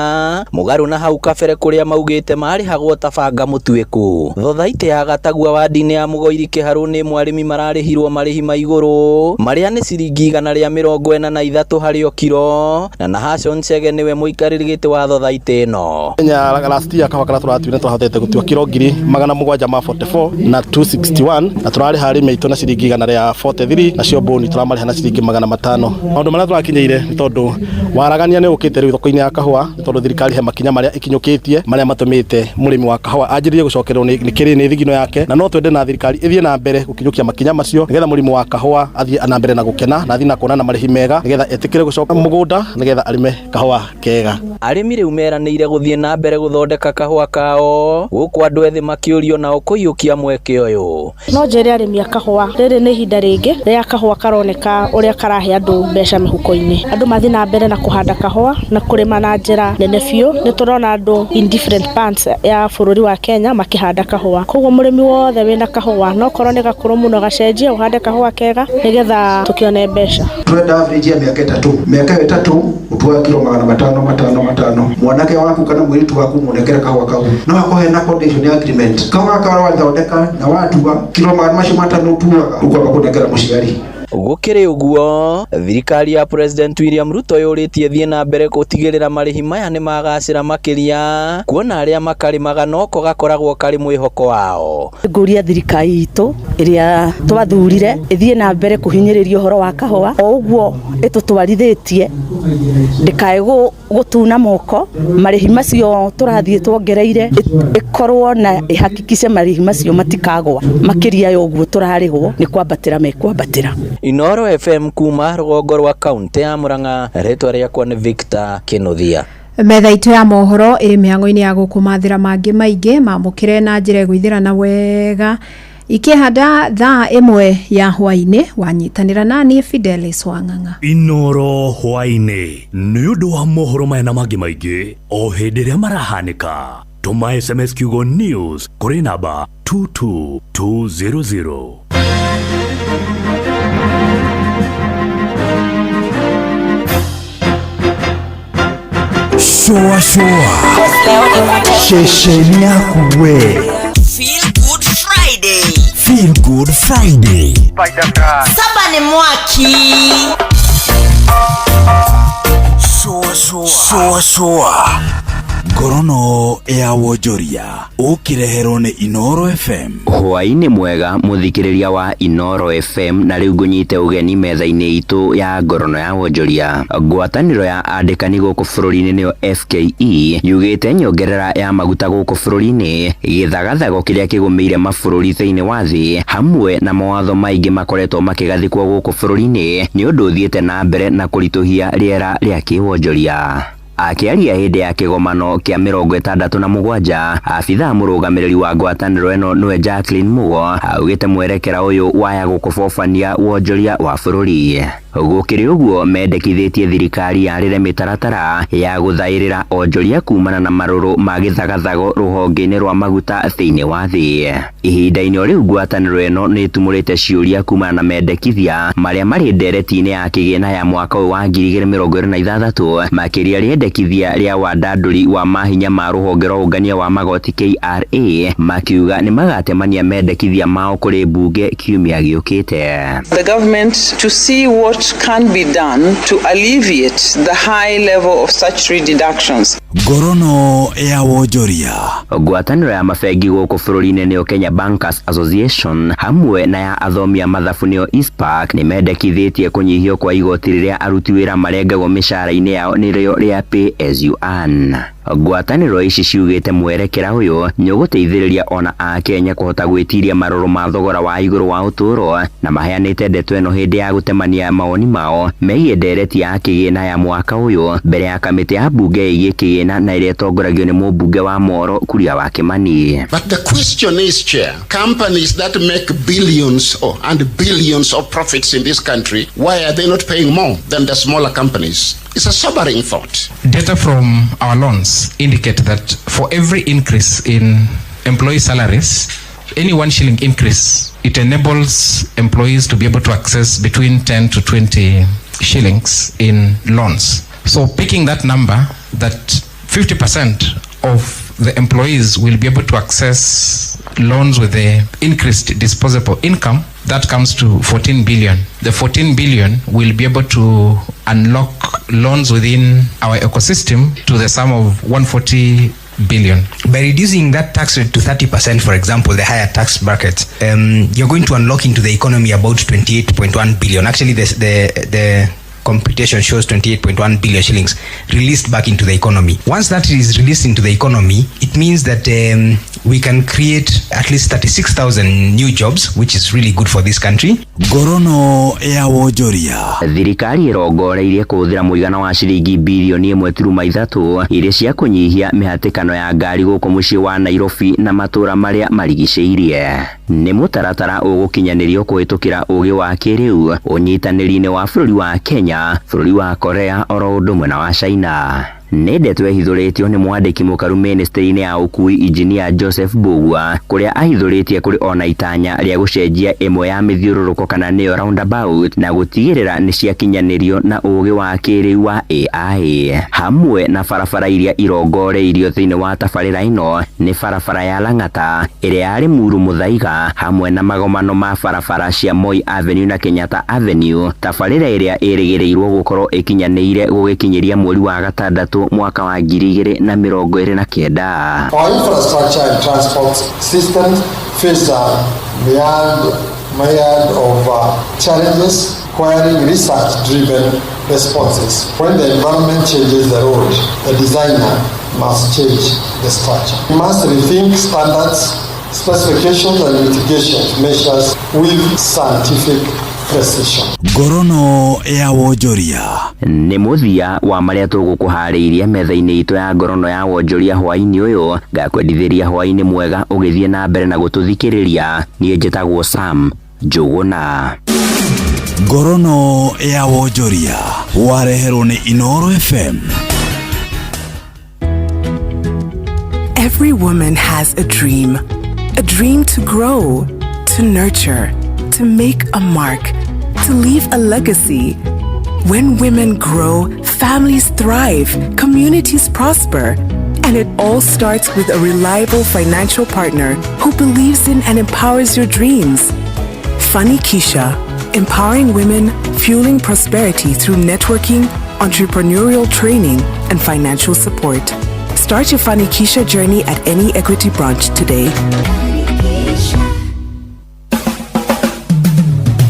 mũgarũ na hau kabere kũrĩa maugĩte marĩhagwo ta banga mũtuĩku. Thothaitĩ ya Gatagua wadi-inĩ ya Mũgoiri Kĩharũ nĩ ĩmwe arĩmi mararĩhirwo marĩhi ma igũrũ marĩa nĩ ciringi 143 harĩ o kiro na Nahashon Chege nĩwe mũikarĩri gĩtĩ wa thothaitĩ ĩno. Kenya last year kahũa karĩa tũratuire nĩtwahotete gũtua kiro 744 na 261 na tũrarĩha arĩmi aitũ na ciringi 143 nacio mbũni tũramarĩha na ciringi 500. Maũndũ marĩa tũrakinyĩire nĩ tondũ waragania nĩ ũkĩte rĩu thoko-inĩ ya kahũa nĩ tondũ thirikari he makinya marĩa ĩkinyũkĩtie marĩa matũmĩte mũrĩmi wa kahũa anjĩrĩrie gũcokererwo nĩ kĩrĩ nĩ thigino yake na no twende na thirikari ĩthiĩ na mbere gũkinyũkia makinya macio nĩgetha mũrĩmi wa kahũa athiĩ na mbere na gũkena na athiĩ na kuona na marĩhi mega nĩgetha etĩkĩre gũcoka mũgũnda nĩgetha arĩme kahũa kega. Arĩmi rĩu meranĩire gũthiĩ na mbere gũthondeka kahũa kao gũkũ andũ ethĩ makĩũrio nao kũiyũkia mweke ũyũ. No njĩre arĩmi a kahũa rĩrĩ nĩ ihinda rĩngĩ rĩa kahũa karoneka ũrĩa karahe andũ mbeca mĩhuko-inĩ. Andũ mathiĩ na mbere na kũhanda kahũa na kũrĩma na njĩra nene biũ. Nĩ tũrona andũ in different parts ya bũrũri wa Kenya makĩhanda kahũa. Koguo mũrĩmi wothe wĩna kahũa no korwo nĩ gakũrũ mũno gacenjie ũhande kahũa kega nĩgetha tũkĩone mbeca. Turenda average ya mĩaka 3 mĩaka 3 ũtuaga kiro 500 500 500 mwanake waku kana mũirĩtu waku mũnengere kahũa kau no hakorwo hena condition ya agreement kahũa gaka wathondeka na watua kiro 500 ũtuaga ũkwamba kũnengera mũciari. Gũkĩrĩ ũguo, thirikari ya President William Ruto yũrĩtie ĩthiĩ na mbere gũtigĩrĩra marĩhi maya nĩ magacĩra makĩria, kuona arĩa makarĩmaga noko gakoragwo karĩ mwĩhoko wao. Ngũria thirikari itũ ĩrĩa twathurire ĩthiĩ na mbere kũhinyĩrĩria ũhoro wa kahũa o ũguo ĩtũtwarithĩtie, ndĩkae gũtuna moko marĩhi macio tũrathiĩ tuongereire, ĩkorwo na ĩhakikice marĩhi macio matikagwa makĩria ya ũguo tũrarĩhwo, nĩ kwambatĩra mekwambatĩra. Inooro FM kuma rũgongo rwa kaunti ya Murang'a, rĩtwa rĩakwa nĩ Victor Kinuthia. Metha itũ ya mohoro ĩrĩ mĩhang'o-inĩ ya gũkũmathĩra mangĩ maingĩ mamũkĩre na njĩra ĩgũithĩrana wega ikĩhanda thaa 1 ya hwaĩ-inĩ. Wanyitanĩra nani Fidelis Wang'ang'a. Inooro hwaĩ-inĩ nĩ ũndũ wa mohoro maya na mangĩ maingĩ o hĩndĩ ĩrĩa marahanĩka, tũma SMS kiugo news kũrĩ namba 22200. Shua shua ceceni yaku we. Feel Good Friday. Feel Good Friday. Saba nĩ mwaki. Shua shua shua shua ngorono ya wonjoria ũkĩreherwo nĩ Inooro FM. Hwaĩ-inĩ mwega mũthikĩrĩria wa Inooro FM, na rĩu ngũnyite ũgeni metha-inĩ itũ ya ngorono ya wonjoria. Ngwatanĩro ya andĩkani gũkũ bũrũri-inĩ nĩyo FKE yugĩte nyongerera ya maguta gũkũ bũrũri-inĩ, gĩthagathago kĩrĩa kĩgũmĩire mabũrũri thĩinĩ wa thĩ, hamwe na mawatho maingĩ makoretwo makĩgathĩkwo gũkũ bũrũri-inĩ, nĩ ũndũ ũthiĩte na mbere na kũritũhia rĩera rĩa kĩwonjoria. Akĩaria hĩndĩ ya kĩgomano kĩa 67, abithaa mũrũgamĩrĩri wa ngwatanĩro ĩno nĩwe Jacqueline Mugo augĩte mwerekera ũyũ waya gũkũbobania wonjoria wa bũrũri. Gũkĩrĩ ũguo, mendekithĩtie thirikari yarĩre mĩtaratara ya gũthaĩrĩra onjoria kumana na marũrũ ma gĩthagathago rũhonge-inĩ rwa maguta thĩinĩ wa thĩ. Ihinda-inĩ o rĩu, ngwatanĩro ĩno nĩ ĩtumũrĩte ciũria kumana na mendekithia marĩa marĩ ndereti-inĩ ya kĩgĩna ya mwaka ũyũ wa 2026, makĩria rĩendekithia rĩa wandandũri wa mahinya ma rũhonge rwa ũngania wa magoti KRA, makiuga nĩ magatemania mendekithia mao kũrĩ mbunge kiumia gĩũkĩte. The government to see what can be done to alleviate the high level of statutory deductions. Ngorono ya wonjoria. Ngwatanĩro ya mabengi gũkũ bũrũri-inĩ nĩyo Kenya Bankers Association hamwe na ya athomi a mathabu nĩyo ICPAK nĩ mendekithĩtie kũnyihio kwa igoti rĩrĩa aruti wĩra marengagwo mĩcara-inĩ yao nĩrĩo rĩa pay as you earn. Ngwatanĩro ici ciugĩte mwerekera ũyũ nĩ ũgũteithĩrĩria ona akenya kũhota gwĩtiria marũrũ ma thogora wa igũrũ wa ũtũũro, na maheanĩte ndeto ĩno hĩndĩ ya gũtemania mawoni mao megiĩ ndereti ya kĩgĩna ya mwaka ũyũ mbere ya kamĩtĩ ya mbunge ĩgiĩ kĩgĩna na ĩrĩa ĩtongoragio nĩ mũmbunge wa Moro Kuria wa Kimani. But the question is, Chair, companies that make billions and billions of profits in this country, why are they not paying more than the smaller companies? It's a sobering thought. Data from our loans indicate that for every increase in employee salaries, any 1 shilling increase, it enables employees to be able to access between 10 to 20 shillings in loans. So picking that number, that 50% of the employees will be able to access loans with the increased disposable income, that comes to 14 billion. The 14 billion will be able to unlock loans within our ecosystem to the sum of 140 billion. By reducing that tax rate to 30%, for example, the higher tax bracket, you're going to unlock into the economy about 28.1 billion. Actually, the computation shows 28.1 billion shillings released back into the economy. Once that is released into the economy, it means that we can create at least 36,000 new jobs, which is really good for this country. Ngorono ya wonjoria. Thirikari ĩrongoreirie kũhũthĩra mũigana wa ciringi birioni 1.3 irĩ cia kũnyihia mĩhatĩkano ya ngari gũkũ mũciĩ wa Nairobi na matũũra marĩa marigicĩirie. Nĩ mũtaratara ũgũkinyanĩrio kũhĩtũkĩra ũgĩ wa kĩrĩu ũnyitanĩri-inĩ wa bũrũri wa Kenya, bũrũri wa Korea oro ũndũ ũmwe na wa China. Nĩ ndeto ĩhithũrĩtio nĩ mwandĩki mũkaru mĩnĩstrĩ-inĩ ya ũkui Injinia Joseph Mbugua kũrĩa ahithũrĩtie kũrĩ ona itanya rĩa gũcenjia ĩmwe ya mĩthiũrũrũko kana nĩyo roundabout na gũtigĩrĩra nĩ ciakinyanĩrio na ũgĩ wa kĩrĩu wa AI hamwe na barabara iria irongoreirio thĩinĩ wa tabarĩra ĩno nĩ barabara ya Lang'ata ĩrĩa yarĩ Muru Muthaiga hamwe na magomano ma barabara cia Moi Avenue na Kenyatta Avenue tabarĩra ĩrĩa ĩrĩgĩrĩirwo gũkorwo ĩkinyanĩire gũgĩkinyĩria mweri wa gatandatũ mwaka wa 2029. Our infrastructure and transport systems face a myriad of challenges requiring research-driven responses. When the environment changes the road, the designer must change the structure. We must rethink standards, specifications and mitigation measures with scientific precision. Ngorono ya wonjoria. Nĩ mũthia wa marĩa tũgũkũharĩirie metha-inĩ itũ ya ngorono ya wonjoria hwaĩ-inĩ ũyũ. Ngakwendithĩria hwaĩ-inĩ mwega ũgĩthiĩ na mbere na gũtũthikĩrĩria. Niĩ njĩtagwo Sam Njũgũna. Ngorono ya wonjoria wareherwo nĩ Inooro FM. Every woman has a dream. A dream to grow, to nurture, to make a mark, to leave a legacy. When women grow, families thrive, communities prosper. And it all starts with a reliable financial partner who believes in and empowers your dreams. Fanikisha, empowering women, fueling prosperity through networking, entrepreneurial training, and financial support. Start your Fanikisha journey at any Equity branch today.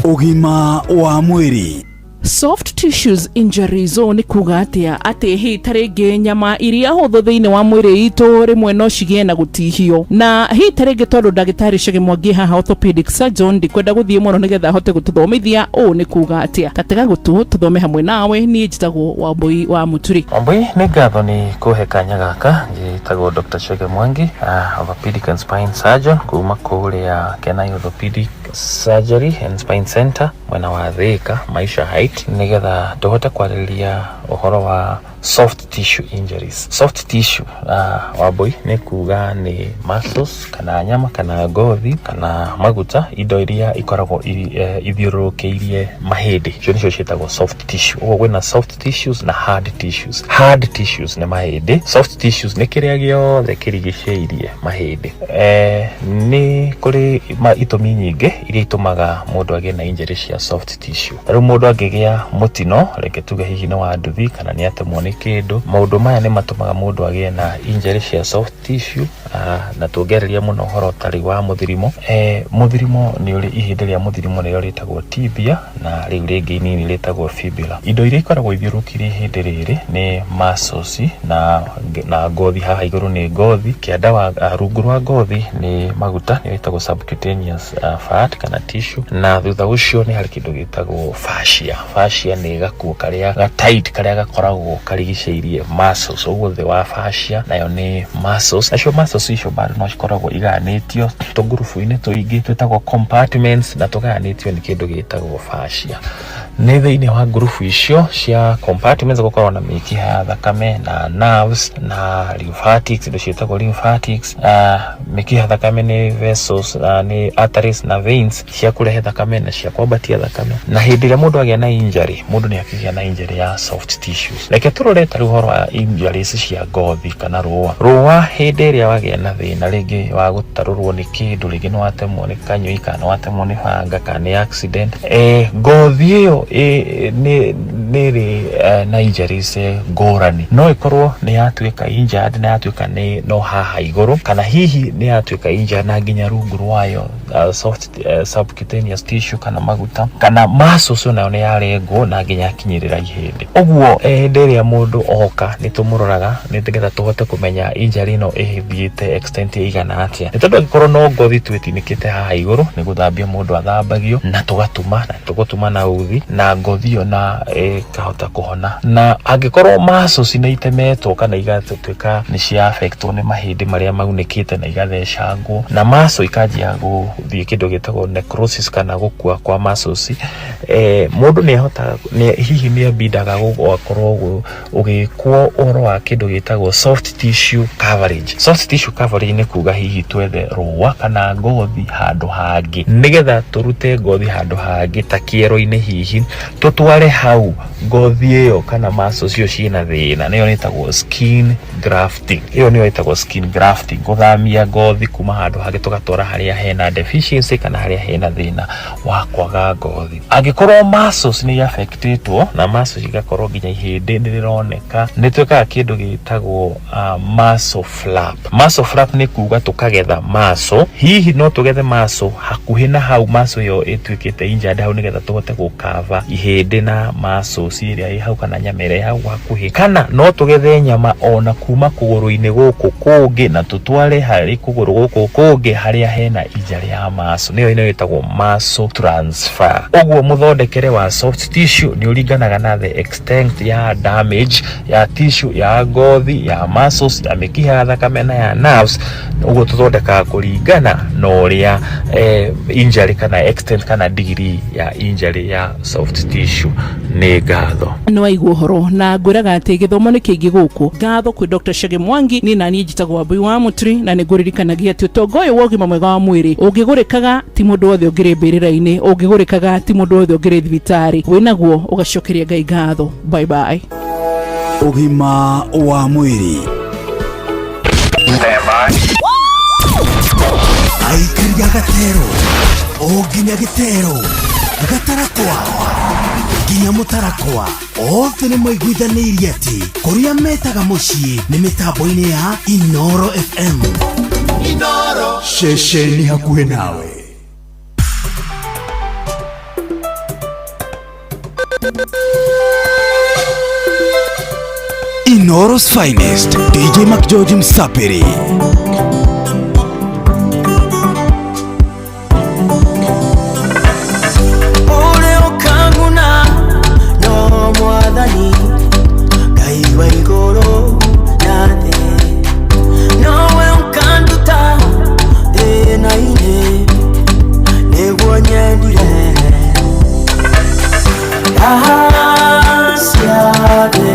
Ũgima wa mwĩrĩ. Soft tissues injuries ũũ nĩ kuga atĩa atĩ hihi ta rĩngĩ nyama iria hũthũ thĩinĩ wa mwĩrĩ itũ rĩmwe no cigĩe na gũtihio na hihi ta rĩngĩ tondũ ndagĩtarĩ Chege Mwangi haha orthopedic surgeon ndikwenda gũthiĩ mũno nĩgetha ahote gũtũthomithia ũũ nĩ kuga atĩa gatega gũtũ tũthome hamwe nawe. Niĩ njĩtagwo Wambui wa Mũturi. Wambui, nĩ ngatho nĩ kũhe kanya gaka. Njĩtagwo Dr. Chege Mwangi, orthopedic and spine surgeon kuma kũrĩa Kenai Orthopedic Surgery and Spine Center mwena wa Thika Maisha Height, nĩgetha tũhote kwarĩrĩria ũhoro wa soft tissue injuries. Soft tissue, Wambui, nĩ kuga nĩ muscles kana nyama kana ngothi kana maguta, indo iria ikoragwo ithiũrũrũkĩirie mahĩndĩ, icio nĩcio ciĩtagwo soft tissue. Ũguo kwĩna soft tissues na hard tissues. Hard tissues nĩ mahĩndĩ, soft tissues nĩ kĩrĩa gĩothe kĩrigicĩirie mahĩndĩ. Nĩ kũrĩ itũmi nyingĩ iria itũmaga mũndũ agĩe na injury cia soft tissue. Rĩu mũndũ angĩgĩa mũtino, reke tuge hihi nĩ wa nduthi kana nĩ atemwo nĩ kĩndũ, maũndũ maya nĩ matũmaga mũndũ agĩe na injury cia soft tissue. Na tũngĩarĩria mũno ũhoro tarĩ wa mũthirimo, mũthirimo nĩ ũrĩ ihĩndĩ rĩa mũthirimo nĩrĩo rĩtagwo tibia na rĩu rĩngĩ inini rĩtagwo fibula. Indo iria ikoragwo ithiũrũrũkĩirie ihĩndĩ rĩrĩ nĩ muscles na ngothi. Haha igũrũ nĩ ngothi, kĩanda wa rungu rwa ngothi nĩ maguta, nĩyo ĩtagwo subcutaneous fat kana tissue, na thutha ũcio nĩ harĩ kĩndũ gĩtagwo fascia. Fascia nĩ gakuo karĩa ga tight karĩa gakoragwo karigicĩirie muscles. Ũguo thĩ wa fascia nayo nĩ muscles. Nacio muscles icio bado no cikoragwo igayanĩtio tũngurubu-inĩ tũingĩ twĩtagwo compartments, na tũgayanĩtio nĩ kĩndũ gĩtagwo fascia. Nĩ thĩinĩ wa ngurubu icio cia compartments gũkorwo na mĩkiha ya thakame na nerves na lymphatics, indo ciĩtagwo lymphatics. Mĩkiha ya thakame nĩ vessels, nĩ arteries na veins cia kũrehe thakame na cia kwambatia thakame. Na hĩndĩ ĩrĩa mũndũ agĩa na injury, mũndũ nĩ akĩgĩa na injury ya soft tissues. Reke tũrore ta rĩu ũhoro wa injuries cia ngothi kana rũa. Rũa, hĩndĩ ĩrĩa wagĩa na thĩna rĩngĩ wa gũtarũrwo nĩ kĩndũ, rĩngĩ nĩ watemwo nĩ kanyũi kana nĩ watemwo nĩ banga kana nĩ accident, ngothi ĩyo nĩ ĩrĩ na injuries ngũrani. No ĩkorwo nĩ yatuĩka injured na yatuĩka nĩ no haha igũrũ, kana hihi nĩ yatuĩka injured na nginya rungu rwayo, soft subcutaneous tissue kana maguta kana muscles nayo nĩ yarengwo na nginya yakinyĩrĩra ihĩndĩ. Ũguo hĩndĩ ĩrĩa mũndũ oka nĩ tũmũroraga nĩgetha tũhote kũmenya injury ĩno ĩthiĩte extent ĩigana atĩa, nĩ tondũ angĩkorwo no ngothi tu ĩtinĩkĩte haha igũrũ, nĩ gũthambia mũndũ athambagio na tũgatuma na tũgũtuma na uthi na ngothi ĩyo na Gĩkahota kũhona. Na angĩkorwo muscles nĩ itemetwo kana igatuĩka nĩ cia affectwo nĩ mahĩndĩ marĩa maunĩkĩte na igathecangwo na muscle ikanjia gũthiĩ kĩndũ gĩtagwo necrosis kana gũkua kwa muscles, mũndũ nĩ ahotaga hihi nĩ ambindaga gũkorwo ũgĩkwo ũhoro wa kĩndũ gĩtagwo soft tissue coverage. Soft tissue coverage nĩ kuga hihi twethe rũa kana ngothi handũ hangĩ, nĩgetha tũrute ngothi handũ hangĩ ta kĩero-inĩ, hihi tũtware hau ngothi ĩyo kana muscles icio ciĩna thĩna. Nĩyo ĩtagwo skin grafting. Ĩyo nĩyo ĩtagwo skin grafting, gũthamia ngothi kuma handũ hangĩ tũgatwara harĩa hena deficiency kana harĩa hena thĩna wa kwaga ngothi. Angĩkorwo muscles nĩ affectĩtwo na muscles igakorwo nginya ihĩndĩ nĩ rĩroneka, nĩ twĩkaga kĩndũ gĩtagwo muscle flap. Muscle flap nĩ kuga tũkagetha muscle, hihi no tũgethe muscle hakuhĩ na hau muscle ĩyo ĩtuĩkĩte injured hau, nĩgetha tũhote gũkava ihĩndĩ na muscles ĩrĩa ĩ hau kana nyama ĩrĩa ĩ hau hakuhĩ, kana no tũgethe nyama ona kuma kũgũrũ-inĩ gũkũ kũngĩ na tũtware harĩ kũgũrũ gũkũ kũngĩ harĩa hena injury ya muscle. Nĩyo ĩno ĩtagwo muscle transfer. Ũguo mũthondekere wa soft tissue nĩ ũringanaga na the extent ya damage ya tissue, ya ngothi, ya muscles, ya mĩkiha ya thakame na ya nerves. Ũguo tũthondekaga kũringana na ũrĩa injury kana extent kana degree ya injury ya soft tissue. Nĩ ngatho. Nĩ waigua ũhoro na ngwĩraga atĩ gĩthomo nĩ kĩingĩ gũkũ. Ngatho kwĩ Dr. Chege Mwangi. Niĩ naniĩ njĩtagwo Wambui wa Mũturi, na nĩ ngũririkanagia atĩ ũtonga ũyũ wa ũgima mwega wa mwĩrĩ ũngĩgũrĩkaga ti mũndũ wothe ũngĩrĩ mbĩrĩra-inĩ, ũngĩgũrĩkaga ti mũndũ wothe ũngĩrĩ thibitarĩ. Wĩnaguo ũgacokeria Ngai ngatho. Bye bye. Ũgima wa mwĩrĩ. Aikaria gatero o nginya gĩtero, gatarakwa nginya mũtarakwa, othe nĩ maiguithanĩirie atĩ kũrĩa metaga mũciĩ nĩ mĩtambo-inĩ ya Inoro FM, ceceni hakuhĩ nawe. Inoro's finest, DJ McGeorge Msapiri. Ũrĩa ũkanguna no mwathani Ngai wa igũrũ na thĩ, nowe ũkanduta thĩna-inĩ nĩguo nyendire raha cia thĩ.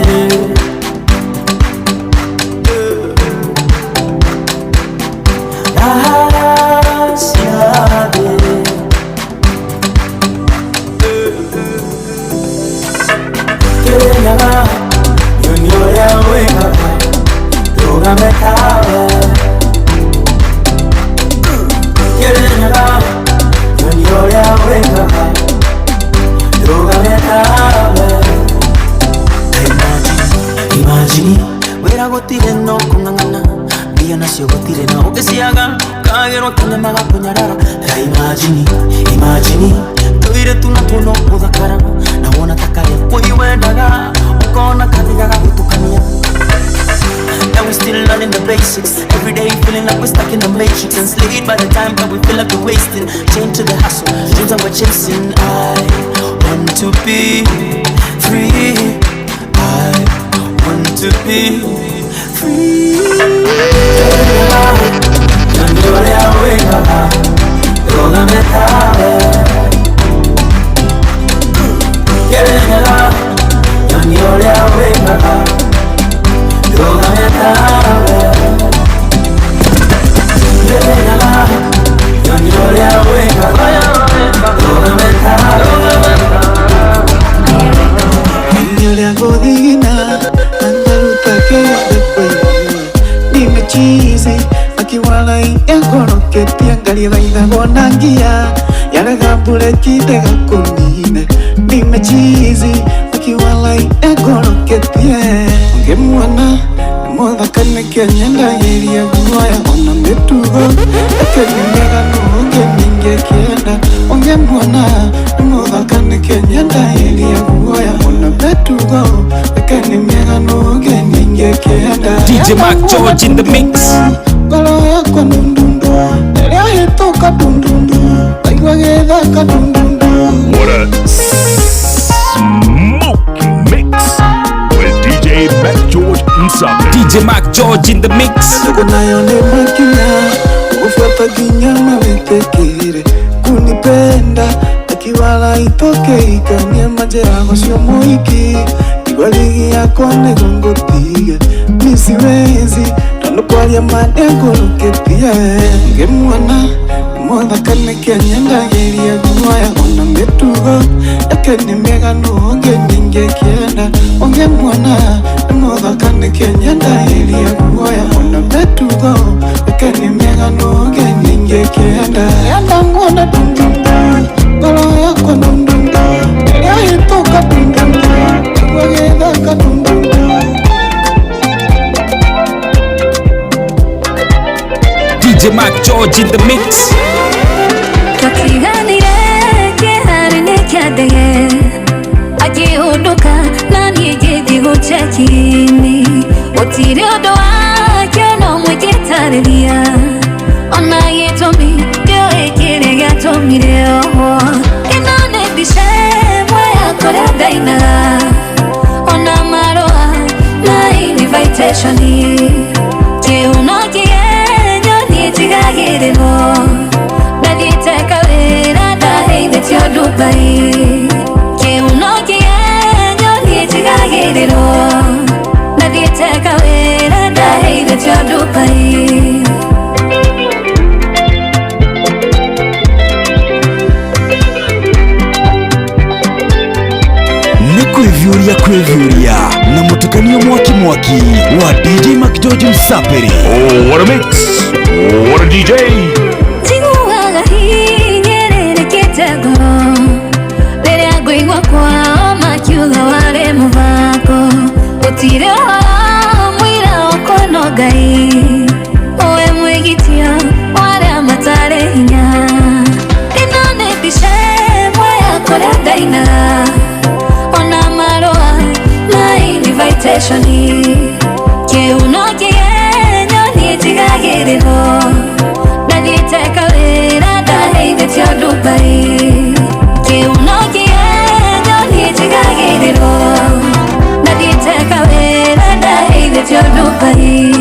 Raha cia thĩ. Kirinyaga nyoni ũrĩa wĩkaga ndũgame tawe. Kirinyaga nyoni ũrĩa wĩkaga ndũgame tawe. Imagine wĩra gũtirĩ no kũng'ang'ana, mbia nacio gũtirĩ na ũngĩciaga kagĩrwo tene magakũnyarara. Ta imagine, imagine tũire tu natuo no gũthakara, na wona ta karĩa kwĩ wendaga ũkona kathigaga gũtukania. And we still learning the basics. Every day feeling like we're stuck in the matrix, enslaved by the time that we feel like we're wasting. Chained to the hustle, dreams that we're chasing. I want to be free. I want to be free. Nyoni ũrĩa wĩkaga ndũgame tawe. Kirinyaga nyoni ũrĩa wĩkaga ndũgame tawe. Kirinyaga nyoni ũrĩa wĩkaga ndũgame tawe. Ũrĩa ngũthina andaruta kĩothe kũigua nimechizi akiwala yakoroketie ngarĩthaithagwo na ngia yarega mbureki ndĩgakũnine nimechizi akiwala yakoroketie ũngĩmuona mũthaka nĩkĩo nyendagĩria guoya ona mĩtugo ĩkĩnimega nũ ũngĩ ningĩkĩenda ũngĩmuona mũthaka nĩkĩo nyendagĩria guoya ona mĩtugo ĩkĩnimega nũ ũngĩ ningĩkĩenda. DJ Mark George in the mix. Ngoro yakwa ndundundu rĩrĩa hĩtũka ndundundu ndaigua gĩthaka ndundundu. What a smoking DJ Mark George in the mix. Nayo nĩ makinya gũbuata nginya mawĩtĩkĩre kunipenda akiwala itoke ikanie majeraha cio mũiki igua ligi yakwa nĩguo ngũtige mi siwezi tondũ kwaria ma nĩngũrũkĩtie ngĩmuona mũthaka nĩkĩo nyendagĩria guoya ona mĩtugo yake nĩ mĩega nũ ũngĩ ningĩkĩenda ũngĩmuona nĩ mũthaka nĩkĩo nyendagĩria guoya ona mĩtugo yake nĩ mĩega nũ ũngĩ ningĩkĩenda enda nguona ndundundu ngoro yakwa ndundundu rĩrĩa hĩtũka ndundundu nĩguo gĩthaka ndundundu. DJ Mark George in the mix. Twatiganire kĩharo-inĩ kĩa ndege akĩhũndũka na niĩ ngĩthiĩ gũcheki-inĩ gũtirĩ ũndũ wake ona ũmwe ingĩtarĩria ona gĩtũmi ndiũĩ kĩrĩa gĩatũmire ohwo ĩno nĩ mbica ĩmwe ya kũrĩa ndainaga ona marũa na invitation kĩuno kĩgenyo niĩ njigagĩrĩrwo ndathiĩte kawĩra ndaheithĩtio Dubai kĩuno kĩgenyo niĩ njigagĩrĩrwo ndathiĩte kawĩra ndaheithĩtio Dubai. Nĩ kwĩviũria kwĩviũria na mũtukanio mwaki mwaki wa DJ Mark George Msaperi. Oh, what a mix. What a DJ. Njiguaga hinyĩrĩrĩkĩte ngoro rĩrĩa ngũigua kwao makiuga warĩ mũbango gũtirĩ ũhoro mũira wakwa no Ngai ũwe mwĩgitia wa arĩa matarĩ hinya ĩno nĩ mbica ĩmwe ya kũrĩa ndainaga ona marũa na invitation kĩuno kĩgenyo niĩ njigagĩrĩrwo ndathiĩte kawĩra ndaheithĩtio Dubai kĩuno kĩgenyo niĩ njigagĩrĩrwo ndathiĩte kawĩra ndaheithĩtio Dubai.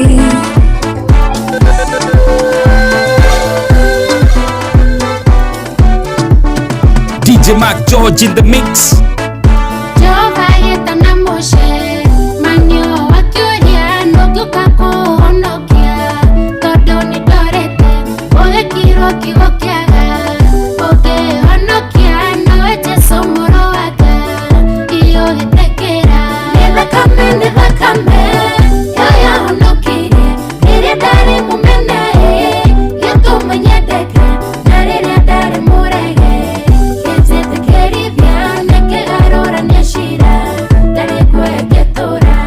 DJ Mark George in the mix. Jehova yetana Moshe manyo wakiuria ndũngĩũka kũhonokia tondũ nĩndorete ũgĩkirwo kiugo kĩaga ũngĩhonokia nowe Jesũ mũrũ wa Ngai ũgĩtĩkĩra nĩ thakame yo yahonokirie rĩrĩa ndarĩ mũmene gĩtũma nyendeke na rĩrĩa ndarĩ mũrege kĩnjĩtĩkĩrithia na kĩgarũrania cira ndarĩ ngwĩgĩtũra.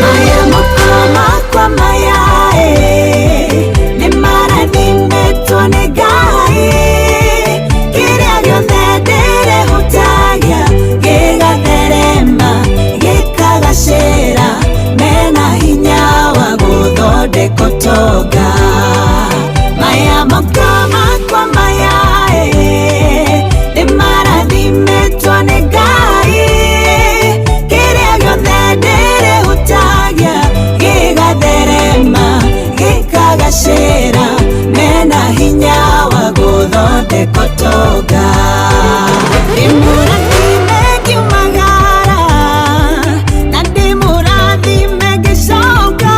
Maya moko makwa maya nĩ marathimĩtwo nĩ Ngai kĩrĩa gĩothe ndĩrehutagia gĩgatherema gĩkagacĩra mena hinya wa gũthondeka ũtonga. Maya moko makwa maya nĩ marathimĩtwo nĩ Ngai kĩrĩa gĩothe ndĩrehutagia gĩgatherema gĩkagacĩra mena hinya wa gũthondeka ũtonga. Ndĩmũrathime ngiumagara na ndĩmũrathime ngĩcoka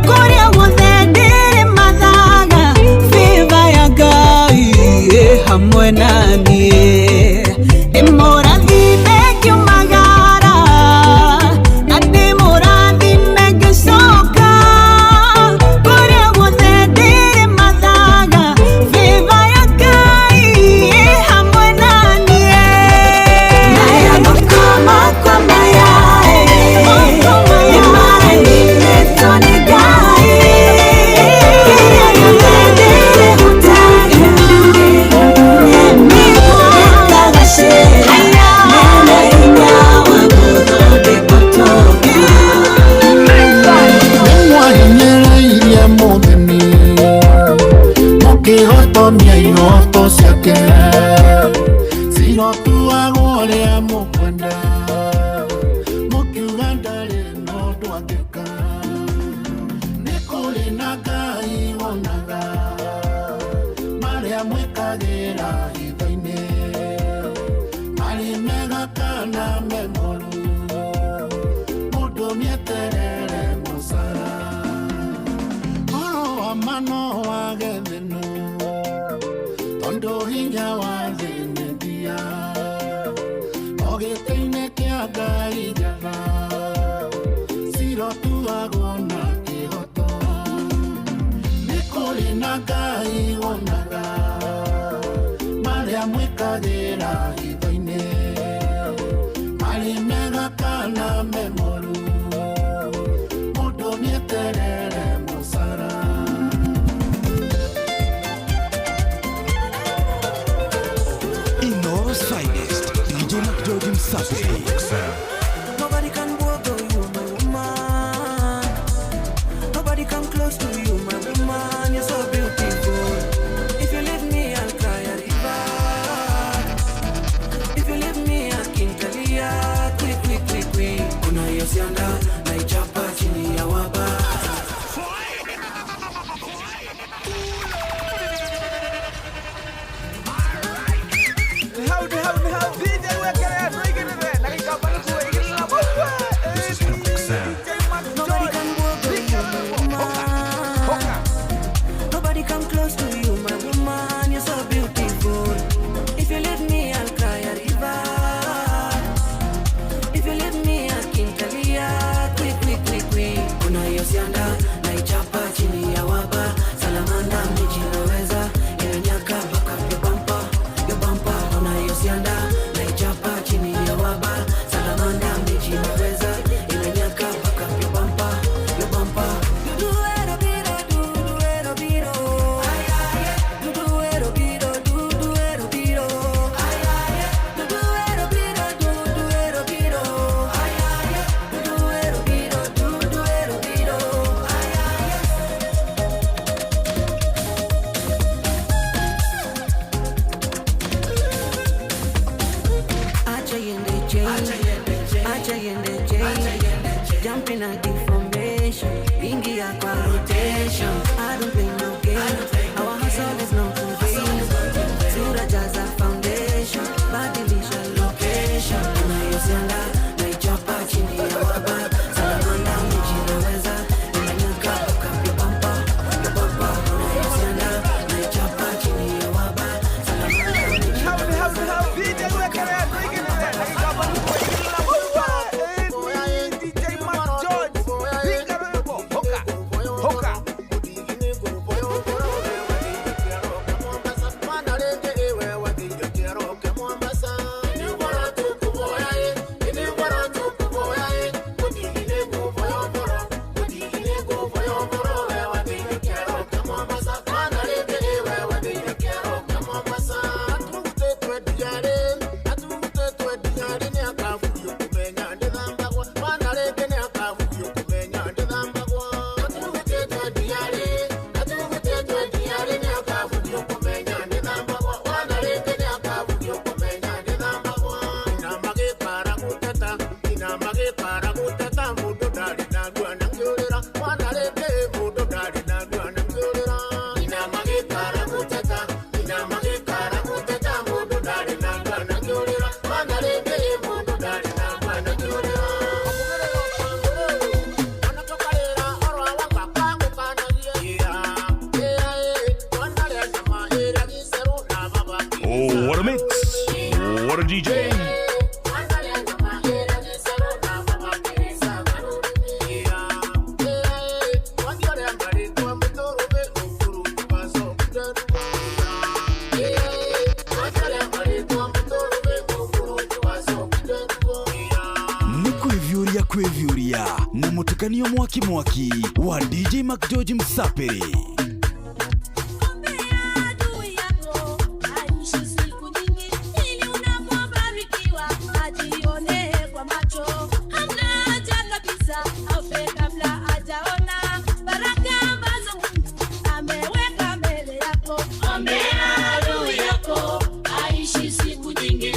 kũrĩa guothe ndĩrĩmathaga favor ya Ngai ĩ hamwe na niĩ. Ndĩmũrathime ngiumagara na ndĩmũrathime ngĩcoka kũrĩa guothe ndĩrĩmathaga favor ya Ngai ĩ hamwe na niĩ. Maya moko makwa maya nĩ marathimĩtwo nĩ Ngai kĩrĩa gĩothe ndĩrehutagia gĩkagacĩra mena hinya wa gũthondeka ũtonga. Nĩmwahinyĩrĩirie mũthĩni mũkĩhotomia ihoto ciake Cirotuagwo ũrĩa mũkwenda mũkiuga ndarĩ na ũndũ angĩka nĩ kũrĩ na Ngai wonaga marĩa mwĩkagĩra hitho-inĩ marĩ mega kana me moru mũndũ nĩeterere mũcara ũhoro wa ma no wage thĩno tondũ hinya wa thĩ nĩ ndia o gĩtĩ-inĩ kĩa Ngai njatha cirotuagwo na kĩhoto nĩ kũrĩ na Ngai wonaga marĩa mwĩkagĩra hitho-inĩ marĩ mega kana me moru mũndũ nĩeterere mũcara. Inoro's finest, DJ McGeorge Msafi. Nobody can walk on you, my woman. Nobody come close to you, my woman. You're so beautiful. If you leave me, I'll cry a river. If you leave me, I can't tell ya. Quick, quick, quick, quick. Kuna hiyo sianda na ichapa chini ya waba. Nobody can walk on you, my woman. Nobody come close to you, my woman. You're so beautiful. If you leave me, I'll cry a river. If you leave me, I can't tell ya. Quick, quick, quick, quick. Kuna hiyo sianda na ichapa chini ya waba. Salamanda miji naweza imenyaka paka yo bumper, yo bumper. Kuna hiyo sianda na ichapa chini ya waba. Salamanda miji naweza imenyaka paka yo bumper, yo bumper. Duduero biro, duduero biro. Duduero biro, duduero biro. Duduero biro, duduero biro. Duduero biro, duduero biro. Acha yende chain, acha yende chain, jumping at the formation, ingia kwa rotation. I don't play no game, our hustle is not in vain. Sura jaza foundation, badilisha location. Unayosianda na ichapa chini ya waba, salamanda miji naweza imenyaka paka yo bumper, yo bumper. Unayosianda na ichapa chini ya waba, salamanda miji naweza. Oh, what a mix. What a DJ. Nĩ kwĩviũria kwĩviũria na mũtukanio mwaki mwaki wa DJ McGeorge Msapiri. Adui yako aishi siku nyingi, ili unapobarikiwa ajionee kwa macho. Hamna haja kabisa afe kabla hajaona baraka ambazo Mungu ameweka mbele yako. Ombea adui yako aishi siku nyingi,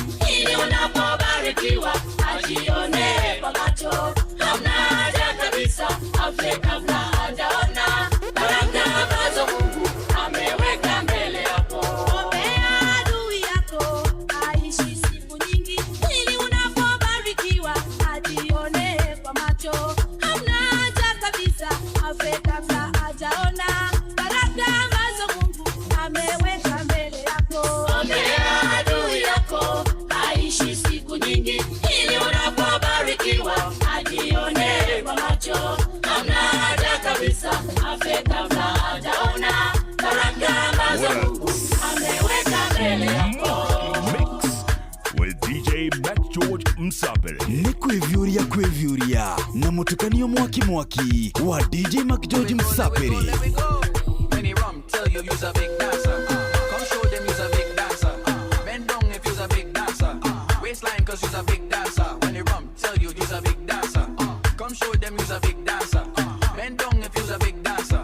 Kwĩviũria kwĩviũria na mũtukanio mwaki mwaki wa DJ McGeorge Msapiri. Many rum tell you you's a big dancer. Come show them you's a big dancer. Bend down if you's a big dancer. Waistline cause you's a big dancer. When they rum tell you you's a big dancer. Come show them you's a big dancer. Bend down if you's a big dancer.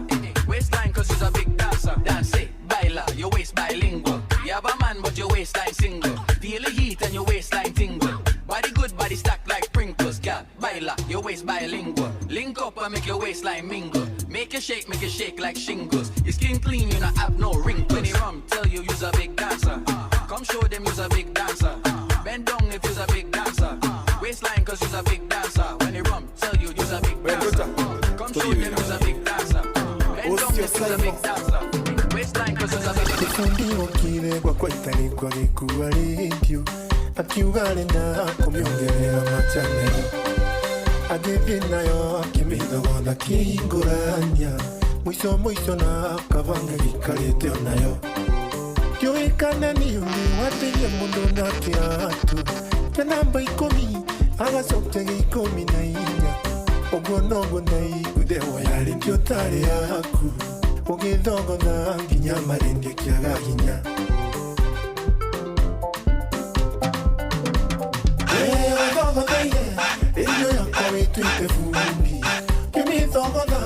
Waistline cause you's a big dancer. Dance it, baila, your waist bilingual. You have a man but your waistline single. Feel the heat and your waistline tingle. Body good, body stack like Pringles. Girl, baila, your waist bilingual. Link up and make your waistline mingle. Make it shake like shingles. Your skin clean, you not have no wrinkles. When they rum, tell you you's a big dancer. Come show them you's a big dancer. Bend down if you's a big dancer. Waistline cause you's a big dancer. When they rum, tell you you's a big dancer. Come show them you's a big dancer. Bend down if you's a big dancer. Waistline cause you's a big dancer. Gĩbundĩ gwakwa itarĩkwa gĩkua rĩndiũ akiuga arenda kũmĩongerera machaneli agĩthiĩ nayo akĩmĩthogotha kĩhingũrania mũico mũico na kabanga gĩikarĩte onayo ndiũĩ kana nĩ ũrĩ wateithia mũndũ na kĩratũ kĩa namba 10 agacokia gĩa 14 ũguo noguo ndaiguire woya rĩndiũ tarĩ yaku ũgĩthogotha nginya marĩndĩ kĩaga hinya. Rĩndiũ yakwa wĩtuĩte bundi ngĩmĩthogotha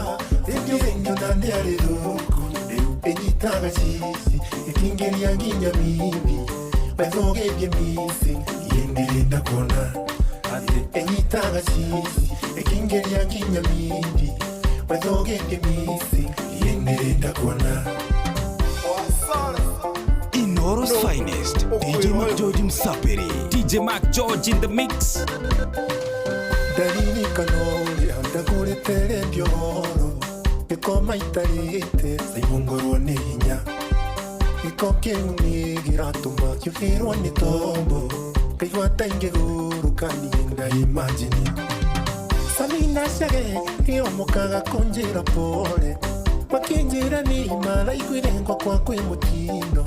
rĩndiũ ĩngĩ ona ndĩarĩ thũku rĩu ĩnyitaga cici ĩkĩingĩria nginya mimbi maitho ũgĩthiĩ missing niĩ ndĩrenda kuona ĩnyitaga cici ĩkĩingĩria nginya mimbi maitho ũgĩthiĩ missing niĩ ndĩrenda kuona. Inoro's finest, DJ McGeorge Msapiri. DJ McGeorge in the mix. Ndaririkana ũrĩa ndagũrĩte rĩndiũ horo gĩkoma itarĩte caimũngorwo nĩ hinya gĩko kĩu nĩ gĩratũma kĩũhĩrwo nĩ tombo ngaigua ta ingĩgũrũka niĩ ndaimajini Samina Chege ĩomokaga kũnjĩra pole makĩnjĩra nĩ maraiguire ngwakwa kwĩ mũtindo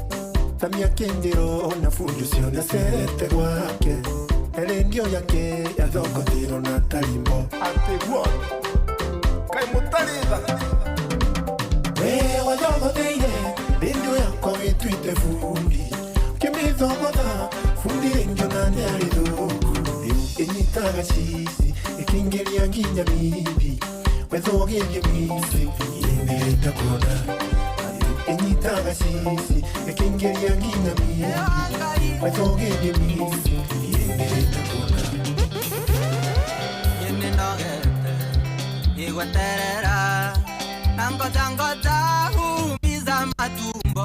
Samia kĩnjĩro na fundi ũcio nĩacerete gwake na rĩndiũ yake yathogothirwo na tarimbo atĩ kaĩ mũtarĩ tha we wathogotheire rĩndiũ yakwa wĩtuĩte bundi ũkĩmĩthogotha bundi rĩngĩ ona nĩarĩ thũku rĩu ĩnyitaga cici ĩkĩingĩria nginya mimbi wetha ũgĩthiĩ missing niĩ ndĩrenda kuona ĩnyitaga cici ĩkĩingĩria nginya mimbi wetha ũgĩthiĩ missing niĩ ndĩrenda kuona. Niĩ nĩnogete nĩgweterera na ngoja ngoja humiza matumbo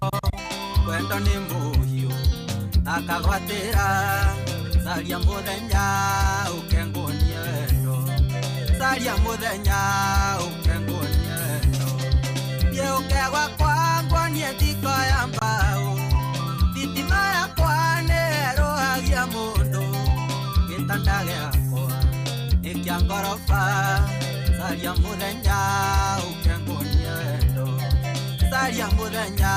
wendo nĩ mũhiũ akagwatĩra caria mũthenya ũkenguonie wendo caria mũthenya ũkenguonie wendo thiĩ ũke gwakwa nguonie njiko ya mbaũ thitima yakwa nĩerũhagia mũndũ gĩtanda gĩakwa nĩ kĩa ngoroba caria mũthenya ũkenguonie wendo caria mũthenya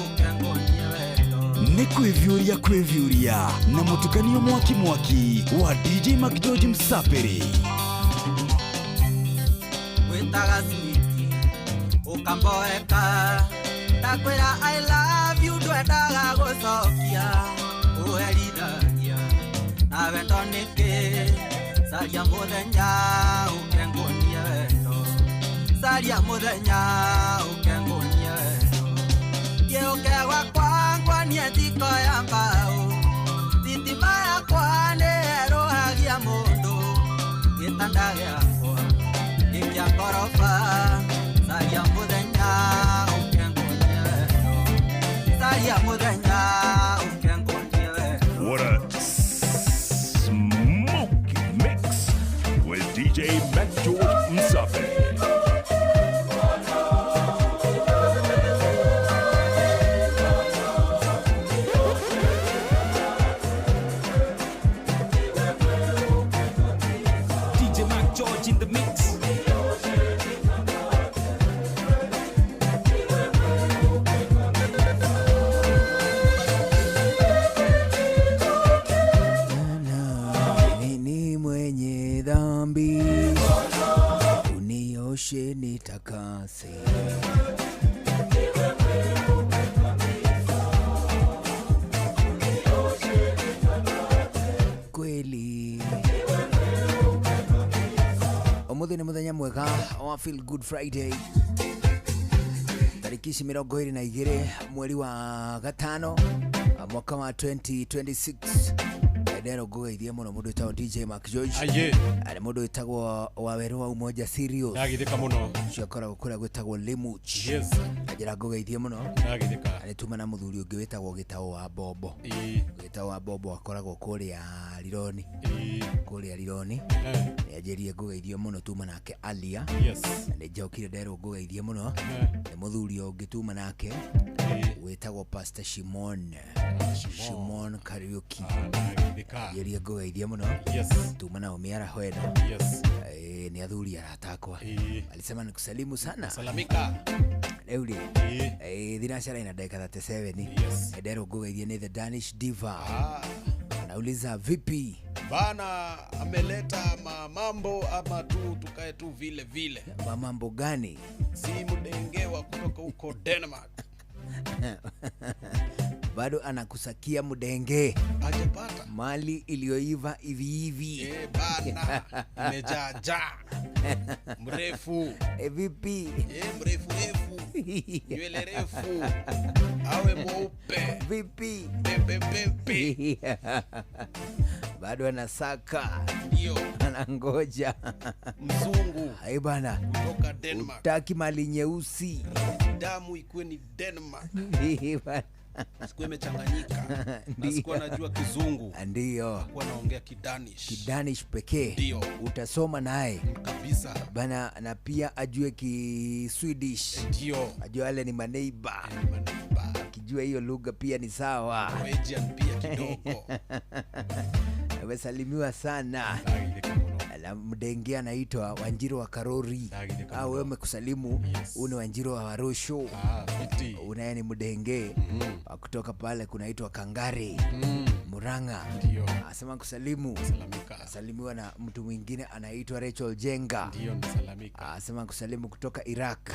ũkenguonie wendo. Nĩ kwĩviũria kwĩviũria na mũtukanio mwaki mwaki wa DJ McGeorge Msapiri. Wĩtaga switi ũkamboeka ndakwĩra I love you ndwendaga gũcokia ũherithagia na wendo nĩkĩ caria mũthenya ũkenguonie wendo caria mũthenya ũkenguonie wendo thiĩ ũke gwakwa nguonie njiko ya mbaũ thitima yakwa nĩerũhagia mũndũ gĩtanda gĩakwa nĩ kĩa ngoroba caria mũthenya ũkenguonie wendo caria mũthenya ũkenguonie wendo. What a smoky mix with DJ McGeorge Msafi. DJ McGeorge in the mix. Wa Feel Good Friday tariki ici 22 mweri wa gatano mwaka wa 2026. Ndero ngũgeithie mũno mũndũ wĩtagwo DJ Mark George. Aye. Nĩ mũndũ wĩtagwo Wawerũ wa Umoja Serious. Ndagithĩka mũno. Ũcio akoragwo kũrĩa gwĩtagwo Limuch. Yes. Na njĩra ngũgeithie mũno. Ndagithĩka. Nĩ tuma na mũthuri ũngĩ wĩtagwo Gĩtaũ wa Bombo. Gĩtaũ wa Bombo akoragwo kũrĩa Rironi. Kũrĩa Rironi. Nĩ anjĩrire ngũgeithio mũno tuma nake Alia. Yes. Na nĩ njokire nderwo ngũgeithie mũno. Nĩ mũthuri ũngĩ tuma nake wĩtagwo Pastor Shimon. Shimon Kariuki. Anjĩrire ngũgeithie mũno. Yes. Tuma nao mĩaraho ĩno. Yes. Nĩ athuri arata akwa. Alisema nikusalimu sana. Salamika. Rĩu rĩ, thinacara ina ndagĩka 37. Yes. Nderwo ngũgeithie nĩ the Danish Diva. Anauliza vipi? Bana ameleta mambo ama tu tukae tu vile vile. Mambo gani? Si mdengewa kutoka huko Denmark. Bado anakusakia mdenge. Hajapata. Mali iliyoiva hivi hivi. Bana imejaa jaa. Mrefu. Vipi? Mrefu refu. Nywele refu. Awe mweupe. Vipi? Pepe pepe. Bado anasaka. Ndio. Anangoja. Mzungu. Hai bana. Kutoka Denmark. Utaki mali nyeusi. Damu ikuwe ni Denmark. Bana. Sikuwa imechanganyika. Na sikuwa najua kizungu. Ndio. Sikuwa naongea Kidanish. Kidanish pekee. Ndio. Utasoma naye. Kabisa. Bana, na pia ajue ki Swedish. Ndio. Ajue wale ni maneiba. Akijua hiyo lugha pia ni sawa. Norwegian pia kidogo. Amesalimiwa sana. Na mdenge anaitwa Wanjiru wa Karori. Wewe umekusalimu. Yes. Ni Wanjiru wa Warosho. Unaye ni mdenge. Kutoka pale kunaitwa Kangari. Murang'a. Ndio. Asema kusalimu. Salamika. Salimiwa na mtu mwingine anaitwa Rachel Jenga. Ndio, nasalamika. Asema kusalimu kutoka Iraq.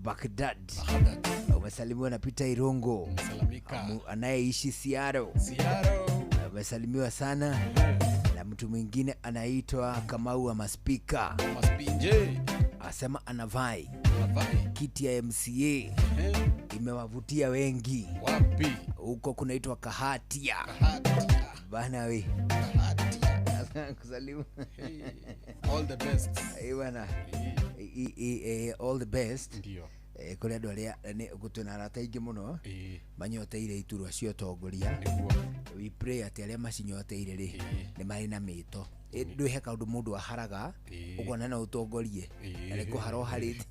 Baghdad. Umesalimiwa na Peter Irongo. Salamika. Anayeishi Seattle. Seattle. Umesalimiwa sana. Na mtu mwingine anaitwa Kamau wa Maspika. Maspinje. Asema anavai. Kiti ya MCA imewavutia wengi. Wapi? Huko kunaitwa Kahatia. Bana we. Kahatia. Kusalimu. Hey. All the best. Bana. All the best. Ndio. Kũrĩ andũ arĩa twĩna arata aingĩ mũno manyoteire iturwa cia ũtongoria. We pray atĩ arĩa macinyoteire rĩ nĩ marĩ na mĩto. Ndwĩhe kaũndũ mũndũ aharaga ũkona no ũtongorie na nĩ kũhara ũharĩte.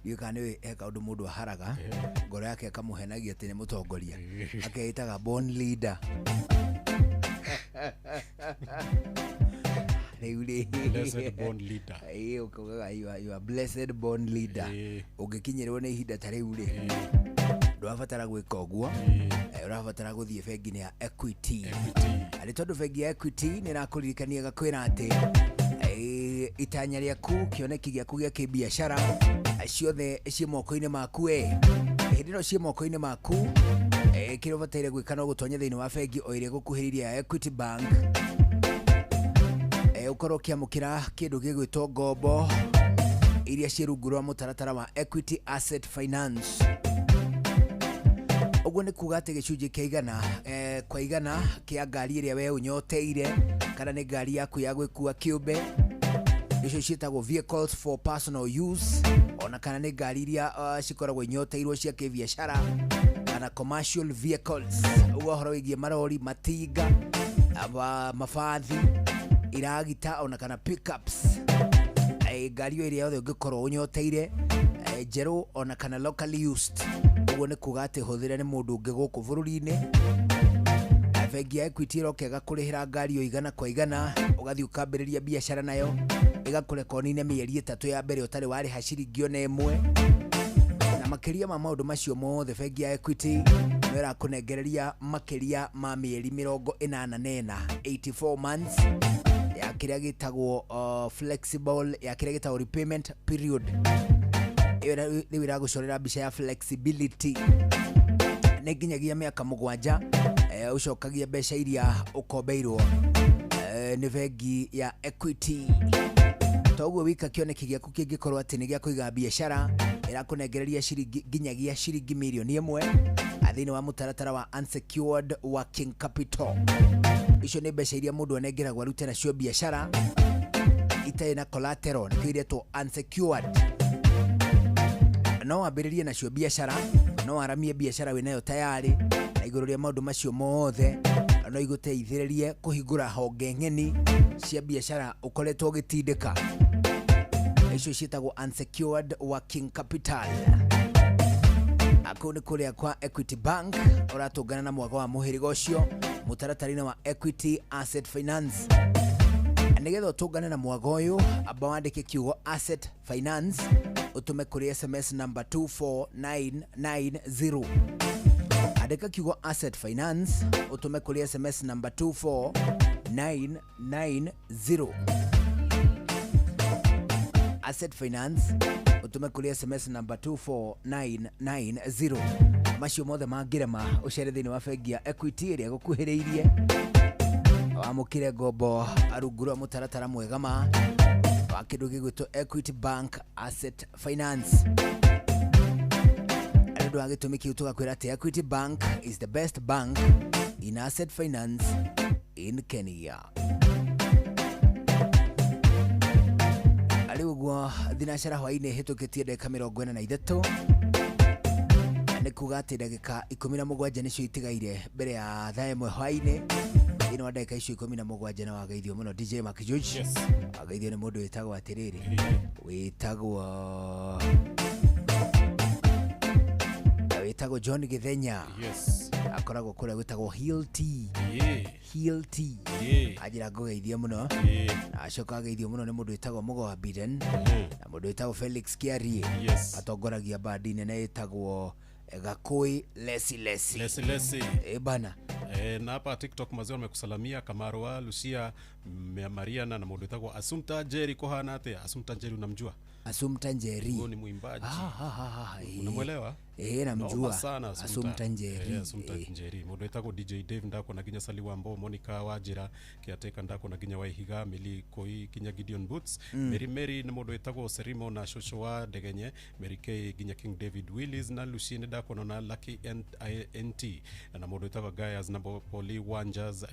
Ndiũĩ kana nĩũĩ he kaũndũ mũndũ aharaga ngoro yake ĩkamũhenagia atĩ nĩ mũtongoria, akeĩtaga born leader. Blessed born leader. Ũkaugaga you are blessed born leader. Ũngĩkinyĩrwo nĩ ihinda ta rĩu rĩ, ndũrabatara gwĩka ũguo, ũrabatara gũthiĩ bengi-inĩ ya Equity. Arĩ tondũ bengi ya Equity nĩ ĩrakũririkania ĩgakwĩra atĩ itanya rĩaku, kĩoneki gĩaku gĩa kĩbiacara ciothe ciĩ moko-inĩ maku. Hĩndĩ ĩno ciĩ moko-inĩ maku, kĩrĩa ũbataire gwĩka no gũtonya thĩinĩ wa bengi o ĩrĩa ĩgũkuhĩrĩirie ya Equity Bank, ũkorwo ũkĩamũkĩra kĩndũ gĩgwĩtwo ngombo iria ciĩ rungu rwa mũtaratara wa Equity Asset Finance. Ũguo nĩ kuga atĩ gĩcunjĩ kĩa igana kwa igana kĩa ngari ĩrĩa we ũnyoteire, kana nĩ ngari yaku ya gwĩkua kĩũmbe, icio ciĩtagwo vehicles for personal use, ona kana nĩ ngari iria cikoragwo inyoteirwo cia kĩbiacara kana commercial vehicles. Ũguo ũhoro wĩgiĩ marori, matinga, mabathi, iragita ona kana pickups, ngari ĩrĩa yothe ũngĩkorwo ũnyoteire, njerũ ona kana locally used. Ũguo nĩ kuga atĩ hũthĩre nĩ mũndũ ũngĩ gũkũ bũrũri-inĩ. Bengi ya Equity ĩroka ĩgakũrĩhĩra ngari o igana kwa igana, ũgathiĩ ũkambĩrĩria biacara nayo, ĩgakũreka ũnine mĩeri 3 ya mbere ũtarĩ warĩha ciringi ona ĩmwe. Na makĩria ma maũndũ macio mothe, bengi ya Equity no ĩrakũnengereria makĩria ma mĩeri 84, 84 months ya kĩrĩa gĩtagwo flexible, ya kĩrĩa gĩtagwo repayment period. Ĩyo rĩu ĩragũcorera mbica ya flexibility. Nĩ nginyagia mĩaka 7 Ũcokagia mbeca iria ũkombeirwo nĩ bengi ya Equity. Toguo wika kĩoneki gĩaku kĩngĩkorwo atĩ nĩ gĩa kũiga biacara, ĩrakũnengereria ciringi nginyagia ciringi mirioni 1 thĩinĩ wa mũtaratara wa unsecured working capital. Icio nĩ mbeca iria mũndũ anengeragwo arute nacio biacara itarĩ na collateral, nĩkĩo iretwo unsecured. No wambĩrĩrie nacio biacara, no waramie biacara wĩnayo tayari, na igũrũ rĩa maũndũ macio mothe no igũteithĩrĩrie kũhingũra honge ng'eni cia biacara ũkoretwo ũgĩtindĩka. Icio ciĩtagwo unsecured working capital. Kũu nĩ kũrĩa kwa Equity Bank ũratũngana na mwago wa mũhĩrĩga ũcio mũtaratara-inĩ wa Equity Asset Finance. Nĩgetha ũtũngane na mwago ũyũ, amba wandĩke kiugo asset finance ũtũme kũrĩ SMS number 24990. Andĩka kiugo asset finance ũtũme kũrĩ SMS number 24990. Asset finance ũtũme kũrĩ SMS number 24990. Macio mothe mangĩrema, ũcere thĩinĩ wa bengi ya Equity ĩrĩa ĩgũkuhĩrĩirie, wamũkĩre ngombo rungu rwa mũtaratara mwega ma wa kĩndũ gĩgwĩtwo Equity Bank Asset Finance. Nĩ ũndũ wa gĩtũmi kĩu tũgakwĩra atĩ Equity Bank is the best bank in asset finance in Kenya. Rĩu ũguo thinacara hwainĩ hĩtũkĩtie ndagĩka 43, nĩ kuga atĩ ndagĩka 17 nĩcio itigaire mbere ya thaa 1 hwainĩ. Thĩinĩ wa ndagĩka icio 17 nĩ wageithio mũno DJ Mark George. Yes. Wageithio nĩ mũndũ wĩtagwo atĩrĩrĩ, wĩtagwo John Gĩthenya. Yes. Akoragwo kũrĩa gwĩtagwo Hill Tea. Hill Tea. Anjĩra ngũgeithie mũno. Na acoka ageithio mũno nĩ mũndũ wĩtagwo Mũgo wa Biden na mũndũ wĩtagwo Felix Kiarie. Yes. Atongoragia bandi nene ĩtagwo Gakui Lesi Lesi. Lesi Lesi. Bana. Na hapa TikTok mazee wamekusalamia Kamarwa, Lucia, Mariana na mũndũ wĩtagwo Assumpta Njeri. Kuhana atia? Assumpta Njeri unamjua? Assumpta Njeri. Huyo ni mwimbaji. Ah, ah, ah, ah. Unamwelewa? Namjua. Noma sana Assumpta Assumpta Njeri. Assumpta Njeri. Mũndũ wĩtagwo DJ Dave ndakona nginya Sali Wambo, Monica Wajira, Kiateka ndakona nginya Waihiga, Mili Koi nginya Gideon Boots, Mary Mary nĩ mũndũ wĩtagwo Serimo na Shosho wa Ndegenye, Mary K nginya King David Willis na Lucy nĩ ndakona na Lucky NT na mũndũ wĩtagwo Gaius na Poli Wanjas,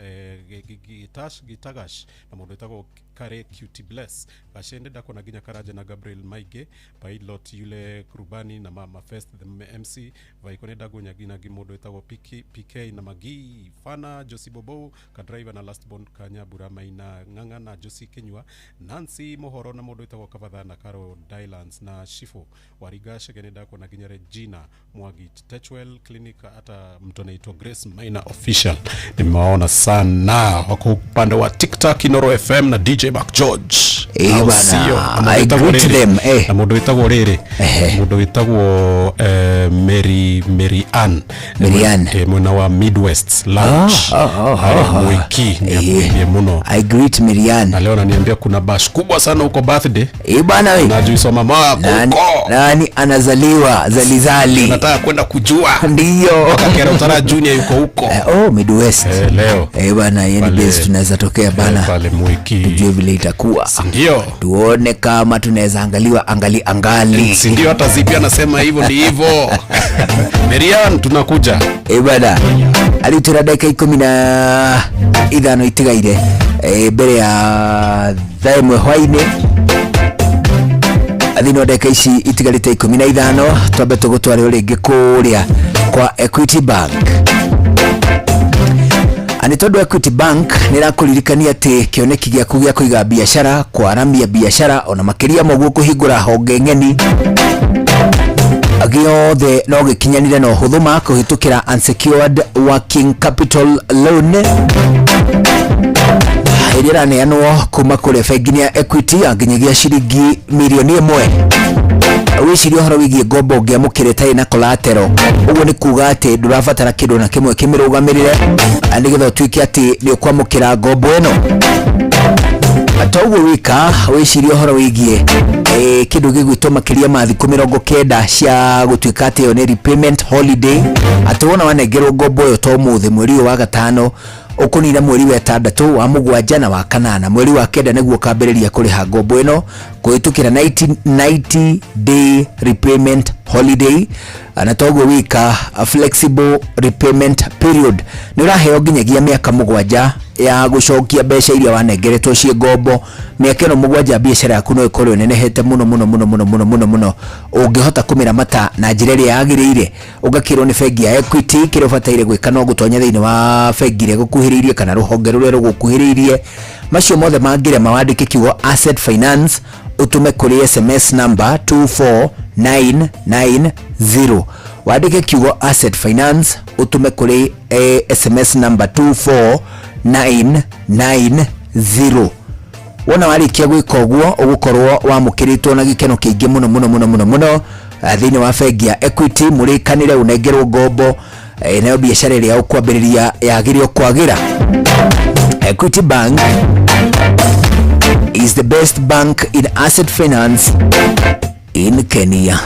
Gitash Gitagash na mũndũ wĩtagwo Kare Cutie Bless Gashende ndakona nginya Karaja na Gabriel Maige Pilot yule Krubani na Mama Fest the MC Vaikone ndagonya nginya mũndũ wĩtagwo PK na Magi Fana Josi Bobo Kadriver na Lastborn Kanyabura Maina Ng'ang'a na Josi Kinyua Nancy Mohoro na mũndũ wĩtagwo Kavatha na Caro Dylands na Shifo Wariga Shegene ndakona nginya Regina Mwagi Techwell Clinic, hata mtu anaitwa Grace Maina Official nimewaona sana wako upande wa TikTok Inoro FM na DJ Mark George. Au Bana, sio? Na I mũndũ wĩtagwo greet rĩrĩ. them. Na mũndũ wĩtagwo rĩrĩ, mũndũ wĩtagwo Mary Ann. Mary Ann. Mwena wa Midwest Lounge. Harĩa Mwiki nĩ mũno. I greet Mary Ann. Na leo ananiambia kuna bash kubwa sana huko birthday. Bana we. Najuisoma mama Nani, huko. nani anazaliwa zalizali? Nataka kwenda kujua. Ndio. Kakera Utara Junior yuko huko. Oh, Midwest. Leo. Bana, yeye ni Pale- base tunaweza tokea bana. Pale Mwiki. Tujue vile itakuwa. Ndio. Tuone kama tunaweza angaliwa angali angali. Si ndio hata Zipi anasema hivyo ni hivyo. Merian tunakuja. Bana. Aritura ndagĩka 15 itigaire mbere ya thaa 1 hwainĩ. Thĩinĩ wa ndagĩka ici itigarĩte 15 twambe tũgũtware rĩngĩ kũrĩa kwa Equity Bank. Nĩ tondũ Equity Bank nĩ ĩrakũririkania atĩ kĩoneki gĩaku gĩa kũiga biacara, kwaramia biacara, ona makĩria ma ũguo kũhingũra honge ng'eni gĩothe no gĩkinyanĩre na ũhũthũ ma kũhĩtũkĩra unsecured working capital loan ĩrĩa ĩraneanwo kuma kũrĩa bengi-inĩ ya Equity ya nginyagia ciringi mirioni 1. Wĩcirie ũhoro wĩgiĩ ngombo ũngĩamũkĩra ĩtarĩ na collateral. Ũguo nĩ kuga atĩ ndũrabatara kĩndũ na kĩmwe kĩmĩrũgamĩrĩre nĩgetha ũtuĩke atĩ nĩ ũkwamũkĩra ngombo ĩno. To ũguo wika, wĩcirie ũhoro wĩgiĩ Kĩndũ gĩgwĩtwo makĩria ma thikũ 90 cia gũtuĩka atĩ ĩyo nĩ repayment holiday, atĩ wona wanengerwo ngombo ĩyo to mũthĩ mweri ũyũ wa gatano, ũkũnina mweri wa ĩtandatũ, wa mũgwanja na wa kanana. Mweri wa kenda nĩguo ũkambĩrĩria kũrĩha ngombo ĩno kũhĩtũkĩra 90 day repayment holiday. Na toguo wika, a flexible repayment period nĩ ũraheo nginyagia mĩaka 7 ya gũcokia mbeca iria wanengeretwo ciĩ ngombo. Mĩaka ĩno 7 biacara yaku no ĩkorwo ĩnenehete mũno mũno mũno mũno mũno mũno mũno, ũngĩhota kũmĩramata na njĩra ĩrĩa yagĩrĩire. Ũgakĩrwo nĩ bengi ya Equity, kĩrĩa ũbataire gwĩka no gũtonya thĩinĩ wa bengi ĩrĩa ĩgũkuhĩrĩirie kana rũhonge rũrĩa rũgũkuhĩrĩirie. Macio mothe mangĩrema, wandĩke kiugo asset finance, ũtũme kũrĩ SMS number 24990. Wandĩke kiugo asset finance, ũtũme kũrĩ SMS number 24990. Wona warĩkia gwĩka ũguo, ũgũkorwo wamũkĩrĩtwo na gĩkeno kĩingĩ mũno mũno mũno mũno mũno thĩinĩ wa bengi ya Equity. Mũrĩkanĩre, ũnengerwo ngombo, nayo biacara ĩrĩa ũkwambĩrĩria yagĩrĩo kwagĩra. Equity Bank is the best bank in asset finance in Kenya.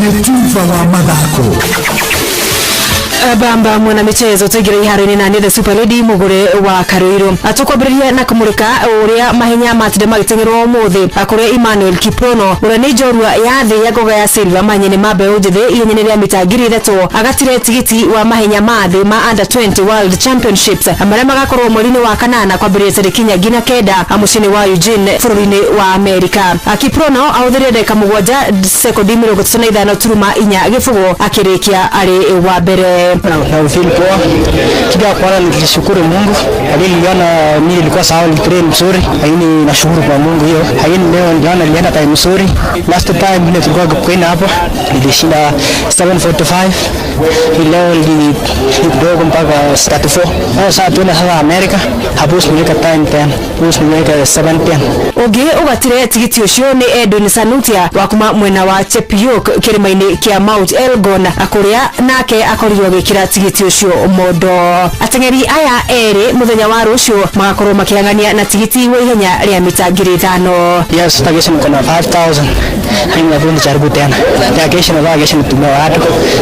Nĩ tuba wa mathako. Bamba mwana michezo tuingire iharo-inĩ na nĩ the super lady Mugure wa Karuiru. Tũkwambĩrĩria na kũmũrĩka ũrĩa mahenya matinde magĩteng'erwo ũmũthĩ, kũrĩa Emmanuel Kiprono, ũrĩa nĩ njorua ya thĩ ya ngoga ya silver mahenya-inĩ ma mbeũ njĩthĩ ihenya-inĩ rĩa mita 3000, agatire tigiti wa mahenya ma thĩ ma under 20 World Championships marĩa magakorwo mweri-inĩ wa kanana kwambĩrĩria tarĩki 4 nginya 9 mũciĩ-inĩ wa Eugene bũrũri-inĩ wa Amerika. Kiprono ahũthĩrire ndagĩka 7 sekondi 35 turuma 4 gĩbũgũ akĩrĩkia arĩ wa mbere. Na feel poa. Kitu ya kwanza nilishukuru Mungu, lakini niliona mimi nilikuwa sawa, nilitrain mzuri, lakini nashukuru kwa Mungu hiyo. Lakini leo niliona nilienda time mzuri. Last time vile tulikuwa kwenda hapo nilishinda 7:45, hii leo ni kidogo mpaka 34. Sasa tuende sasa America, hapo nimeweka time 10, hapo nimeweka 7:10. Ũngĩ ũgatire tigiti ũcio nĩ Edwin Sanutia wa kuma mwena wa Chepiyok kĩrĩma-inĩ kĩa Mount Elgon, kũrĩa nake akorirwo agĩkĩra tigiti ũcio mondo. Ateng'eri aya erĩ mũthenya wa rũciũ magakorwo makĩhang'ania na tigiti wa ihenya rĩa mita 5000. Yes, sasa kesho niko na 5000. Lakini lazima nijaribu tena. Ya kesho na kesho nitumie watu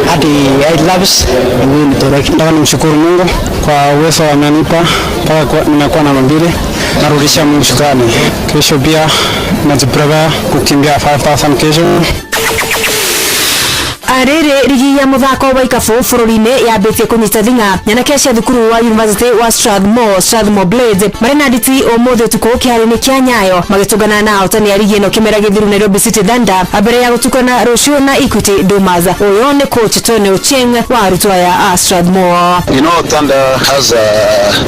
hadi 8 laps mimi nitoroke. Nataka nimshukuru Mungu kwa uwezo amenipa mpaka nimekuwa namba 2. Narudisha Mungu shukrani. Kesho pia najiprepare kukimbia 5000 kesho. Rĩrĩ rigi ya mũthako wa ikabu bũrũri-inĩ yambĩtie kũnyita thing'a. Nyanake cia thukuru wa University wa Strathmore, Strathmore Blades, marĩ na nditi ũmũthĩ ũtukũ kĩharo-inĩ kĩa Nyayo magĩtũngana na ahotani a rigi ĩno kĩmera gĩthiru Nairobi City Thunder, mbere ya gũtukana rũciũ na Equity Dumas. Ũyũ nĩ coach Tony Ochieng wa arutwo aya a Strathmore. Thunder has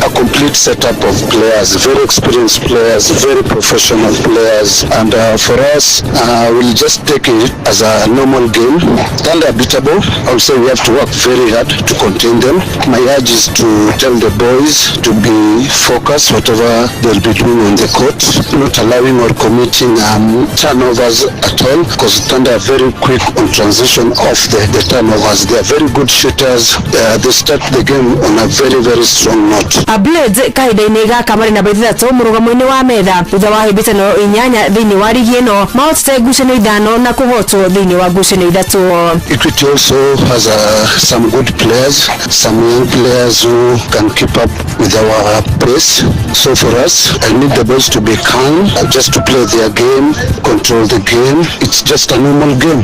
a complete setup of players, very experienced players, very professional players, and for us, we'll just take it as a normal game. Thunder are beatable. I would say we have to work very hard to contain them. My urge is to tell the boys to be focused, whatever they'll be doing on the court, not allowing or committing turnovers at all, because Thunder are very quick on transition off the turnovers. They are very good shooters. They start the game on a very, very strong note. Blades kahinda-inĩ gaka marĩ namba 6 mũrũgamo-inĩ wa metha thutha wa hĩmbĩtano 8 thĩinĩ wa rigi ĩno, mahotete ngucanio 5 na kũhotwo thĩinĩ wa ngucanio 3. Equity also has some good players, some young players who can keep up with our pace. So for us, I need the boys to be calm, just to play their game, control the game. It's just a normal game.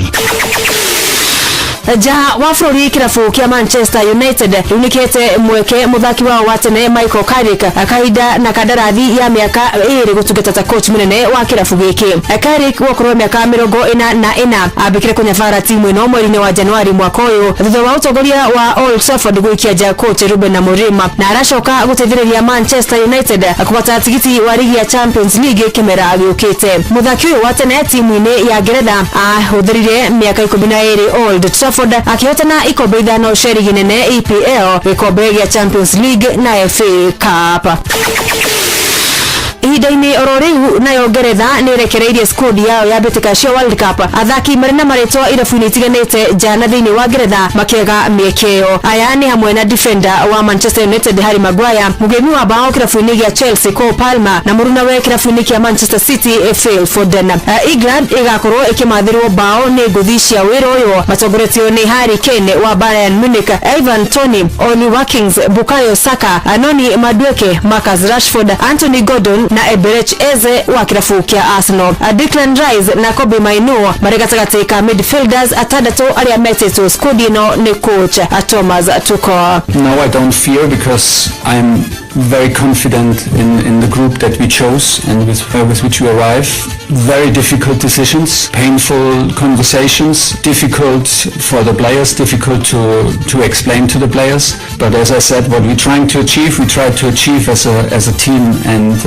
Nja wa bũrũri, kĩrabu kĩa Manchester United rĩu nĩkĩhete mweke mũthaki wao wa tene Michael Carrick kahinda na kandarathi ya mĩaka 2 gũtungata ta coach mũnene wa kĩrabu gĩkĩ. Carrick gũkorwo mĩaka 44 ambĩkire kũnyabara timu ĩno mweri-inĩ wa Januari mwaka ũyũ thutha wa ũtongoria wa Old Trafford gũikia nja coach Ruben Amorim, na aracoka gũteithĩrĩria Manchester United kũbata tigiti wa rigi ya Champions League kĩmera gĩũkĩte. Mũthaki ũyũ wa tene timu-inĩ ya Ngeretha ahũthĩrire mĩaka 12 Old Trafford akĩhotana ikombe 5 cia rigi nene EPL, gĩkombe gĩa Champions League na FA Cup. Ihinda-inĩ oro rĩu nayo Ngeretha nĩ ĩrekereirie squad yao ya mbĩtĩka cia World Cup, athaki marĩ na marĩtwa irabu-inĩ itiganĩte nja na thĩinĩ wa Ngeretha makĩaga mĩeke ĩyo. Aya nĩ hamwe na defender wa Manchester United Harry Maguire, mũgĩmi wa bao kĩrabu-inĩ gĩa Chelsea Cole Palmer, na mũrunawe kĩrabu-inĩ kĩa Manchester City Phil Foden. England ĩgakorwo ĩkĩmathĩrwo bao nĩ ngũthi cia wĩra ũyũ matongoretio nĩ Harry Kane wa Bayern Munich, Ivan Toney, Ollie Watkins, Bukayo Saka, Noni Madueke, Marcus Rashford, Anthony Gordon na Eberechi Eze wa kĩrabu kĩa Arsenal. Declan Rice na Kobbie Mainoo marĩ gatagatĩ ka midfielders atandatũ arĩa metĩtwo squad ĩno nĩ coach Thomas Tuchel. No, I don't fear because I'm very confident in the group that we chose and with which we arrive. Very difficult decisions, painful conversations, difficult for the players, difficult to explain to the players. But as I said, what we're trying to achieve, we try to achieve as a team, and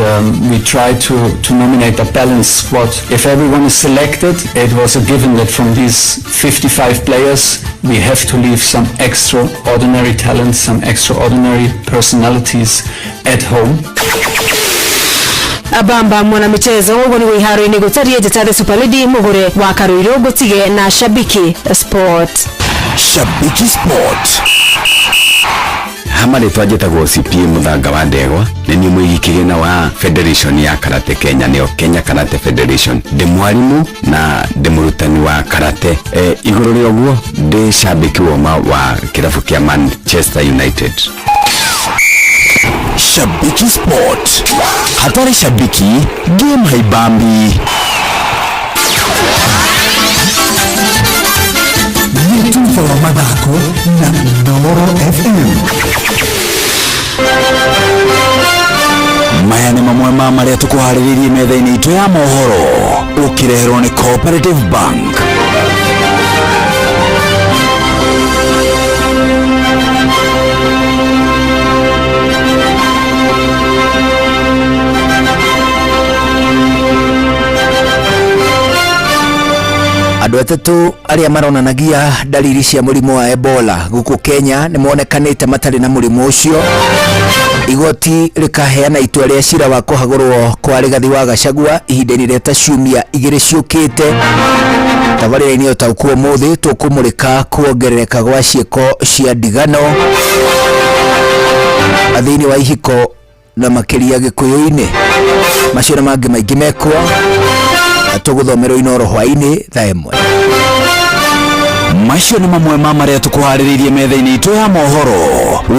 we try to nominate a balanced squad. If everyone is selected, it was a given that from these 55 players, we have to leave some extraordinary talents, some extraordinary personalities at home. Bamba mwanamichezo, ũguo nĩguo iharo-inĩ gũtariĩ. Njĩta the Super Lady mũgũre wa Karũirũ, ngũtige na Shabiki Sport. Shabiki Sport. Hamarĩtwa njĩtagwo CPA Mũthanga wa Ndegwa, nĩ niĩ mũigi kĩgĩna wa Federation ya Karate Kenya, nĩyo Kenya Karate Federation. Ndĩ mwarimũ na ndĩ mũrutani wa karate. Igũrũ rĩa ũguo ndĩ shabiki woma wa kĩrabu kĩa Manchester United. Shabiki Sport. Hatari shabiki, game haibambi. Nĩ tuba wa mathako na Inooro FM. Maya nĩ mamwe ma marĩa tũkũharĩrĩirie metha-inĩ itũ ya mohoro, ũkĩreherwo nĩ Cooperative Bank. Andũ 3 arĩa maronanagia ndariri cia mũrimũ wa Ebola gũkũ Kenya nĩ monekanĩte matarĩ na mũrimũ ũcio. Igoti rĩkaheana itua rĩa cira wa kũhagũrwo kwa Rigathi wa Gachagua ihinda-inĩ rĩa ta ciumia 2 ciũkĩte. Tabarĩra-inĩ ũtaũku ũmũthĩ tũkũmũrĩka kuongerereka gwa ciĩko cia ndigano thĩinĩ wa ihiko na makĩria Gĩkũyũ-inĩ. Macio na mangĩ maingĩ mekwo tũgũthomerwo Inooro hwaĩ-inĩ thaa 1. Macio nĩ mamwe ma marĩa tũkũharĩrĩirie metha-inĩ itũ ya mohoro,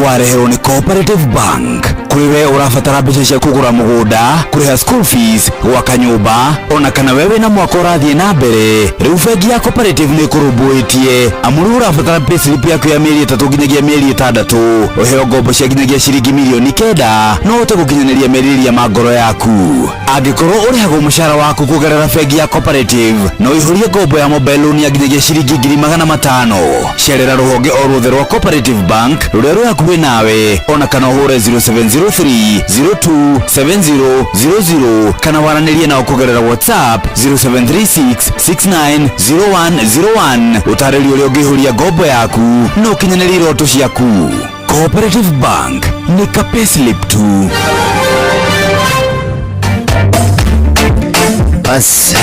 wareherwo nĩ Cooperative Bank. Kũrĩ we ũrabatara mbeca cia kũgũra mũgũnda, kũrĩha school fees, gwaka nyũmba, ona kana we wĩna mwaka ũrathiĩ na mbere, rĩu bengi ya Cooperative nĩ ĩkũrũmbũĩtie. Amu rĩu ũrabatara payslip yaku ya mĩeri 3 nginyagia mĩeri 6, ũheo ngombo cia nginyagia ciringi mirioni 9, no ũhote gũkinyanĩria merirĩria ma ngoro yaku. Angĩkorwo ũrĩhagwo mũcara waku kũgerera bengi ya Cooperative, no ũihũrie ngombo ya mobile loan ya nginyagia ciringi 500,000. Cerera rũhonge o ruothe rwa Cooperative Bank rũrĩa rwĩ hakuhĩ nawe, ona kana ũhũre 0703 027000, kana waranĩrie nao kũgerera WhatsApp 0736 690101, ũtarĩrie ũrĩa ũngĩihũria ngombo yaku na ũkinyanĩrie iroto ciaku. Cooperative Bank nĩ ka payslip tu. Bas,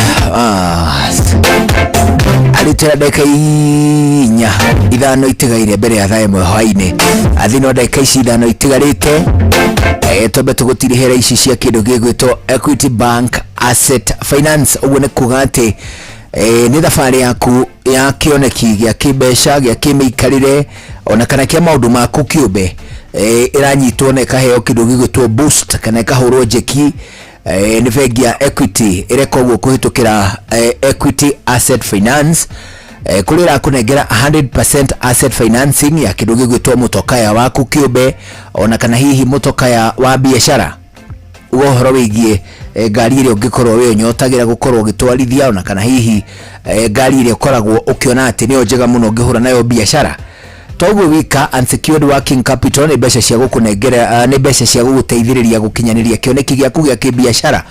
arutĩra ndagĩka 4 5 itigaire mbere ya thaa 1 hwaĩ-inĩ. Thĩinĩ wa ndagĩka ici 5 itigarĩte, twambe tũgũtirihĩra ici cia kĩndũ gĩgwĩtwo Equity Bank Asset Finance. Ũguo nĩ kuga atĩ nĩ thabarĩ yaku ya kĩoneki gĩa kĩmbeca, gĩa kĩmĩikarĩre, ona kana kĩa maũndũ maku kĩũmbe, ĩranyitwo na ĩkaheo kĩndũ gĩgwĩtwo boost kana ĩkahũrwo njeki nĩ bengi ya Equity. Ĩreka ũguo kũhĩtũkĩra Equity Asset Finance. Kũrĩa ĩrakũnengera 100% asset financing ya kĩndũ gĩgwĩtwo mũtokaya waku kĩũmbe, ona kana hihi mũtokaya wa biacara. Uga ũhoro wĩgiĩ ngari ĩrĩa ũngĩkorwo wĩ ũnyotagĩra gũkorwo ũgĩtwarithia, ona kana hihi ngari ĩrĩa ũkoragwo ũkĩona atĩ nĩyo njega mũno ũngĩhũra nayo biacara. Toguo wika, unsecured working capital nĩ mbeca cia gũkũnengera, nĩ mbeca cia gũgũteithĩrĩria gũkinyanĩria kĩoneki gĩaku gĩa kĩbiacara.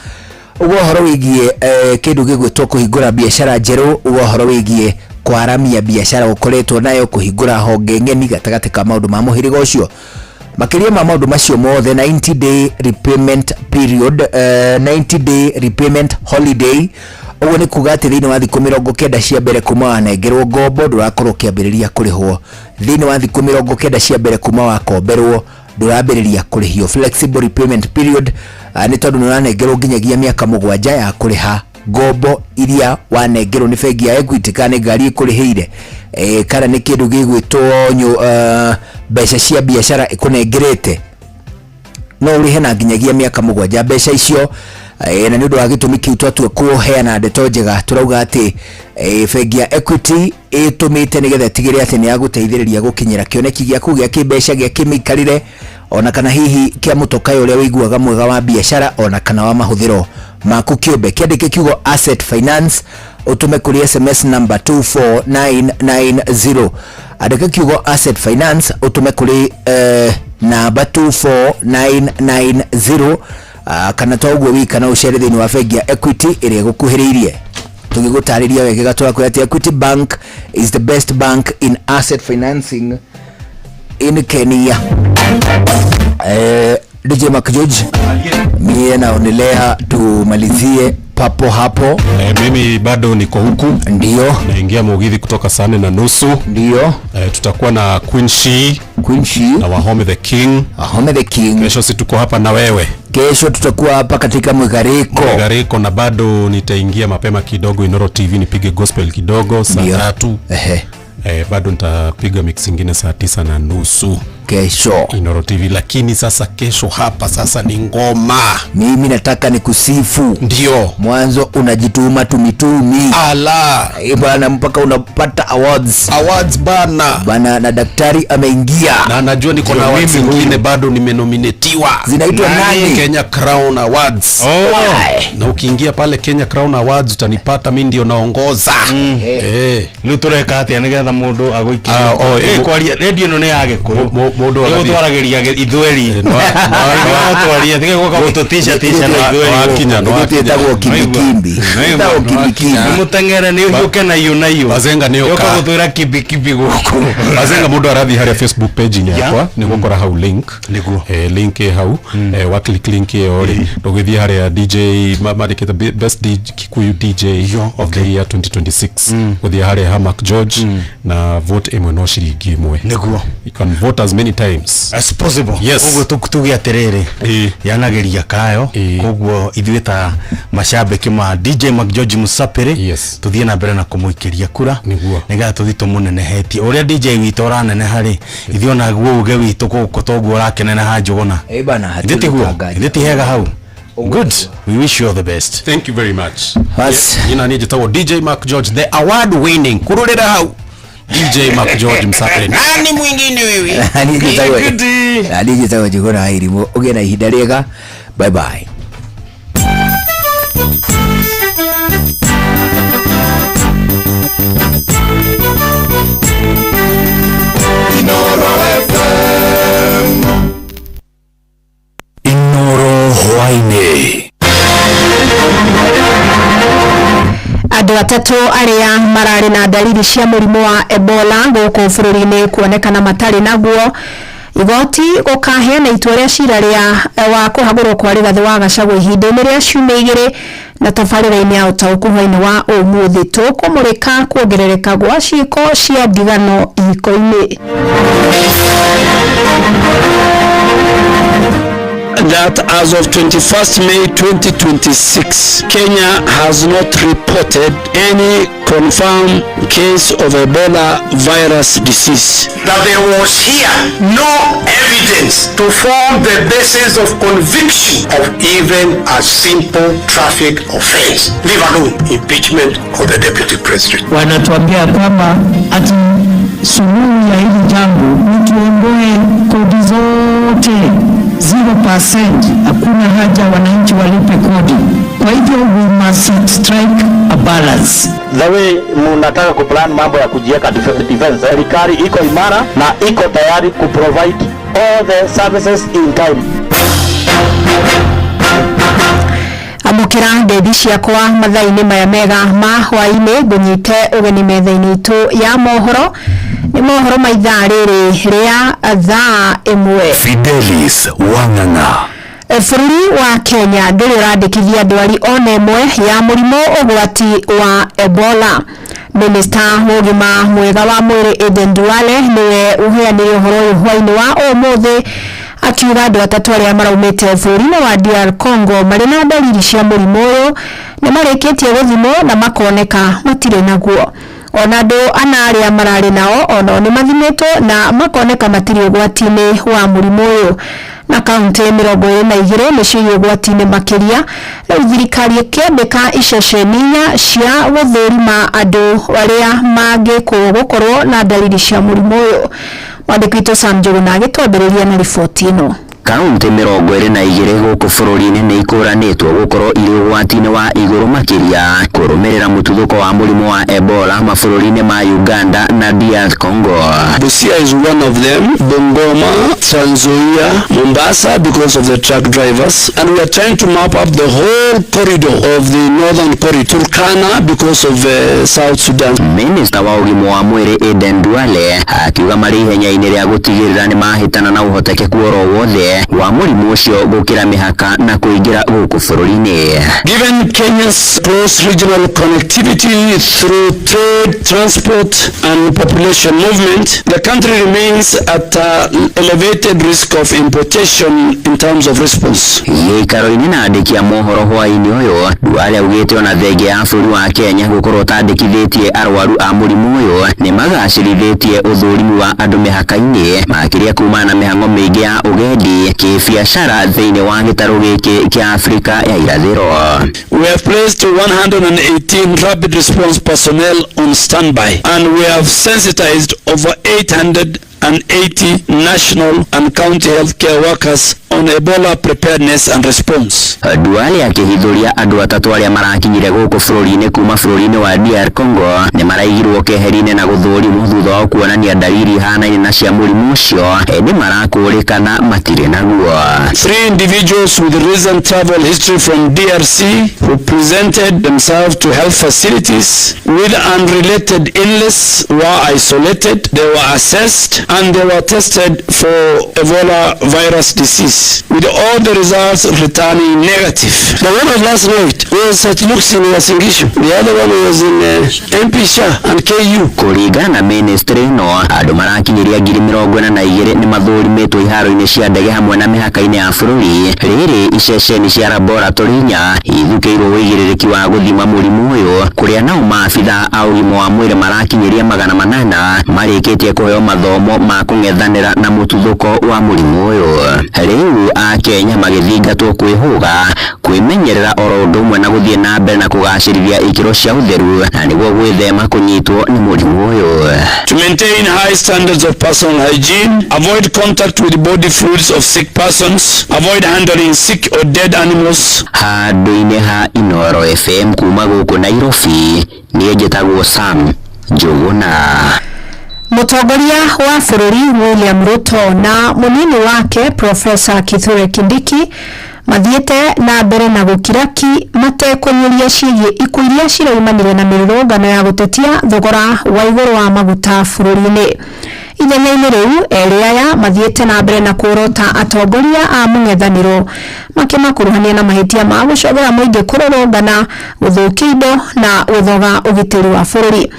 Uga ũhoro wĩgiĩ kĩndũ gĩgwĩtwo kũhingũra biacara njerũ, uga ũhoro wĩgiĩ kwaramia biacara ũkoretwo nayo, kũhingũra honge ng'eni gatagatĩ ka maũndũ ma mũhĩrĩga ũcio. Makĩria ma maũndũ macio mothe, 90 day repayment period, 90 day repayment holiday. Ũguo nĩ kuga atĩ thĩinĩ wa thikũ 90 cia mbere kuma wanengerwo ngombo, ndũrakorwo ũkĩambĩrĩria kũrĩhwo. Thĩinĩ wa thikũ 90 cia mbere kuma wakomberwo, ndũrambĩrĩria kũrĩhio. Flexible repayment period, nĩ tondũ nĩ ũranengerwo nginyagia mĩaka 7 ya kũrĩha ngombo iria wanengerwo nĩ bengi ya Equity, kana nĩ ngari ĩkũrĩhĩire, kana nĩ kĩndũ gĩgwĩtwo mbeca cia biacara ĩkũnengerete, no ũrĩhe na nginyagia mĩaka 7 mbeca icio. Na nĩ ũndũ wa gĩtũmi kĩu twatua kũheana ndeto njega, tũrauga atĩ bengi ya Equity ĩtũmĩte nĩgetha ĩtigĩrĩre atĩ nĩ yagũteithĩrĩria gũkinyĩra kĩoneki gĩaku gĩa kĩmbeca, gĩa kĩmĩikarĩre, ona kana hihi kĩa mũtokaya ũrĩa wĩiguaga mwega wa biacara, ona kana wa mahũthĩro maku kĩũmbe. Kĩandĩke kiugo asset finance ũtũme kũrĩ SMS number 24990. Andĩka kiugo asset finance ũtũme kũrĩ namba 24990, kana to ũguo wika, no ũcere thĩinĩ wa bengi ya Equity ĩrĩa ĩgũkuhĩrĩirie. Tũgĩgũtarĩria wega tũrakwĩra atĩ Equity Bank is the best bank in asset financing in Kenya. DJ McGeorge, mie naonelea tumalizie papo hapo. Mimi bado niko huku. Ndio. Naingia mugithi kutoka saa 4:30. Ndio. Tutakuwa na Queen She. Queen She. Na Wahome the King. Wahome the King. Kesho si tuko hapa na wewe. Kesho tutakuwa hapa katika Mwigariko. Mwigariko, na bado nitaingia mapema kidogo Inoro TV nipige gospel kidogo saa 3. Bado nitapiga mix ingine saa 9:30 kesho Inoro TV. Lakini sasa kesho hapa sasa ni ngoma. Mimi nataka nikusifu. Ndio. Mwanzo unajituma tumitumi. Ala. Bana, mpaka unapata awards. Awards bana. Bana, na daktari ameingia. Na najua niko na awards nyingine bado nimenominatiwa. Zinaitwa nani? Kenya Crown Awards. Oh. Na ukiingia pale Kenya Crown Awards utanipata, mimi ndio naongoza. Rĩu tũreka atĩa nĩgetha mũndũ agũikie? Kwaria radio ĩno nĩ ya Gĩkũyũ. Mũndũ agathiĩ twarageria ithweri. Twaria tiga gũka gũtũtica tica na ithweri. Wakinya, no wakinya. Ĩtagwo kimbikimbi. Ĩtagwo kimbikimbi. Nĩ mũteng'ere nĩ ũhiũke na iyo na iyo. Bazenga nĩ ũka. Ũka gũtwĩra kibikibi gũkũ. Bazenga mũndũ arathiĩ harĩa Facebook page-inĩ yakwa nĩ gũkora hau link. Nĩguo. Link ĩ hau. Wa click link ĩyo rĩ, ndũgĩthiĩ harĩa DJ mandĩkĩte best DJ, Kikuyu DJ of the year 2026. Gũthiĩ harĩa ha Mark George na vote ĩmwe no ciringi 1. Nĩguo. You can vote as many times as possible. Yes. Ũguo tuge atĩrĩrĩ, yanageria kayo. Koguo ithuĩ ta macambĩki ma DJ McGeorge Musapiri, yes, tuthiĩ na mbere na kũmũikĩria kura. Nĩguo. Nĩgetha tũthiĩ tũmũnenehetie ũrĩa DJ witũ ũraneneha rĩ, ithuĩ onaguo uge witũ gũkũ toguo ũrakeneneha Njũgũna. Bana, Ithuĩ tiguo? Ithuĩ ti hega hau? Good. We wish you all the best. Thank you very much. Bas. Jina ni njĩtagwo DJ Mark George, the award winning. Kururĩra hau. DJ Mark George Msafiri. Nani mwingine wewe? Niĩ njĩtagwo Njũgũna wa Irimũ. Ũgĩe na ihinda rĩega. Bye bye. Inoro FM. Inoro hwainĩ. Andũ atatũ arĩa mararĩ na dalili cia mũrimũ wa Ebola gũkũ bũrũri-inĩ kuonekana matarĩ naguo. Igoti gũkaheana itua rĩa cira rĩa wa kũhagũrwo kwa Rigathĩ wa Gachagua ihinda-inĩ rĩa ciumia 2 na tabarĩra-inĩ ya ũtaũku hwainĩ wa ũmũthĩ tũkũmũrĩka kuongerereka gwa ciĩko cia ndigano ihiko-inĩ. that as of 21st May 2026, Kenya has not reported any confirmed case of Ebola virus disease. That there was here no evidence to form the basis of conviction of even a simple traffic offense, leave alone impeachment of the deputy president. Wanatuambia kwamba ati suluhu ya hili jambo ni tuondoe kodi zote 0%. Hakuna haja wananchi walipe kodi. Kwa hivyo we must strike a balance. The way mnataka kuplan mambo ya kujiweka defense, serikali iko imara na iko tayari kuprovide all the services in time. Amũkĩra ngeithi ciakwa mathaa-inĩ maya mega ma hwaĩ-inĩ, ngũnyite ũgeni metha-inĩ itũ ya mohoro. Nĩ mohoro ma ithaa rĩrĩ rĩa thaa 1. Fidelis Wang'ang'a. Bũrũri wa Kenya ndũrĩ ũrandĩkithia ndwari ona ĩmwe ya mũrimũ ũgwati wa Ebola. Minista wa ũgima mwega wa mwĩrĩ Aden Duale nĩwe ũheanire ũhoro ũyũ hwaĩ-inĩ wa ũmũthĩ, akiuga andũ atatũ arĩa maraumĩte bũrũri-inĩ wa DR Congo marĩ na dalili cia mũrimũ ũyũ nĩ marĩkĩtie gũthimwo na makoneka matirĩ naguo. Ona andũ ana arĩa mararĩ nao onao nĩ mathimĩtwo na makoneka matirĩ ũgwati-inĩ wa mũrimũ ũyũ. Na kaunti 22 nĩcio irĩ ũgwati-inĩ makĩria. Rĩu thirikari ĩkĩandĩka iceceni inya cia gũthũrima andũ arĩa mangĩkwo gũkorwo na dalili cia mũrimũ ũyũ. Mwandĩki witũ Sam Njuguna agĩtwambĩrĩria na riboti ĩno. Kaunti 22 gũkũ bũrũri-inĩ nĩ ikũranĩtwo gũkorwo irĩ ũgwati-inĩ wa igũrũ makĩria kũrũmĩrĩra mũtuthũko wa mũrimũ wa Ebola mabũrũri-inĩ ma Uganda na DR Congo. Busia is one of them, Bungoma, Trans Nzoia, Mombasa because of the truck drivers, and we are trying to map up the whole corridor of the northern corridor, Turkana because of South Sudan. Minista wa ũgima wa mwĩrĩ Aden Duale akiuga marĩ ihenya-inĩ rĩa gũtigĩrĩra nĩ mahĩtana na ũhotekeku oro wothe wa mũrimũ ũcio gũkĩra mĩhaka na kũingĩra gũkũ bũrũri-inĩ. Given Kenya's close regional connectivity through trade, transport and population movement, the country remains at an elevated risk of importation in terms of response. Gĩikaro-inĩ na andĩki a mohoro hwaĩ-inĩ ũyũ, Duale augĩte ona thengia ya bũrũri wa Kenya gũkorwo ũtandĩkithĩtie arwaru a mũrimũ ũyũ nĩ magacĩrithĩtie ũthũrimi wa andũ mĩhaka-inĩ, makĩria kumana na mĩhang'o mĩingĩ ya ũgendi kĩbiacara thĩinĩ wa gĩtarũ gĩkĩ kĩa Afrika ya irathĩro. We have placed 118 rapid response personnel on standby and we have sensitized over 880 national and county healthcare workers on Ebola preparedness and response. Duale akĩhithũria andũ atatũ arĩa marakinyire gũkũ bũrũri-inĩ kuma bũrũri-inĩ wa DR Congo nĩ maraigirwo keheri-inĩ na gũthũrimwo thutha wa kuonania dalili ihanaine na cia mũrimũ ũcio, ĩndĩ marakũrĩkana matirĩ naguo. 3 individuals with recent travel history from DRC who presented themselves to health facilities with unrelated illness were isolated, they were assessed and they were tested for Ebola virus disease, with all the results returning negative. The one of last night was at Lux in Uasin Gishu. The other one was in MP Shah and KU. Kũringana na ministry ĩno, andũ marakinyĩria 42,000 nĩ mathũrimĩtwo iharo-inĩ cia ndege hamwe na mĩhaka-inĩ ya bũrũri. Rĩrĩ iceceni cia laboratory inya ithukĩirwo ũigĩrĩrĩki wa gũthima mũrimũ ũyũ, kũrĩa nao maabitha a ũgima wa mwĩrĩ marakinyĩria 800 marĩkĩtie kũheo mathomo ma kũng'ethanĩra na mũtuthũko wa mũrimũ ũyũ. Rĩu Akenya magĩthingatwo kwĩhũga, kwĩmenyerera oro ũndũ ũmwe na gũthiĩ na mbere na kũgacĩrithia ikĩro cia ũtheru na nĩguo gwĩthema kũnyitwo nĩ mũrimũ ũyũ. To maintain high standards of personal hygiene, avoid contact with body fluids of sick persons, avoid handling sick or dead animals. Handũ-inĩ ha Inooro FM kuma gũkũ Nairobi, niĩ njĩtagwo Sam Njuguna. Mũtongoria wa bũrũri William Ruto na mũnini wake Profesa Kithure Kindiki mathiĩte na mbere na gũkira ki matekũnyũria ciĩgiĩ ikuũ iria ciraumanire na mĩrũrũngano ya gũtetia thogora wa igũrũ wa maguta bũrũri-inĩ. Ithenya-inĩ rĩu erĩ aya mathiĩte na mbere na kũrota atongoria a mũng'ethanĩro makĩmakuruhania na mahĩtia ma gũcogera mũingĩ kũrũrũngana, gũthũkia indo na gũthoga ũgitĩri wa bũrũri.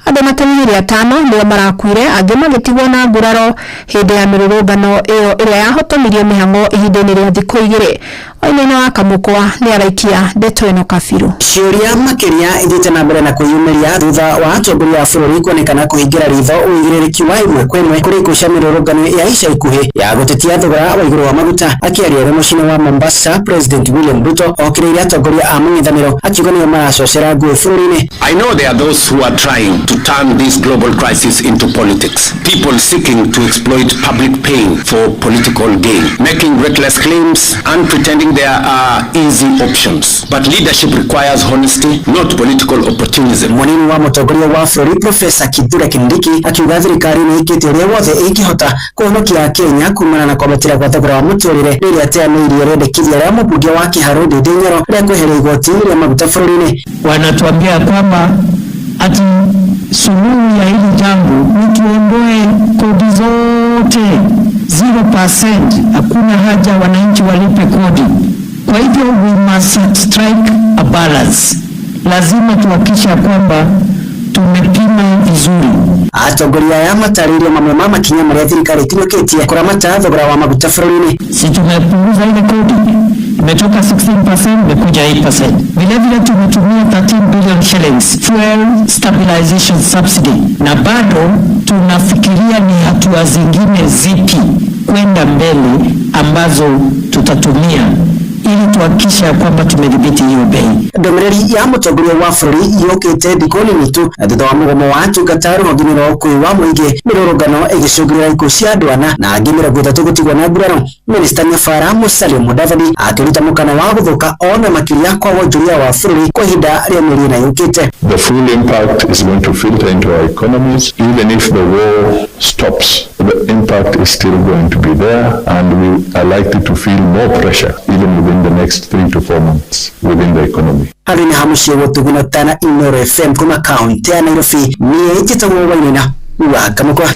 Andũ matanyihĩire atano nĩo marakuire, angĩ magĩtigwo na nguraro hĩndĩ ya mĩrũrũngano ĩyo ĩrĩa yahotomirie mĩhang'o ihinda-inĩ rĩa thikũ igĩrĩ. Wainaina wa Kamũkwa nĩ araikia ndeto ĩno kabirũ. Ciũria makĩria ithiĩte na mbere na kwĩyumĩria thutha wa atongoria a bũrũri kuonekana kũhingĩra ritho ũigĩrĩrĩki wa ĩmwe kwa ĩmwe kũrĩ ikuũ cia mĩrũrũngano ya ica ikuhĩ ya gũtetia thogora wa igũrũ wa maguta. Akĩaria arĩ mũciĩ-inĩ wa Mombasa, President William Ruto okĩrĩire atongoria a mũng'ethanĩro akiuga nĩo maracocera ngũĩ bũrũri-inĩ. I know there are those who are trying to turn this global crisis into politics. People seeking to exploit public pain for political gain, making reckless claims and pretending there are easy options. But leadership requires honesty, not political opportunism. Mũnini wa mũtongoria wa bũrũri Profesa Kithure Kindiki akiuga thirikari nĩ ĩkĩte ũrĩa wothe ĩngĩhota kũhonokia Kenya kumana na kwambatĩra kwa thogora wa mũtũrĩre rĩrĩa ateanĩirie rĩendekithia rĩa mũmbunge wa Kiharu Ndindi Nyoro rĩa kweheria igoti rĩa maguta bũrũri-inĩ. Wanatuambia kwamba ati suluhu ya hili jambo ni tuondoe kodi zote 0%. Hakuna haja wananchi walipe kodi. Kwa hivyo we must strike a balance. Lazima tuhakikishe kwamba tumepima vizuri. Atongoria aya matarĩirie mamwe ma makinya marĩa thirikari ĩkinyũkĩtie kũramata thogora wa maguta bũrũri-inĩ. Si tumepunguza ile kodi, imetoka 16% imekuja 8%. Vile vile tumetumia 13 billion shillings fuel stabilization subsidy, na bado tunafikiria ni hatua zingine zipi kwenda mbele ambazo tutatumia ili tuhakikishe kwamba tumedhibiti hiyo bei. Ndũmĩrĩri ya mũtongoria wa bũrũri yũkĩte thikũ nini tu thutha wa mũgomo wa atungata rũhonge-inĩ rwa ũkuui wa mũingĩ, mĩrũrũngano ĩgĩcũngĩrĩra ikuũ cia andũ ana na angĩ 30 gũtigwo na nguraro. Minista Nyabara Musalia Mudavadi akĩruta mũkana wa gũthũka ona makĩria kwa wonjoria wa bũrũri kwa ihinda rĩa mĩeri ĩna yũkĩte. The full impact is going to filter into our economies. Even if the war stops, the impact is still going to be there, and we are likely to feel more pressure even within the next 3 to 4 months within the economy. Harĩ na hamuciĩ gũtuguna tana Inooro FM kuma kaunti ya Nairobi, niĩ njĩtagwo Wainaina wa Kamũkwa.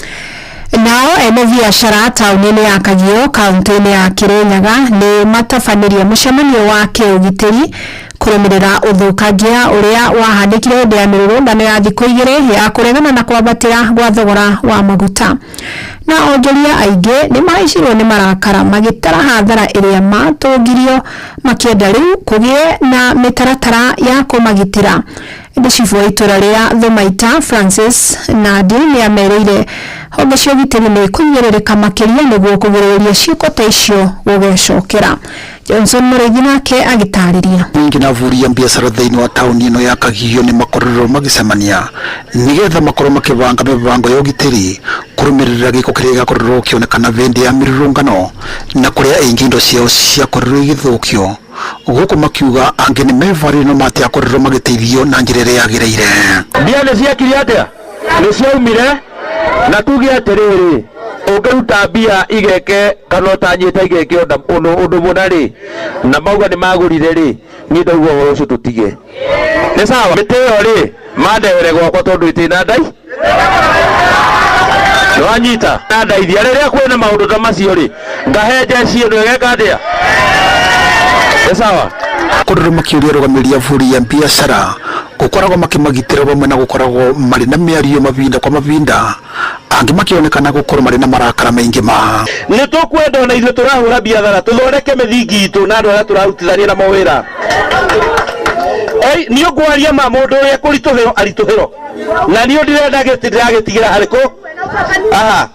Nao ene biacara taũni-inĩ ya Kagio kaunti-inĩ ya Kirinyaga nĩ matabanĩrie mũcemanio wa kĩũgitĩri kũrũmĩrĩra ũthũkangia ũrĩa wahanĩkire hĩndĩ ya mĩrũrũngano ya thikũ igĩrĩ ya kũregana na kwambatĩra gwa thogora wa maguta. Na onjoria aingĩ nĩ mahaicirwo nĩ marakara magĩtara hathara ĩrĩa matũngirio makĩenda rĩu kũgĩe na mĩtaratara ya kũmagitĩra. Ĩndĩ cibũ wa itũra rĩa Thumaita Francis Nandi nĩ amerĩire honge cia ũgitĩri nĩ kũhinyĩrĩrĩka makĩria nĩguo kũgirĩrĩria ciĩko ta icio gũgecokera. Johnson Mũrĩithi nake agĩtarĩria. Mũingĩ na ahũri a biacara thĩinĩ wa taũni ĩno ya Kagio nĩ makorirwo magĩcemania nĩgetha makorwo makĩbanga mĩbango ya ũgitĩri kũrũmĩrĩra gĩko kĩrĩa gĩakorirwo gĩkĩonekana hĩndĩ ya mĩrũrũngano na kũrĩa aingĩ indo ciao ciakorirwo igĩthũkio, gũkũ makiuga angĩ nĩ mebarĩrie no matiakorirwo magĩteithio na njĩra ĩrĩa yagĩrĩire. Mbia nĩ ciekire atĩa? Nĩ ciaumire na tuge atĩrĩrĩ, ũngĩruta mbia igeke kana ũtanyĩte igeke ũndũ mũna rĩ, na mauga nĩ magũrire rĩ, niĩ ndauga ũhoro ũcio tũtige. Nĩ sawa? Mĩtĩ ĩyo rĩ, mandehere gwakwa tondũ ĩtĩ na ndai. Nĩwanyita? Na ndaithia rĩrĩa kwĩna maũndũ ta macio rĩ, ngahe njeci ĩno ĩgeka atĩa? Nĩ sawa? Korirwo makĩũria arũgamĩrĩri a bũrũri a biacara gũkoragwo makĩmagitĩra vamwe na gũkoragwo marĩ na mĩario mavinda kwa mavinda, angĩ makĩonekana gũkorwo marĩ na marakara maingĩ ma nĩ tũkwenda ona ithuĩ tũrahũra biathara tũthondeke mĩthingi itũ na andũ arĩa tũrarutithania namo wĩra. Niĩ ngwaria ma mũndũ ũrĩa kũritũhĩrwo aritũhĩrwo, na niĩ ndirenda gĩtĩ ndĩragĩtigĩra harĩ kũ? Aha.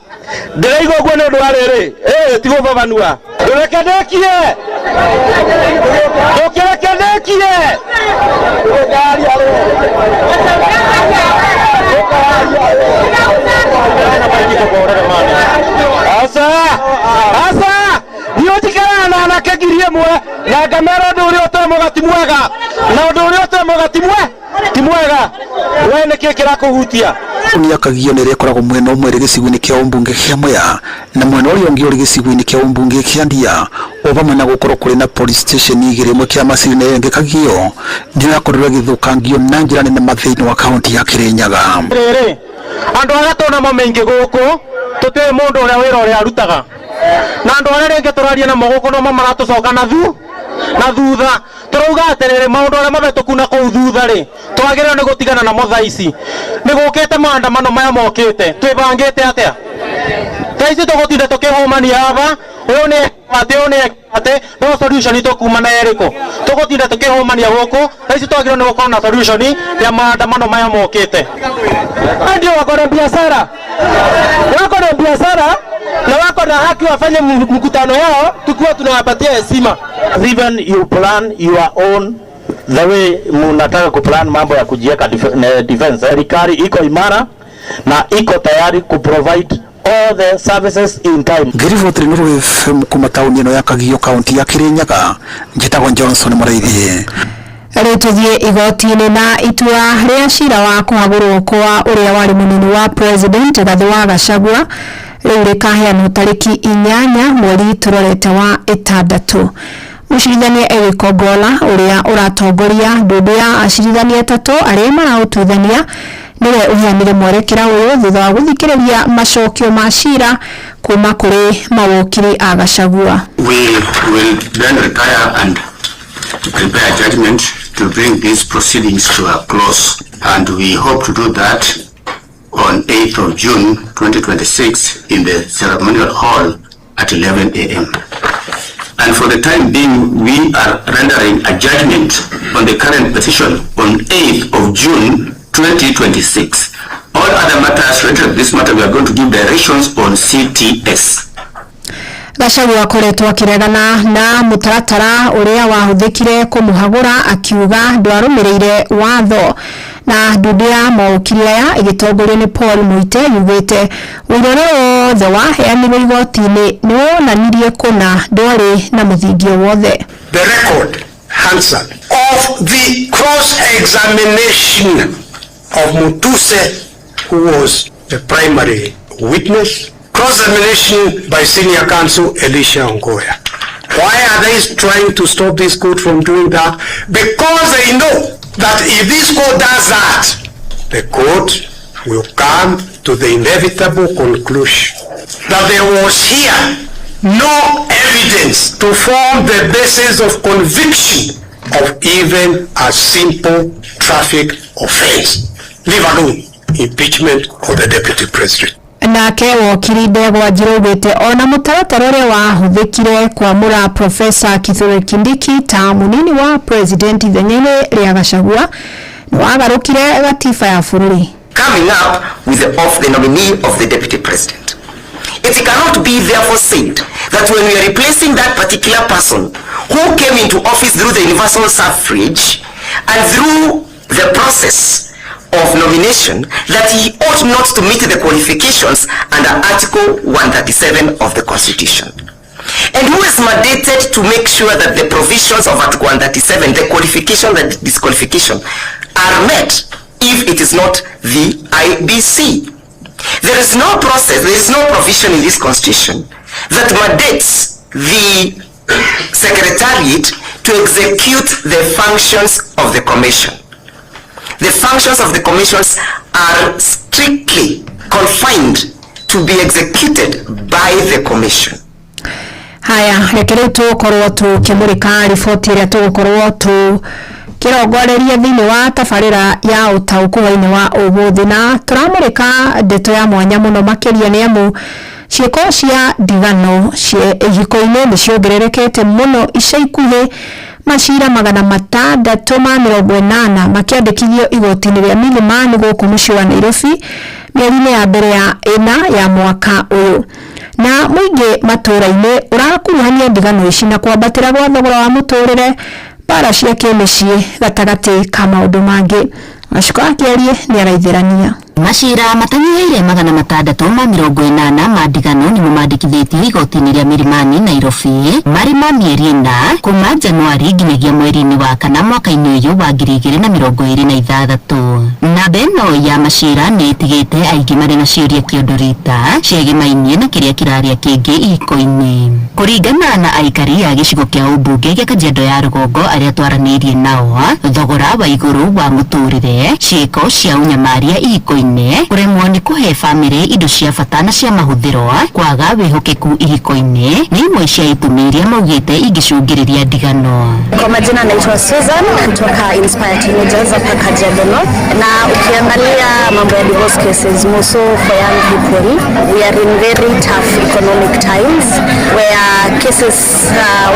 Ndĩraigua ũguo nĩ ũndũ wa rĩrĩ, ti gũbabanua. Ndũreke ndĩkie! Ndũkĩreke ndĩkie! Aca! Aca! Niĩ njikaraga na anake 1000 na ngamera ũndũ ũrĩa ũtemũga ti mwega, na ũndũ ũrĩa ũtemũga ti mwega. We nĩkĩ kĩrakũhutia? Taũni ya Kagio nĩ ĩrĩa ĩkoragwo mwena ũmwe ĩrĩ gĩcigo-inĩ kĩa ũmbunge kĩa Mwea na mwena ũrĩa ũngĩ ũrĩ gĩcigo-inĩ kĩa ũmbunge kĩa Ndia, o vamwe na gũkorwo kũrĩ na police station igĩrĩ, ĩmwe Kĩamasiri na ĩyo ĩngĩ Kagio, nĩyo yakorirwo ĩgĩthũkangio na njĩra nene thĩinĩ wa kaunti ya Kirinyaga. Rĩrĩ, andũ arĩa tũnamo maingĩ gũkũ tũtiũĩ mũndũ ũrĩa wĩra ũrĩa arutaga, na andũ arĩa rĩngĩ tũraria namo gũkũ no maratũcoka na thu. Na thutha tũrauga atĩrĩrĩ, maũndũ arĩa mabetũku na kũu thutha rĩ, twagĩrĩirwo nĩ gũtigana namo thaa ici. Nĩ gũkĩte maandamano maya mokĩte, twĩbangĩte atĩa? Thaa ici tũgũtinda tũkĩhũmania aba, ũyũ nĩ atĩ, ũyũ nĩ atĩ, no solution tũkuma na ĩrĩkũ? Tũgũtinda tũkĩhũmania gũkũ, thaa ici twagĩrĩirwo nĩ gũkorwo na solution ya maandamano maya mokĩte. Ndio wako na biashara, wako na biashara na wako na haki wafanye mkutano yao tukiwa tunawapatia heshima. Even you plan your own the way mnataka kuplan mambo ya kujiweka defense. Serikali iko imara na iko tayari kuprovide all the services in time. Ngĩribotire Nuru FM kuma taũni ĩno ya Kagio, kaunti ya Kirinyaga, njĩtagwo Johnson Mũrĩithi. Rĩu tũthiĩ igoti-inĩ na itua rĩa cira wa kũhagũrwo kwa ũrĩa warĩ mũnini wa president Rigathĩ wa Gachagua rĩu rĩkaheanwo tarĩki 8 mweri tũrorete wa 6. Mũcirithania Eric Ogola ũrĩa ũratongoria ndundu ya acirithania 3 arĩa maraũtuithania nĩwe ũheanire mwerekera ũyũ thutha wa gũthikĩrĩria macokio ma cira kuma kũrĩ mawokiri a Gachagua. We will then retire and prepare judgment to bring these proceedings to a close, and we hope to do that on 8th of June 2026 in the ceremonial hall at 11 a.m. And for the time being, we are rendering a judgment on the current petition on 8th of June 2026. All other matters related to this matter, we are going to give directions on CTS. Gachagua akoretwo akĩregana na mũtaratara ũrĩa wahũthĩkire kũmũhagũra, akiuga ndwarũmĩrĩire watho, na ndundu ya mawokiri aya ĩgĩtongorio nĩ Paul Muite yugĩte ũira ũrĩa wothe waheanirwo igoti-inĩ nĩ wonanirie kũna ndwarĩ na mũthingi o wothe. The record, Hansard, of the cross-examination of Mutuse, who was the primary witness, cross-examination by senior counsel Elisha Ongoya. Why are they trying to stop this court from doing that? Because they know that if this court does that, the court will come to the inevitable conclusion that there was here no evidence to form the basis of conviction of even a simple traffic offense, leave alone impeachment of the deputy president. Nake wokiri Ndegwa Njirũ augĩte ona mũtaratara ũrĩa wahũthĩkire kwamũra Profesa Kithure Kindiki ta mũnini wa president ithenya-inĩ rĩa Gachagua nĩ wagarũkire gatiba ya bũrũri. Coming up with the, of the nominee of the deputy president. It cannot be therefore said that when we are replacing that particular person who came into office through the universal suffrage and through the process of nomination, that he ought not to meet the qualifications under Article 137 of the Constitution. And who is mandated to make sure that the provisions of Article 137, the qualification and disqualification, are met if it is not the IEBC? There is no process, there is no provision in this constitution that mandates the secretariat to execute the functions of the commission. The functions of the commissions are strictly confined to be executed by the commission. Haya, reke rĩu tũkorwo tũkĩmũrĩka riboti ĩrĩa tũgũkorwo tũkĩrongoreria thĩinĩ wa tabarĩra ya ũtaũku hwainĩ wa ũmũthĩ, na tũramũrĩka ndeto ya mwanya mũno makĩria nĩ amu ciĩko cia ndigano ihiko-inĩ nĩ ciongererekete mũno ica ikuhĩ, macira 680 makĩandĩkithio igoti-inĩ rĩa Milimani gũkũ mũciĩ wa Nairobi mĩeri-inĩ ya mbere ya 4 ya mwaka ũyũ, na mũingĩ matũũra-inĩ ũrakuruhania ndigano ici na kwambatĩra gwa thogora wa mũtũrĩre, mbara cia kĩmĩciĩ gatagatĩ ka maũndũ mangĩ. Wacuka wa Kĩarie nĩ araithĩrania. Macira matanyihĩire 680 ma ndigano nĩmo mandĩkithĩtio igoti-inĩ rĩa Milimani Nairobi marĩ ma mĩeri 4 kuma Januari nginyagia mweri-inĩ wa 4 mwaka-inĩ ũyũ wa 2026. Na Namba ĩno ya macira nĩ ĩtigĩte aingĩ marĩ na ciũria kĩondo rita ciegemaine na kĩrĩa kĩrarĩa kĩngĩ ihiko-inĩ. Kũringana na aikari a gĩcigo kĩa ũmbunge gĩa Kajiado ya rũgongo arĩa twaranĩirie nao, thogora wa igũrũ wa mũtũrĩre, ciĩko cia ũnyamaria ihiko-inĩ, kũremwo nĩ kũhe bamĩrĩ indo cia bata na cia mahũthĩro, kwaga wĩhokeku ihiko-inĩ nĩ imwe cia itũmi iria maugĩte ingĩcũngĩrĩria ndigano. Kwa majina naitwa Susan kutoka Inspire Teenagers hapa Kajiado North, na ukiangalia mambo ya divorce cases more so for young people, we are in very tough economic times where cases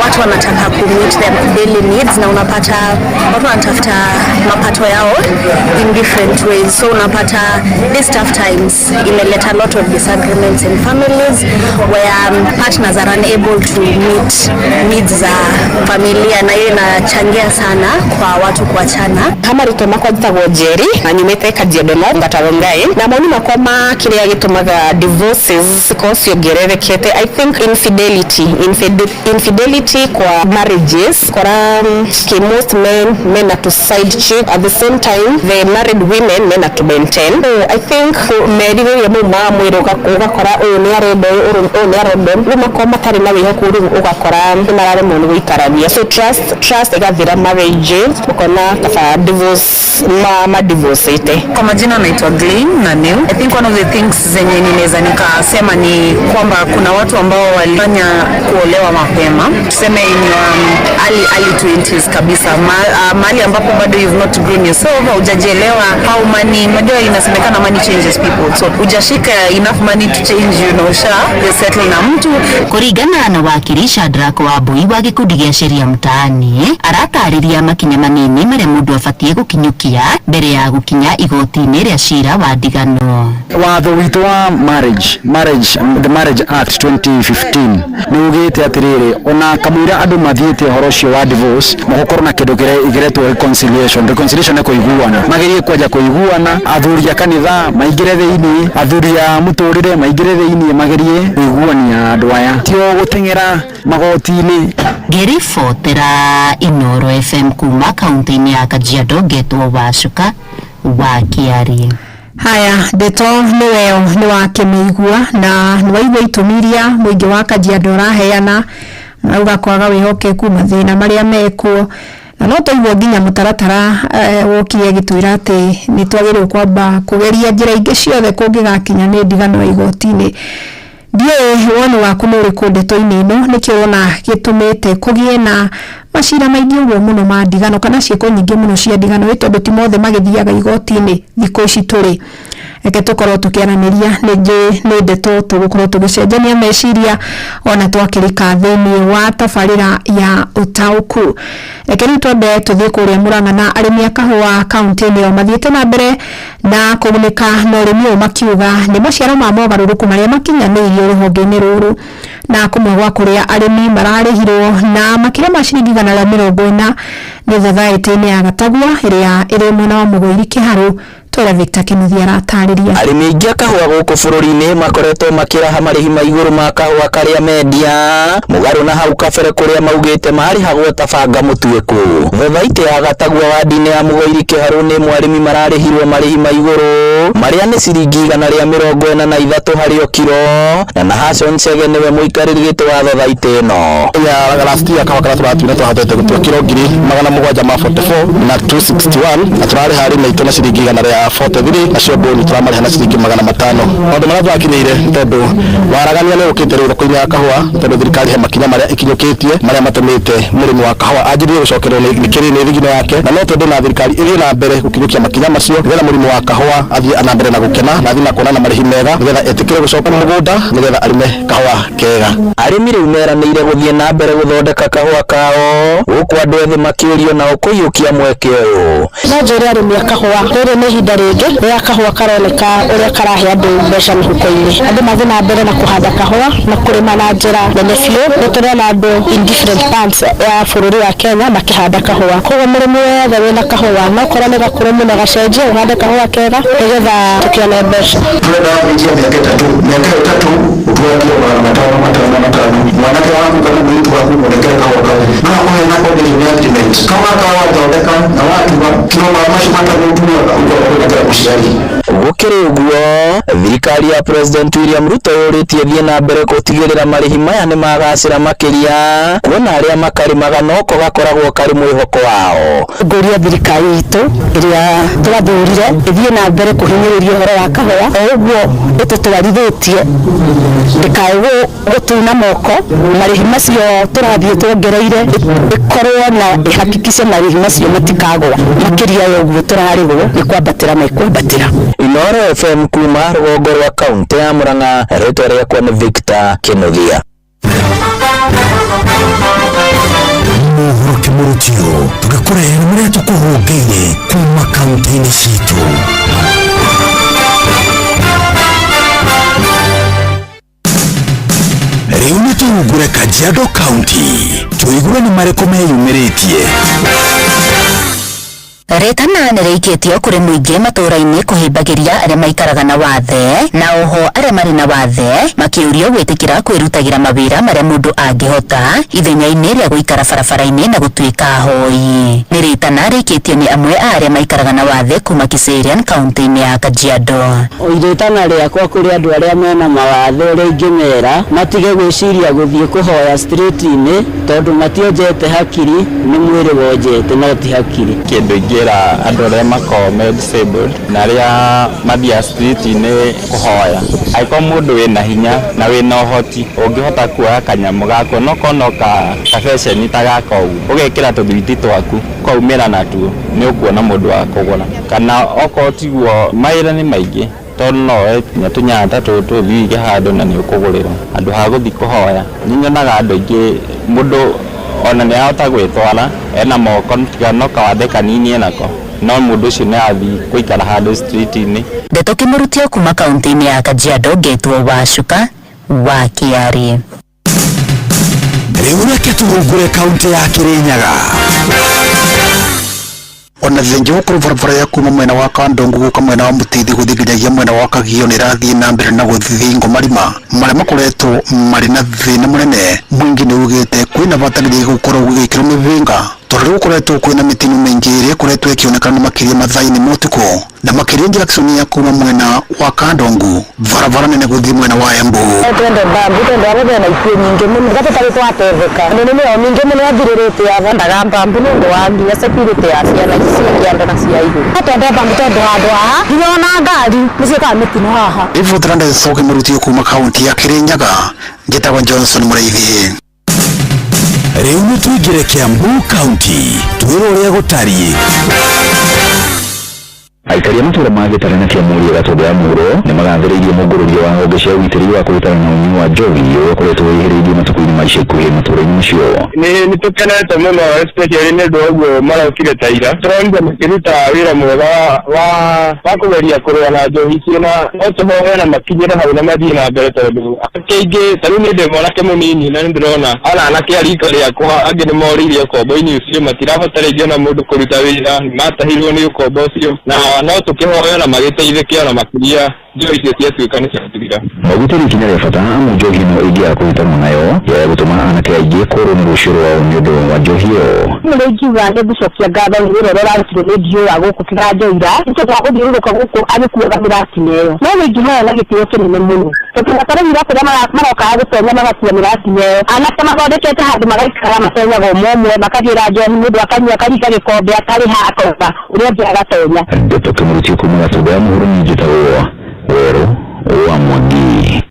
watu wanataka ku meet their daily needs, na unapata watu wanatafuta mapato yao in different ways, so unapata these tough times imeleta a lot of disagreements in families where partners are unable to meet needs za familia, na hiyo inachangia sana kwa watu kuachana. Kama rĩtwa makwa njĩtagwo Njeri na nyumĩte Kajiado North Ngatarongai, na maoni makwa ma kĩrĩa gĩtũmaga divorces cikorwo ciongererekete, I think infidelity kwa marriages kora ki most men men are to side chick, at the same time the married women men are to maintain. So I think merirĩria mau ma mwĩrĩ ũgakora ũyũ nĩ arenda ũyũ, ũyũ nĩ arenda ũyũ, rĩu makorwo matarĩ na wĩhoku, rĩu ũgakora nĩ mararemwo nĩ gũikarania, so trust ĩgathira marriage, ũkona kaba divorce ma divorce. Kwa majina naitwa Glenn na New. I think one of the things zenye ninaweza nikasema ni kwamba kuna watu ambao walifanya kuolewa mapema, tuseme in your early 20s kabisa, mahali ambapo bado you've not grown yourself, hujajielewa how money, unajua inasemekana money changes people, so hujashika enough money to change you know, sha settle na mtu. Kũringana na wakiri Shadrack Wambui wa gĩkundi gĩa sheria mtaani, aratarĩria makinya manini marĩa mũndũ abatiĩ gũkinyũkia mbere ya gũkinya igoti-inĩ rĩa cira wa ndigano. Watho witũ wa marriage the Marriage Act 2015 nĩ ugĩte atĩrĩrĩ, ona kamũira andũ mathiĩte ũhoro ũcio wa divorce, mũgũkorwo na kĩndũ kĩrĩa kĩretwo reconciliation. Reconciliation nĩ kũiguana, magerie kwanja kũiguana, athuri a kanitha maingĩre thĩinĩ, athuri a mũtũrĩre maingĩre thĩinĩ, magerie kũiguania andũ aya, tio gũteng'era magoti-inĩ. Ngĩribotera Inoro FM kuma kaunti-inĩ ya Kajiado, ngetwo Wacuka wa Kĩarie. Haya, ndeto nĩweyo nĩ wakĩmĩigua na nĩ waigua itũmi iria mũingĩ wa Kajiado ũraheana, marauga kwaga wĩhokeku, mathĩna marĩa mekuo, na no twaigua nginya mũtaratara wokire agĩtwĩra atĩ nĩ twagĩrĩirwo kwamba kũgeria njĩra ingĩ ciothe kũngĩgakinya nĩ ndigano ya igoti-inĩ. Ndiũĩ woni waku nĩ ũrĩkũ ndeto-inĩ ĩno, nĩkĩo ũrona gĩtũmĩte kũgĩe na macira maingĩ ũguo mũno ma ndigano kana ciĩko nyingĩ mũno cia ndigano, ĩ tondũ ti mothe magĩthiaga igoti-inĩ thikũ ici tũrĩ. Reke tũkorwo tũkĩaranĩria, nĩ ndeto tũgũkorwo tũgĩcenjania meciria ona twakĩrika thĩinĩ wa tabarĩra ya ũtaũku. Reke rĩu twambe tũthiĩ kũrĩa Murang'a na arĩmi a kahũa kaunti-inĩ ĩyo mathiĩte na mbere na kũgunĩka na ũrĩmi ũyũ, makiuga nĩ maciaro ma mogarũrũku marĩa makinyanĩirio rũhonge-inĩ rũrũ, na kũmwe gwa kũrĩa arĩmi mararĩhirwo na makĩria ma ciringi 140 nĩ thathaitĩ-inĩ ya Gatagua ĩrĩa ĩrĩ mwena wa Mũgũiri Kĩharũ. Twĩra Victor Kĩnuthia aratarĩria. Arĩmi aingĩ a kahũa gũkũ bũrũri-inĩ makoretwo makĩraha marĩhi ma igũrũ ma kahũa karĩa mendia, mũgarũ na hau kabere kũrĩa maugĩte marĩhagwo ta banga mũtuĩku. Thathaitĩ ya Gatagua wadi-inĩ ya Mũgũiri Kĩharũ nĩ ĩmwe arĩmi mararĩhirwo marĩhi ma igũrũ marĩa nĩ ciringi 143 harĩ o kiro, na Nahashon Chege nĩwe mũikarĩri gĩtĩ wa thathaitĩ ĩno. Ya last year kahũa karĩa tũratuire twahotete gũtua kiro 744 na 261, na tũrarĩha arĩmi aitũ na ciringi 143, nacio mbũni tũramarĩha na ciringi 500. Maũndũ marĩa tũrakinyĩire, tondũ waragania nĩ ũkĩte rĩu thoko-inĩ ya kahũa, tondũ thirikari he makinya marĩa ĩkinyũkĩtie marĩa matũmĩte mũrĩmi wa kahũa anjĩrĩrie gũcokererwo nĩ thigino yake, na no twende na thirikari ĩthiĩ na mbere gũkinyũkia makinya macio nĩgetha mũrĩmi wa kahũa athiĩ na mbere na gũkena na athiĩ na kuona na marĩhi mega, nĩgetha etĩkĩre gũcoka mũgũnda nĩgetha arĩme kahũa kega. Arĩmi rĩu meranĩire gũthiĩ na mbere gũthondeka kahũa kao, gũkũ andũ ethĩ makĩũrio nao kũiyũkia mweke ũyũ. No njũre arĩmi a kahũa, rĩrĩ nĩ ihinda rĩngĩ rĩrĩa kahũa karoneka ũrĩa karahe andũ mbeca mĩhuko-inĩ. Andũ mathiĩ na mbere na kũhanda kahũa na kũrĩma na njĩra nene biũ. Nĩ tũrona andũ in different parts ya bũrũri wa Kenya makĩhanda kahũa. Koguo mũrĩmi wothe wĩna kahũa no korwo nĩ gakũrũ mũno gacenjie ũhande kahũa kega nĩgetha tũkĩone mbeca. Turenda kũrĩkia mĩaka ĩtatũ, mĩaka ĩtatũ ũtware kiro 500 500 500, mwanake waku kana mũirĩtu waku mũnengere kahũa kau, no akũhe na condition ya agreement. Kahũa kawathondeka na watua No mara macio matamũtuaga ũkoragwo kwĩna mũciari. Gũkĩrĩ ũguo, thirikari ya President William Ruto yũrĩtie ĩthiĩ na mbere gũtigĩrĩra marĩhi maya nĩ magacĩra makĩria, kuona arĩa makarĩmaga noko gakoragwo karĩ mwĩhoko wao. Ngũria thirikari itũ ĩrĩa twathurire ĩthiĩ na mbere kũhinyĩrĩria ũhoro wa kahũa o ũguo ĩtũtwarithĩtie, ndĩkae gũtuna moko. Marĩhi macio tũrathiĩ tuongereire, ĩkorwo na ĩhakikice marĩhi macio matikagwa makĩria ya ũguo tũrarĩhwo, nĩ kwambatĩra mekwambatĩra. Inooro FM kuma rũgongo rwa kaunti ya Murang'a, rĩtwa rĩakwa nĩ Victor Kinuthia. Mohoro kĩmũrũtio tũgĩkũrehera marĩa tũkũhũngĩire kuma kaunti-inĩ citũ. Rĩu nĩ tũhungure Kajiado County, tũigue nĩ marĩkũ meyumĩrĩtie. Rĩtana nĩ rĩikĩtio kũrĩ mũingĩ matũũra-inĩ kũhĩmbagĩria arĩa maikaraga na wathe, na oho arĩa marĩ na wathe makĩũrio gwĩtĩkĩra kwĩrutagĩra mawĩra marĩa mũndũ angĩhota ithenya-inĩ rĩa gũikara barabara-inĩ na gũtuĩka ahoi. Nĩ rĩtana rĩikĩtio nĩ amwe a arĩa maikaraga na wathe kuma Kiserian kaunti-inĩ ya Kajiado. Irĩtana rĩakwa kũrĩ andũ arĩa mena mawathe, ũrĩa ingĩmera matige gwĩciria gũthiĩ kũhoya street-inĩ, tondũ mationjete hakiri, nĩ mwĩrĩ wonjete no ti hakiri. Kĩndũ ingĩra andũ arĩa makoragwo me disabled na arĩa mathiaga street-inĩ kũhoya, angĩkorwo mũndũ wĩna hinya na wĩna ũhoti, ũngĩhota kuoya kanyamũ gaku onokorwo no kabeceni ta gaka ũguo, ũgekĩra tũthwiti twaku ũkaumĩra natuo, nĩ ũkuona mũndũ wa kũgũra. Kana okorwo tiguo, mawĩra nĩ maingĩ, tondũ no woe nginya tũnyanya ta tũtũ ũthiĩ ũige handũ na nĩ ũkũgũrĩrwo handũ ha gũthiĩ kũhoya. Nĩ nyonaga andũ aingĩ, mũndũ ona nĩ arahota gwĩtwara, ena moko tiga no kawathe kanini enako, no mũndũ ũcio nĩ arathiĩ gũikara handũ street-inĩ. Ndeto kĩmũrutio kuma kaunti-inĩ ya Kajiado, ngetwo Wacuka wa Kĩarĩ. Rĩu reke tũhungure kaunti ya Kirinyaga. Ona thengia gũkorwo barabara ya kuma mwena wa Kandongo gũka mwena wa Mũtĩthi gũthiĩ nginyagia mwena wa Kagio nĩ ĩrathiĩ na mbere na gũthingwo marima marĩa makoretwo marĩ na thĩna mũnene, mũingĩ nĩ ugĩte kwĩna bata rĩrĩa gũkorwo gũgĩkĩrwo mĩhĩnga, tondũ rĩu gũkoretwo kwĩna mĩtino mĩingĩ ĩrĩa ĩkoretwo ĩkĩonekana makĩria mathaa-inĩ ma ũtukũ, na makĩria junction ya kuma mwena wa Kandongu barabara nene gũthiĩ mwena wa Embu. Twende mbambu, twende abo bena ikuũ nyingĩ mũno, gatũtarĩ twatetheka. Nĩ mĩoyo mĩingĩ mũno yathirĩrĩte aba. Ndaga mbambu nĩ ũndũ wa mbia, security ya ciana ici cia kĩanda na cia igũrũ. No twende mbambu tondũ handũ haha nginya ona ngari nĩ ciĩkaga mĩtino haha. Riboti ndecoke mũrutio kuma kaunti ya Kirinyaga, njĩtagwo Johnson Mũraithi. Rĩu nĩ tũingĩre Kiambu County, twĩrwo ũrĩa gũtariĩ. Aikari a matũũra ma Gĩtare na Kĩamũria Gatũndũ ya Mũhuro nĩ magathĩrĩirie mũngũrũrio wa honge cia ũgitĩri wa kũhĩtana na ũnyui wa njohi ũrĩa ũkoretwo wĩhĩrĩirie matukũ-inĩ ma ica ikuhĩ matũũra-inĩ macio. Nĩ tũkenete mũno, especially nĩ ũndũ wa ũguo marokire ta ira. Tũronire makĩruta wĩra mwega wa kũgeria kũrũa na njohi icio, na no tũhoe na makinyĩre hau na mathiĩ na mbere, tondũ anake aingĩ ta rĩu niĩ ndĩ mwanake mũnini na nĩ ndĩrona ona anake a rika rĩakwa angĩ nĩ morĩire ũkombo-inĩ ũcio, matirahota rĩngĩ ona mũndũ kũruta wĩra, matahirwo nĩ ũkombo ũcio, na no tũkĩhoe na magĩteithĩke ona makĩria njohi icio ciatuĩka nĩ ciathira. Maugĩte nĩ ikinya rĩa bata, amu njohi ĩno ĩngĩaga kũhĩtanwo nayo ya gũtũma anake aingĩ kũrwo nĩ rũciũ rwao nĩ ũndũ wa njohi ĩyo. Nĩ ingiuga nĩ ngũcokia ngatho nĩ wĩra ũrĩa ũrarutirwo nĩ NGO wa gũkũ Kĩganjo ira, nĩ tondũ wa gũthiũrũrũka gũkũ agĩkuaga mĩratina ĩyo. No nĩ ingĩhoya na gĩtĩo kĩnene mũno, tondũ ta rĩu ira kũrĩa marokaga gũtonya magakua mĩratina ĩyo, anake mathondekete handũ magaikara matonyaga ũmwe ũmwe, makagĩra njohi, mũndũ akanyua akaringa gĩkombe akarĩha akoiga, ũrĩa ũngĩ agatonya. Ndeto kĩmũrutio kuma Gatũndũ ya Mũhuro, niĩ njĩtagwo Werũ wa Mwangi.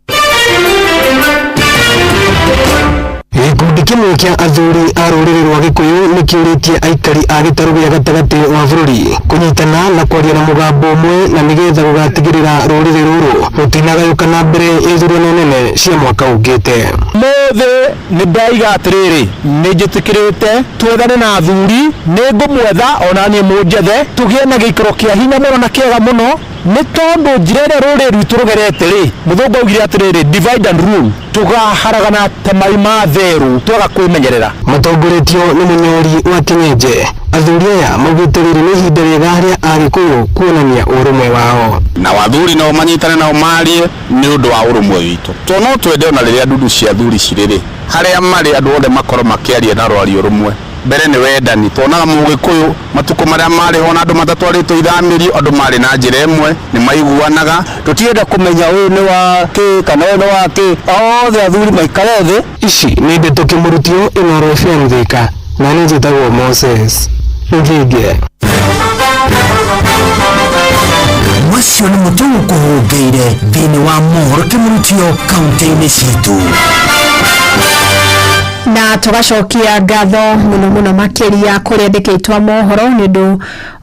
Gĩkundi kĩmwe kĩa athuri a rũrĩrĩ rwa Gĩkũyũ nĩ kĩũrĩtie aikari a gĩtarũ gĩa gatagatĩ wa bũrũri kũnyitana na kwaria na mũgambo ũmwe, na nĩgetha gũgatigĩrĩra rũrĩrĩ rũrũ rũtinagayũkana mbere ya ithurano nene cia mwaka ũkĩte. Mũthĩ nĩ ndaiga atĩrĩrĩ, nĩ njĩtĩkĩrĩte twethane na athuri, nĩ ngũmwetha ona niĩ mũnjethe, tũgĩe na gĩikaro kĩa hinya mũno na kĩega mũno, nĩ tondũ njĩra ĩrĩa rũrĩrĩ rwitũ rũgerete rĩ, mũthũngũ augire atĩrĩrĩ, divide and rule, tũgaharagana ta mai ma therũ twaga kwĩmenyerera. Matongoretio nĩ mũnyori wa Kĩnyenje, athuri aya maugĩte rĩrĩ nĩ ihinda rĩega rĩa Agĩkũyũ kuonania ũrũmwe wao. Na wathuri nao manyitane nao marie nĩ ũndũ wa ũrũmwe witũ, to no twende ona rĩrĩa ndundu cia athuri cirĩ rĩ, harĩa marĩ andũ othe makorwo makĩaria na rwario rũmwe. Mbere nĩ wendani. Tuonaga Mũgĩkũyũ matukũ marĩa marĩ ho na andũ matatwarĩtwo ithamĩrio, andũ marĩ na njĩra ĩmwe, nĩ maiguanaga. Tũtirenda kũmenya ũyũ nĩ wa kĩ kana ũyũ nĩ wa kĩ, othe athuri maikare thĩ. Ici nĩ ndeto kĩmũrutio Inooro FM Thika na niĩ njĩtagwo Moses Ngĩngĩ. Macio nĩ mũtĩ ũkũhũngĩire thĩinĩ wa mohoro kĩmũrutio kaunti-inĩ citũ. Na tũgacokia ngatho mũno mũno makĩria kũrĩ andĩkĩtwo a mohoro nĩ ũndũ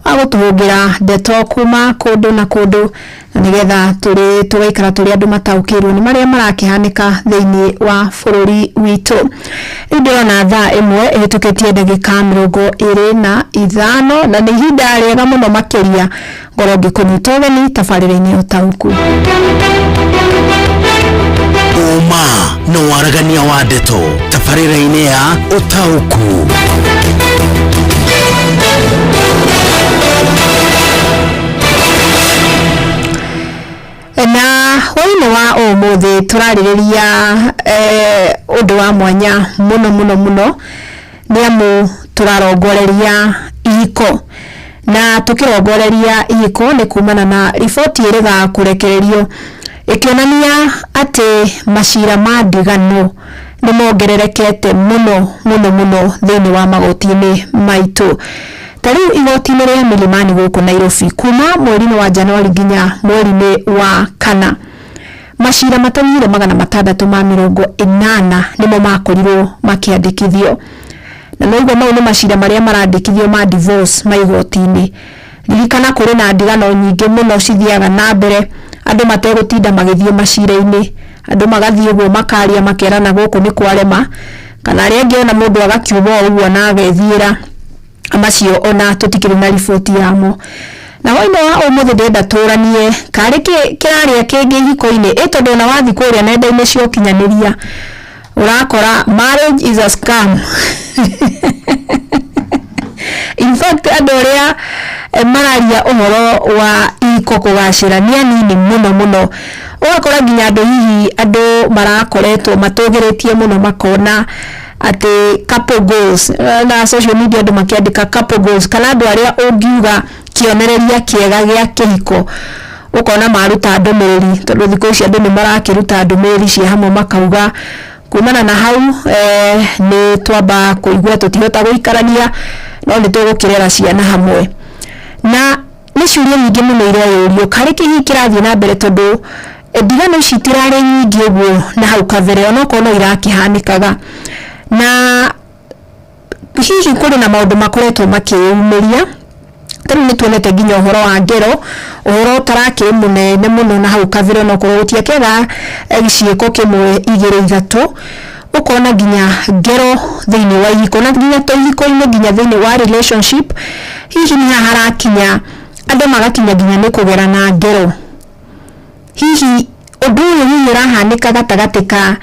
wa gũtũhũngĩra ndeto kuma kũndũ na kũndũ, na nĩgetha tũrĩ tũgaikara tũrĩ andũ mataũkĩirwo nĩ marĩa marakĩhanĩka thĩinĩ wa bũrũri witũ. Rĩu ndĩrona thaa 1 ĩhĩtũkĩtie ndagĩka 25, na nĩ ihinda rĩega mũno makĩria ngorwo ngĩkũnyita ũgeni tabarĩra-inĩ ya ũtaũku. Ũma na waragania wa ndeto tabarĩra-inĩ ya ũtaũku. Na hwainĩ wa ũmũthĩ tũrarĩrĩria ũndũ wa mwanya mũno mũno mũno, nĩ amu tũrarongoreria ihiko, na tũkĩrongoreria ihiko nĩ kumana na riboti ĩrĩga kũrekererio ĩkĩonania atĩ macira ma ndigano nĩ mongererekete mũno mũno mũno thĩinĩ wa magoti-inĩ maitũ. Ta rĩu igoti-inĩ rĩa Milimani gũkũ Nairobi, kuma mweri-inĩ wa Januari nginya mweri-inĩ wa kana, macira matanyihĩire 680 nĩmo makorirwo makĩandĩkithio. Na noguo mau nĩ macira marĩa marandĩkithio ma divorce ma igoti-inĩ. Ririkana kũrĩ na ndigano nyingĩ mũno cithiaga na mbere andũ mategũtinda magĩthiĩ macira-inĩ, andũ magathiĩ ũguo makaria makerana gũkũ nĩ kwarema, kana arĩa angĩ ona mũndũ agakiuma o ũguo na agethiĩra macio, ona tũtikĩrĩ na riboti yamo. Na hwainĩ wa ũmũthĩ ndĩrenda tũranie karĩ kĩrarĩa kĩngĩ ihiko-inĩ, ĩ tondũ ona wathiĩ kũrĩa nenda-inĩ cia ũkinyanĩria ũrakora marriage is a scam. In fact andũ arĩa mararia ũhoro wa ihiko kũgacĩra nĩ anini mũno mũno, ũgakora nginya andũ hihi andũ marakoretwo matũgĩrĩtie mũno makona atĩ couple goals, na social media andũ makĩandĩka couple goals, kana andũ arĩa ũngiuga kĩonereria kĩega gĩa kĩhiko, ũkona maruta ndũmĩrĩri, tondũ thikũ ici andũ nĩ marakĩruta ndũmĩrĩri cia hamwe makauga kumana na hau nĩ twamba kũigua tũtihota gũikarania no nĩ tũgũkĩrera ciana hamwe. Na nĩ ciũria nyingĩ mũno ireyũrio karĩ kĩ hihi kĩrathiĩ na mbere, tondũ ndigano ici itirarĩ nyingĩ ũguo na hau kabere, onokorwo no irakĩhanĩkaga, na hihi kũrĩ na maũndũ makoretwo makĩyumĩria. Tarĩu nĩ tuonete nginya ũhoro wa ngero, ũhoro ũtarakĩrĩ mũnene mũno na hau kabere, onokorwo gũtiakĩaga ciĩko kĩmwe igĩrĩ ithatũ, ũkona nginya ngero thĩinĩ wa ihiko, na nginya to ihiko-inĩ, nginya thĩinĩ wa relationship, hihi nĩ haha harakinya andũ magakinya nginya nĩ kũgerana ngero. Hihi ũndũ ũyũ hihi ũrahanĩka gatagatĩ ka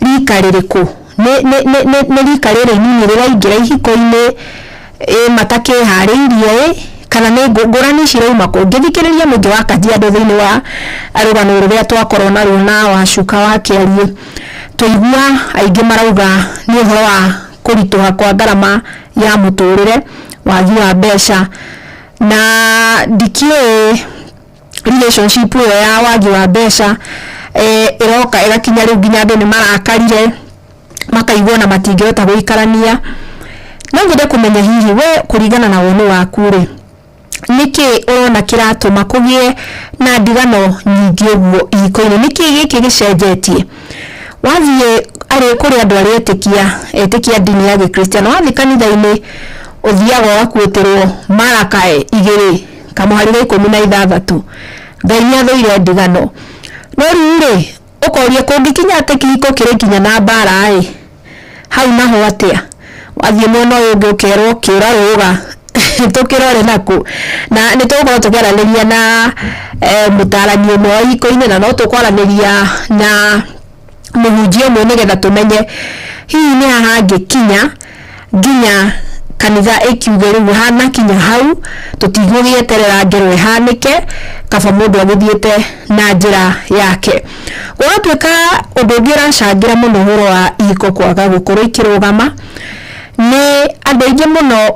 rika rĩrĩkũ? Nĩ rika rĩrĩ inini rĩraingĩra ihiko-inĩ matakĩharĩirie, kana nĩ ngũrani cirauma kũ? Ngĩthikĩrĩria mũingĩ wa Kajiado thĩinĩ wa rũgano rũrĩa twakorwo naruo na Wacuka wa Kĩariĩ, twaigua aingĩ marauga nĩ ũhoro wa kũritũha kwa ngarama ya mũtũrĩre, wagi wa mbeca, na ndikĩũĩ relationship ĩyo ya wagi wa mbeca ĩroka ĩgakinya rĩu nginya andũ nĩ marakarire makaigua na matingĩhota gũikarania. No nyende kũmenya hihi we kũringana na woni waku rĩ, nĩkĩ ũrona kĩratũma kũgĩe na ndigano nyingĩ ũguo ihiko-inĩ? Nĩkĩ gĩkĩ gĩcenjetie? Wathiĩ arĩ kũrĩ andũ arĩa etĩkia ndini ya Gĩkristiano, wathiĩ kanitha-inĩ ũthiaga ũgakuĩtĩrwo Marakaĩ 2 kamũhari ga 16, Ngai nĩ athũire ndigano. No rĩu rĩ, ũkoria kũngĩkinya atĩ kĩhiko kĩrĩ nginya na mbara ĩ, hau naho atĩa? Wathiĩ mwena ũyũ ũngĩ ũkerwo kĩũra rũga tũkĩrore nakũ. Na nĩ tũgũkorwo tũkĩaranĩria na mũtaarani ũmwe wa ihiko-inĩ, na no tũkwaranĩria na mũhunjia ũmwe nĩgetha tũmenye hihi nĩ ha hangĩkinya nginya kanitha ĩkiuge rĩu hanakinya hau tũtigũgĩeterera ngero ĩhanĩke, kaba mũndũ agĩthiĩte na njĩra yake. Gũgatuĩka ũndũ ũngĩ ũracangĩra mũno ũhoro wa ihiko kwaga gũkorwo ikĩrũgama Nĩ andũ aingĩ mũno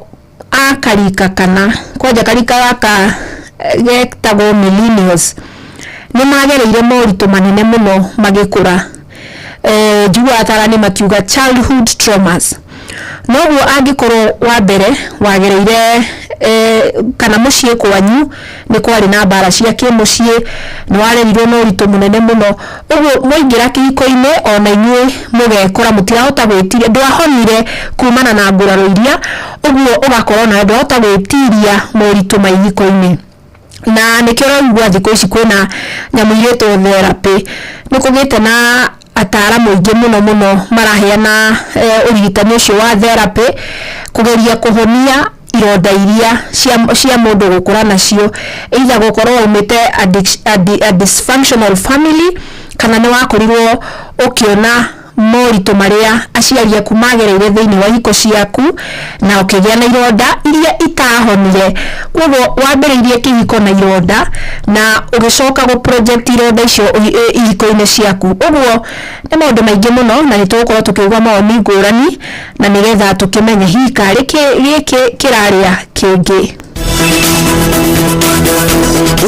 a karika kana kwanja karika gaka getagwo millennials nĩ magereire moritũ manene mũno magĩkũra. Njiguaga atarani makiuga childhood traumas. Noguo angĩkorwo wa mbere wagereire kana mũciĩ kwanyu nĩ kwarĩ na mbara cia kĩmũciĩ, nĩ warerirwo na ũritũ mũnene mũno, ũguo mwaingĩra kĩhiko-inĩ ona inyuĩ mũgekora mũtirahota gwĩtiria, ndwahonire kumana na nguraro iria, ũguo ũgakorwo nawe ndwahota gwĩtiria moritũ ma ihiko-inĩ. Na nĩkĩo ũraigua thikũ ici kwĩna nyamũ irĩtwo therapy, nĩ kũgĩte na ataaramu aingĩ mũno mũno maraheana ũrigitani ũcio wa therapy kũgeria kũhonia ironda iria cia mũndũ gũkũra nacio, either gũkorwo umĩte a dysfunctional family kana nĩ wakorirwo ũkĩona moritũ marĩa aciari aku magereire thĩinĩ wa ihiko ciaku na ũkĩgĩa na ironda iria itahonire. Koguo wambĩrĩirie kĩhiko na ironda na ũgĩcoka gũ project ironda icio ihiko-inĩ ciaku. Ũguo nĩ maũndũ maingĩ mũno na nĩ tũgũkorwo tũkĩigua mawoni ngũrani na nĩgetha tũkĩmenye hihi karĩ gĩkĩ kĩrarĩa kĩngĩ.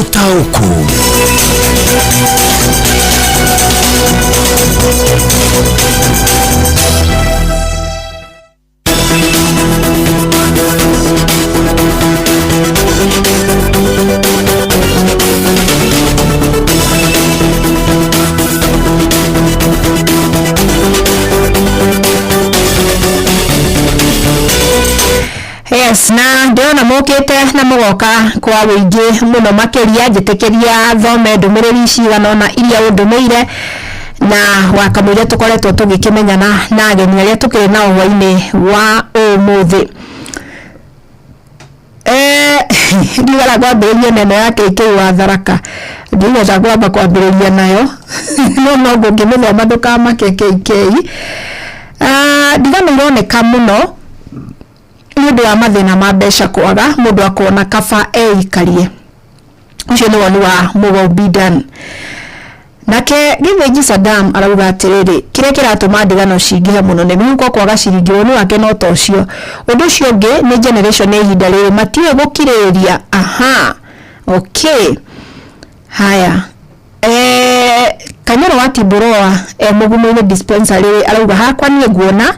Ũtaũku. Yes, na ndĩrona mũkĩte na mũgoka kwa wĩingĩ mũno makĩria. Njĩtĩkĩria thome ndũmĩrĩri cigana ũna iria ũndũmĩire na wakamũira tũkoretwo tũgĩkĩmenyana na ageni arĩa tũkĩrĩ nao hwainĩ wa ũmũthĩ. Ndiugaga kwambĩrĩria na ĩno ya KK wa Tharaka, ndiuga kwamba kwambĩrĩria nayo no no ngũngĩmĩthoma ndũkamake KK. Ndigano ironeka mũno nĩ ũndũ wa mathĩna ma mbeca kwaga, mũndũ akona kaba eikarie. Ũcio nĩ woni wa Mũgombi Dan. Nake Gĩthĩnji Saddam arauga atĩrĩrĩ, kĩrĩa kĩratũma ndigano cingĩhe mũno nĩ mĩhuko kwaga ciringi, woni wake no ta ũcio. Ũndũ ũcio ũngĩ nĩ generation ya ihinda rĩrĩ matiũĩ gũkirĩrĩria. Aha, okay, haya. Kanyoro wa Timboroa mũgumo-inĩ dispensary arauga hakwa niĩ nguona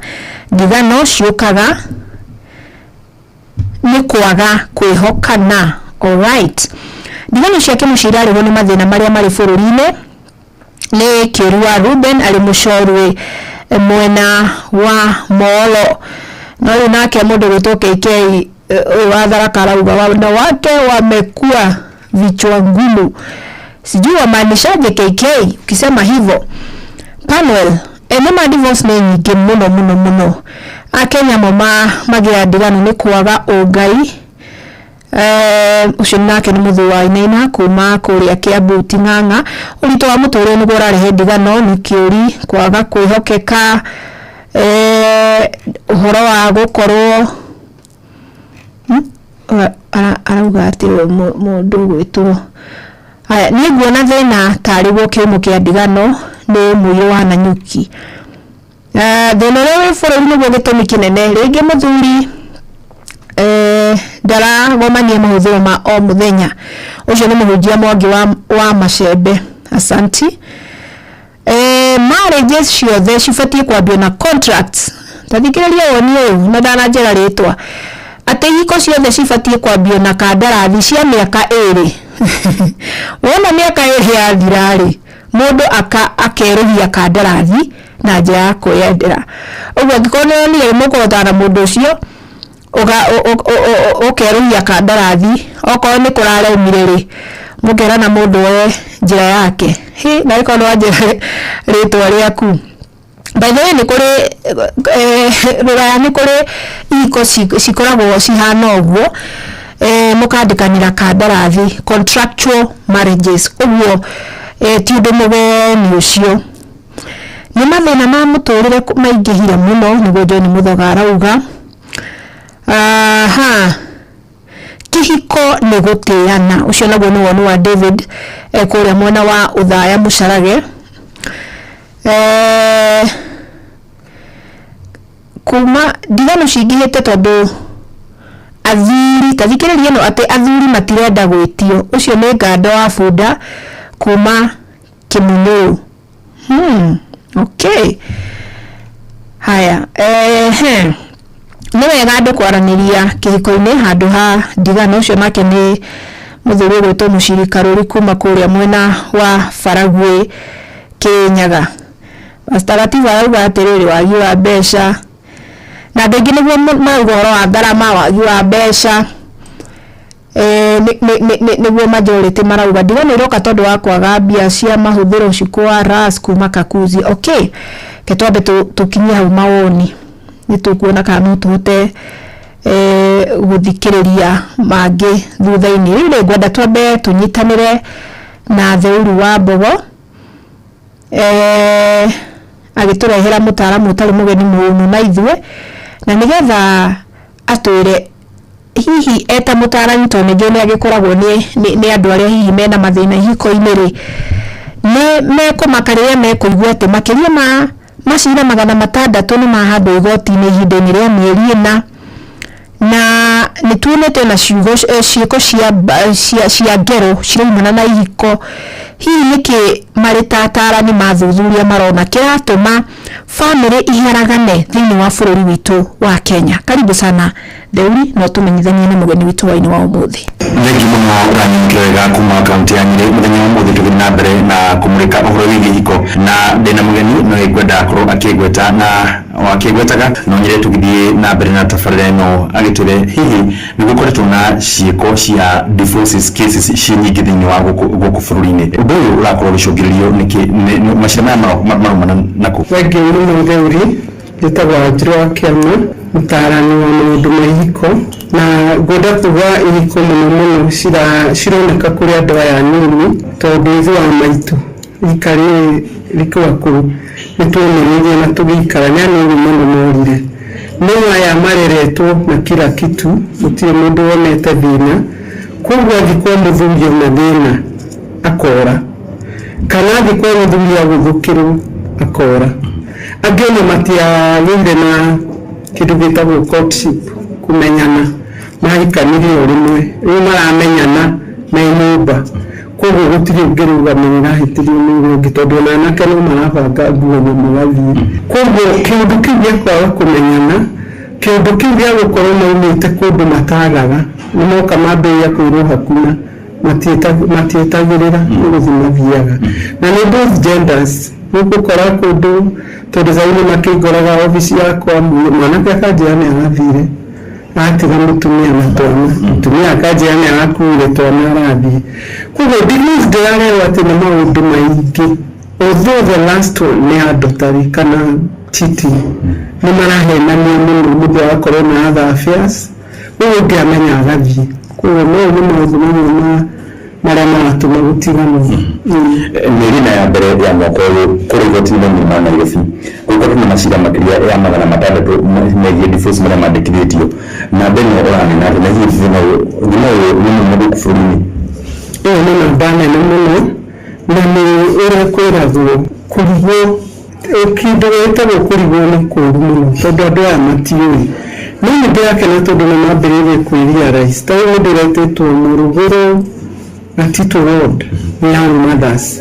ndigano ciũkaga nĩ kwaga kwĩhokana. Alright, ndigano cia kĩmũciĩ irarehwo nĩ mathĩna marĩa marĩ bũrũri-inĩ. Nĩ Kĩũru wa Ruben arĩ mũcorwe mwena wa Molo. No rĩu nake mũndũ gwĩtwo KK ũyũ wa Tharaka arauga wanawake wamekuwa vichwa ngumu. Sijui wamaanishaje KK ukisema hivyo. Panuel, nĩ ma divorce nĩ nyingĩ mũno mũno mũno. Akenya mo magĩa ndigano nĩ kwaga ũngai. Ũcio nake nĩ mũthũ wa Inaina kuma kũrĩa Kiambu Ting'ang'a. Ũritũ wa mũtũrĩre nĩguo ũrarehe ndigano, nĩ kĩũri kwaga kwĩhokeka, ũhoro wa gũkorwo arauga atĩ mũndũ ũgwĩtwo haya. Niĩ nguona thĩna tarĩ guo kĩhumo kĩa ndigano nĩ mũiyũ wa Nanyuki. Thĩna ũrĩa wĩ bũrũri nĩguo gĩtũmi kĩnene. Rĩngĩ mũthuri ndaragomania mahũthĩro ma o mũthenya. Ũcio nĩ mũhunjia Mwangi wa Macembe. Asanti. Marriages ciothe cibatiĩ kwambio na contracts. Tathikĩrĩria woni ũyũ na ndananjĩra rĩtwa. Atĩ ihiko ciothe cibatiĩ kwambio na kandarathi cia mĩaka 2. Wona mĩaka 2 yathira rĩ, mũndũ akerũhia kandarathi na njĩra ya kwĩyendera. Ũguo angĩkorwo nĩ wonire mũkũhotana na mũndũ ũcio, ũkerũhia kandarathi, okorwo nĩ kũraremire rĩ, mũkerana mũndũ oe njĩra yake. Hĩ, na ĩkorwo nĩ wanjĩra rĩtwa rĩaku. By the way, nĩ kũrĩ rũraya nĩ kũrĩ ihiko cikoragwo cihana ũguo, mũkandĩkanĩra kandarathi, contractual marriages. Ũguo ti ũndũ mũgeni ũcio. Nĩ mathĩna ma mũtũrĩre maingĩhire mũno, nĩguo John Mũthoga arauga. Aha, kĩhiko nĩ gũtĩana. Ũcio naguo nĩ woni wa David kũrĩa mwena wa Ũthaya Mũcarage. Kuma ndigano cingĩhĩte tondũ athuri, ta thikĩrĩria ĩno, atĩ athuri matirenda gwĩtio. Ũcio nĩ ngando wa bunda kuma Kĩmunyũrũ. Okay, haya, ehe, nĩ wega andũ kwaranĩria kĩhiko-inĩ handũ ha ndigano. Ũcio nake nĩ mũthuri ũgwĩtwo Mũciri Karũri kuma kũrĩa mwena wa Baraguĩ, Kĩrĩnyaga. Pastor Gatiba arauga atĩrĩrĩ, wagi wa mbeca, na andũ aingĩ nĩguo marauga ũhoro wa ngarama, wagi wa mbeca, nĩguo majority marauga. Ndigano iroka tondũ wa kwaga mbia cia mahũthĩro. Cikwa ras kuma Kakuzi. Okay, ke twambe tũkinyie hau mawoni, nĩ tũkuona kana no tũhote gũthikĩrĩria mangĩ thutha-inĩ. Rĩu rĩ, ngwenda twambe tũnyitanĩre na Theuru wa Mbogo, agĩtũrehera mũtaaramu ũtarĩ mũgeni mũno na ithuĩ, na nĩgetha atwĩre hihi eta mũtaarani, tondũ nĩnjũĩ nĩ agĩkoragwo nĩ andũ arĩa hihi mena mathĩna ihiko-inĩ rĩ, nĩ mekũmaka rĩrĩa mekũigua atĩ makĩria ma macira 600 nĩ mahandwo igoti-inĩ ihinda-inĩ rĩa mĩeri 4, na nĩ tuonete na ciugo, ciĩko cia ngero ciraumana na ihiko. Hihi nĩkĩ marĩ ta atarani mathuthuria marona kĩratũma bamĩrĩ iharagane thĩinĩ wa bũrũri witũ wa Kenya? Karibu sana Theuri, no tũmenyithanie na mũgeni witũ wa-inĩ wa ũmũthĩ. Thengi mũno, ũranyitĩte wega. Kuma kaunti ya Nyĩrĩ, mũthenya wa ũmũthĩ tũgĩthiĩ na mbere na kũmũrĩka ũhoro wĩgiĩ ihiko, na ndĩna mũgeni no ngwenda akorwo akĩgweta na o akĩgwetaga, no nyende tũgĩthiĩ na mbere na tabarĩra ĩno agĩtwĩre hihi nĩ gũkoretwo na ciĩko cia divorces cases ciĩ nyingĩ thĩinĩ wa gũkũ bũrũri-inĩ. Ũndũ ũyũ ũrakorwo ũgĩcũngĩrĩrio nĩkĩ? Macira maya maraumana nakũ? Thengiũ mũno Theuri, njĩtagwo Wanjirũ wa Kĩama, mũtaarani wa maũndũ ma ihiko, na ngwenda kuga ihiko mũno mũno cironeka kũrĩ andũ aya anini, tondũ ithuĩ a maitũ rika rĩrĩ rĩkũ akũrũ nĩ tuonereirie na tũgĩikara nĩ anini mũno morire, no aya mareretwo na kila kitu, gũtirĩ mũndũ wonete thĩna. Koguo athiĩ kwa mũthuri ona thĩna akora, kana athiĩ kwa mũthuri agũthũkĩrwo akora. Angĩ ona matiagĩire na kĩndũ gĩtagwo courtship, kũmenyana, mahikanirie o rĩmwe, rĩu maramenyana me nyũmba. Koguo gũtirĩ ũngĩrũgamĩrĩra ahĩtĩrio nĩ ũrĩa ũngĩ, tondũ ona anake no marabanga nguo na magathiĩ. Koguo kĩũndũ kĩu gĩa kwaga kũmenyana, kĩũndũ kĩu gĩa gũkorwo maumĩte kũndũ matagaga, nĩ moka mambĩrĩria kwĩrwo hakuna, matietagĩrĩra, nĩ gũthiĩ mathiaga. Na nĩ both genders, nĩ ũgũkora kũndũ, tondũ sai nĩ makĩngoraga obici yakwa, mwanake akanjĩra nĩ arathire atiga mũtumia na twana, mũtumia akanjĩra nĩ arakuire twana arathiĩ. Koguo divorce ndĩrarerwo atĩ nĩ maũndũ maingĩ, although the last one nĩ adultery kana cheating, nĩ marahenania mũno, mũndũ agakorwo na other affairs, ũyũ ũngĩ amenya agathiĩ. Koguo mau nĩ maũndũ mamwe ma marĩa maratũma gũtiganwo. Mĩeri 4 ya mbere ya mwaka ũyũ, kũrĩ igoti-inĩ mũnene wa Nairobi gũkoretwo na macira makĩria ya 600 megiĩ divorce marĩa mandĩkithĩtio. Namba ĩno ũranena atĩ na hihi thĩna ũyũ nĩ mũnene gũkũ bũrũri-inĩ? Ĩyo nĩ namba nene mũno, na nĩ ũrĩa kwĩragwo kũrigwo, kĩndũ gĩtagwo kũrigwo nĩ kũũru mũno, tondũ andũ aya matiũĩ. No nĩ ndĩrakena tondũ nĩ mambĩrĩirie kwĩ-realize. Ta rĩu nĩ ndĩretĩtwo Mũrũgũrũ, Gatito Ward, young mothers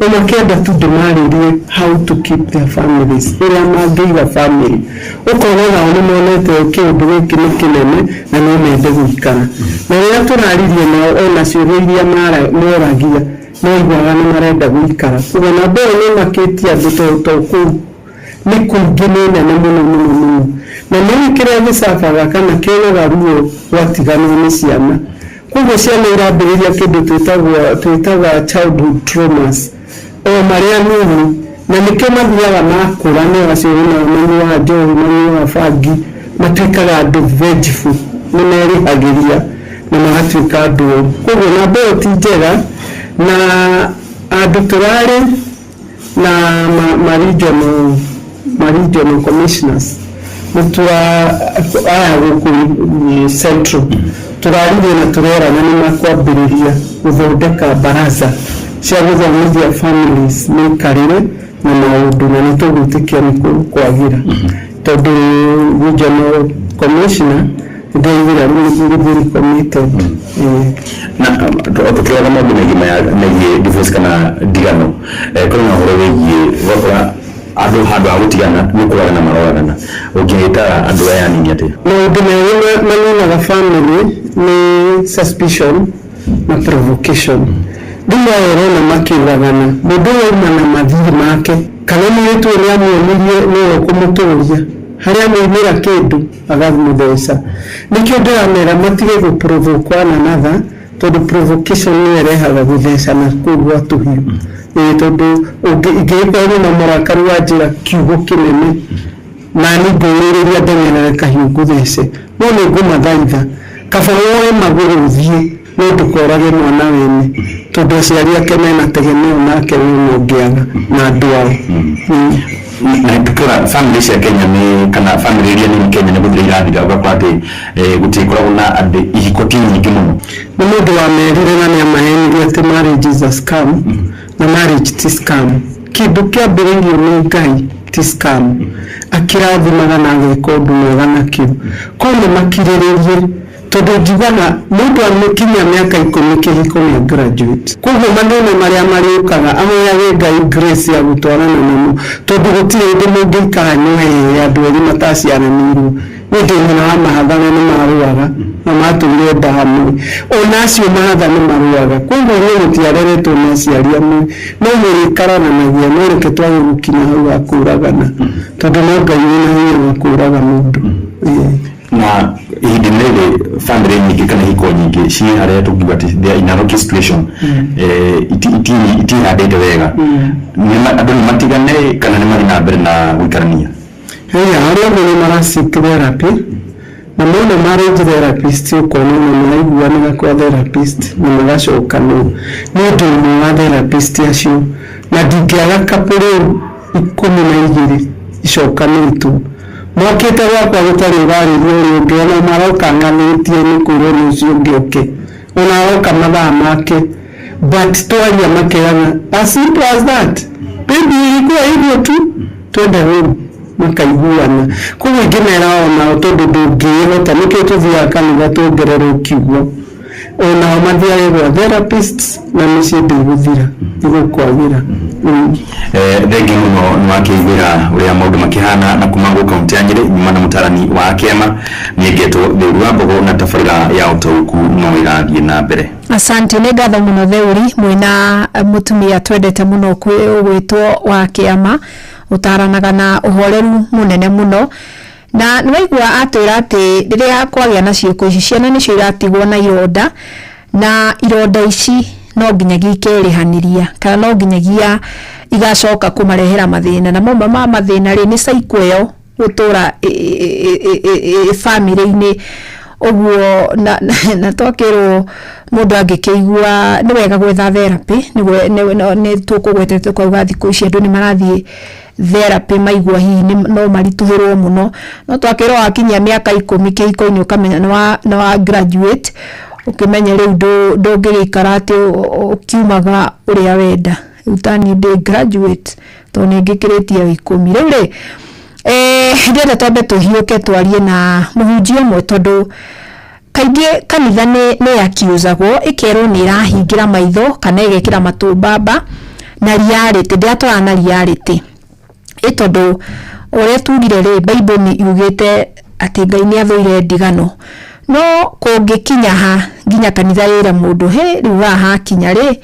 o makĩenda tu ndĩmarĩrie how to keep their families, ũrĩa mangĩiga family. Ũkona nao nĩ monete kĩũndũ gĩkĩ nĩ kĩnene na no mende gũikara. Na rĩrĩa tũraririe nao, ona ciũria iria moragia, no iguaga nĩ marenda gũikara. Koguo namba ĩyo nĩ ĩmakĩtie andũ, tondũ to kũu nĩ kũingĩ, nĩ nene mũno mũno mũno. Na nĩ kĩrĩa gĩcabaga kana kĩonaga ruo gwatiganwo nĩ ciana. Koguo ciana irambĩrĩria kĩndũ twĩtaga childhood traumas o marĩ anini, na nĩkĩo mathiaga makũra, nĩ acio nao manyuaga njohi, manyuaga bangi, matuĩkaga andũ vengeful, nĩ merĩhagĩria na magatuĩka andũ oru. Koguo namba ĩyo ti njega, na andũ tũrarĩ na ma regional commissioners nĩ aya gũkũ central tũraririe na tũrerana nĩ makwambĩrĩria gũthondeka baraza cia gũthomithia families mĩikarĩre na maũndũ, na nĩ tũgwĩtĩkia nĩ kwagĩra. Tondũ regional commissioner ndaiguire arĩ very committed. Na tũkĩroraga maũndũ megiĩ maya megiĩ divorce kana ndigano, kũrĩ na ũhoro wĩgiĩ ũgakora andũ handũ ha gũtigana nĩ kũragana maroragana. Ũngĩgĩtara andũ aya anini atĩa? Maũndũ merĩ maninaga family nĩ suspicion na provocation. Rĩu aya ũrona makĩũragana, mũndũ ũyũ auma na mathirĩ make, kana mũirĩtu ũyũ nĩamuonirie nĩwe ũkũmũtũria, harĩa amũimĩra kĩndũ agamũtheca. Nĩkĩo ndĩramera matige gũ provoke one another, tondũ provocation nĩyo ĩrehaga gũthecana kũu gwa tũhiũ. Ĩĩ, tondũ ingĩgĩkorwo nyuma mũrakaru wanjĩra kiugo kĩnene, nani ngũrĩrĩria ndeng'erere kahiũ ngũthece, no nĩ ngũmathaitha kaba woe magũrũ ũthiĩ, no ndũkorage mwana wene, tondũ aciari ake mena tegemeo nake, we no ũngĩaga na andũ ao. Na tukĩrora family cia Kenya nĩ kana family iria nini Kenya nĩ gũthira irathira, ũgakora atĩ gũtikoragwo na andĩ ihiko ti nyingĩ mũno. Nĩ mũndũ wamerire na nĩamahenirie atĩ marriage is a scam, na marriage ti scam. Kĩndũ kĩambĩrĩirio nĩ Ngai ti scam, akĩrathimaga na ageka ũndũ mwega nakĩo. Korwo nĩ makirĩrĩrie, tondũ njugaga mũndũ amĩkinyia mĩaka 10 kĩhiko nĩ graduate. Koguo mathĩna marĩa marĩũkaga ahoyage Ngai grace ya gũtwarana namo, tondũ gũtirĩ hĩndĩ mũngĩikara nyoheire andũ erĩ mataciaranĩirwo. Nĩ ndĩ nyina wa mahatha na nĩ marũaga na matũire nda hamwe, ona acio mahatha nĩ marũaga. Koguo inyuĩ mũtiareretwo nĩ aciari amwe, no mũrĩkararanagia, no reke twage gũkinya hau ha kũragana, tondũ no Ngai wĩna hinya wa kũraga mũndũ. Na ihinda-inĩ rĩrĩ family nyingĩ kana ihiko nyingĩ ciĩ harĩa tũngiuga atĩ they are in a rocky situation, itihandĩte wega. Andũ nĩ matigane kana nĩ mathiĩ na mbere na gũikarania? Haya, arĩa othe nĩ mara seek therapy na mona marriage therapist, ũkona ona maraiguanĩra kwa therapist na magacokanwo. Nĩ ũndũ ũmwe wa therapist acio, na ndingĩaga couple rĩu 12 icokanĩtwo mokĩte gwakwa gũtarĩ ũrarĩria ũrĩa ũngĩ, ona maroka ng'anĩtie nĩ kwĩrwo nĩ ũcio ũngĩ oke, ona aroka mathaa make, but twaria makerana as simple as that, "Baby, ilikuwa hivyo tu, twende home," makaiguana. Koguo ingĩmera onao, tondũ ndũngĩĩhota, nĩkĩo tũthiaga kanitha tuongererwo kiugo, onao mathiage gwa therapists na mĩciĩ ndĩgũthira, ĩgũkwagĩra. Thengi mũno nĩ wakĩiguĩra ũrĩa maũndũ makĩhana na kuma gũ kaunti ya Nyĩrĩ nyuma na mũtarani wa kĩama nĩngetwo Theuri wa Mbogo, na tabarĩra ya ũtaũku no ĩrathiĩ na mbere. Asante, nĩ ngatho mũno Theuri mwĩna mũtumia twendete mũno ũgwĩtwo wa kĩama, ũtaranaga na ũhoreru mũnene mũno, na nĩ waigua atwĩra atĩ rĩrĩa kwagĩa na ciĩko ici, ciana nĩcio iratigwo na ironda, na ironda ici no nginyagia ikerĩhanĩria kana no nginyagia igacoka kũmarehera mathĩna, na mamwe ma mathĩna rĩ nĩ cycle ĩyo gũtũra bamĩrĩ-inĩ ũguo. Na twakĩrwo mũndũ angĩkĩigua nĩ wega gwetha therapy, nĩ tũkũgwetete tũkauga thikũ ici andũ nĩ marathiĩ therapy maigua hihi no maritũhĩrwo mũno, no twakĩrwo wakinyia mĩaka 10 kĩhiko-inĩ ũkamenya nĩ wa graduate, ũkĩmenye rĩu ndũngĩgĩikara atĩ ũkiumaga ũrĩa wenda. Rĩu taniĩ ndĩ graduate tondũ nĩ ngĩkĩrĩtie 10 rĩu rĩ. Ndĩrenda twambe tũhiũke twarie na mũhunjia ũmwe, tondũ kaingĩ kanitha nĩ accusagwo ĩkerwo nĩ ĩrahingĩra maitho kana ĩgekĩra matũ mbamba na reality ndĩratwarana na reality, ĩ tondũ ũrĩa tugire rĩ, Bible nĩ yugĩte atĩ Ngai nĩ athũire ndigano, no kũngĩkinya ha nginya kanitha ĩre mũndũ hĩ rĩu haha hakinya rĩ,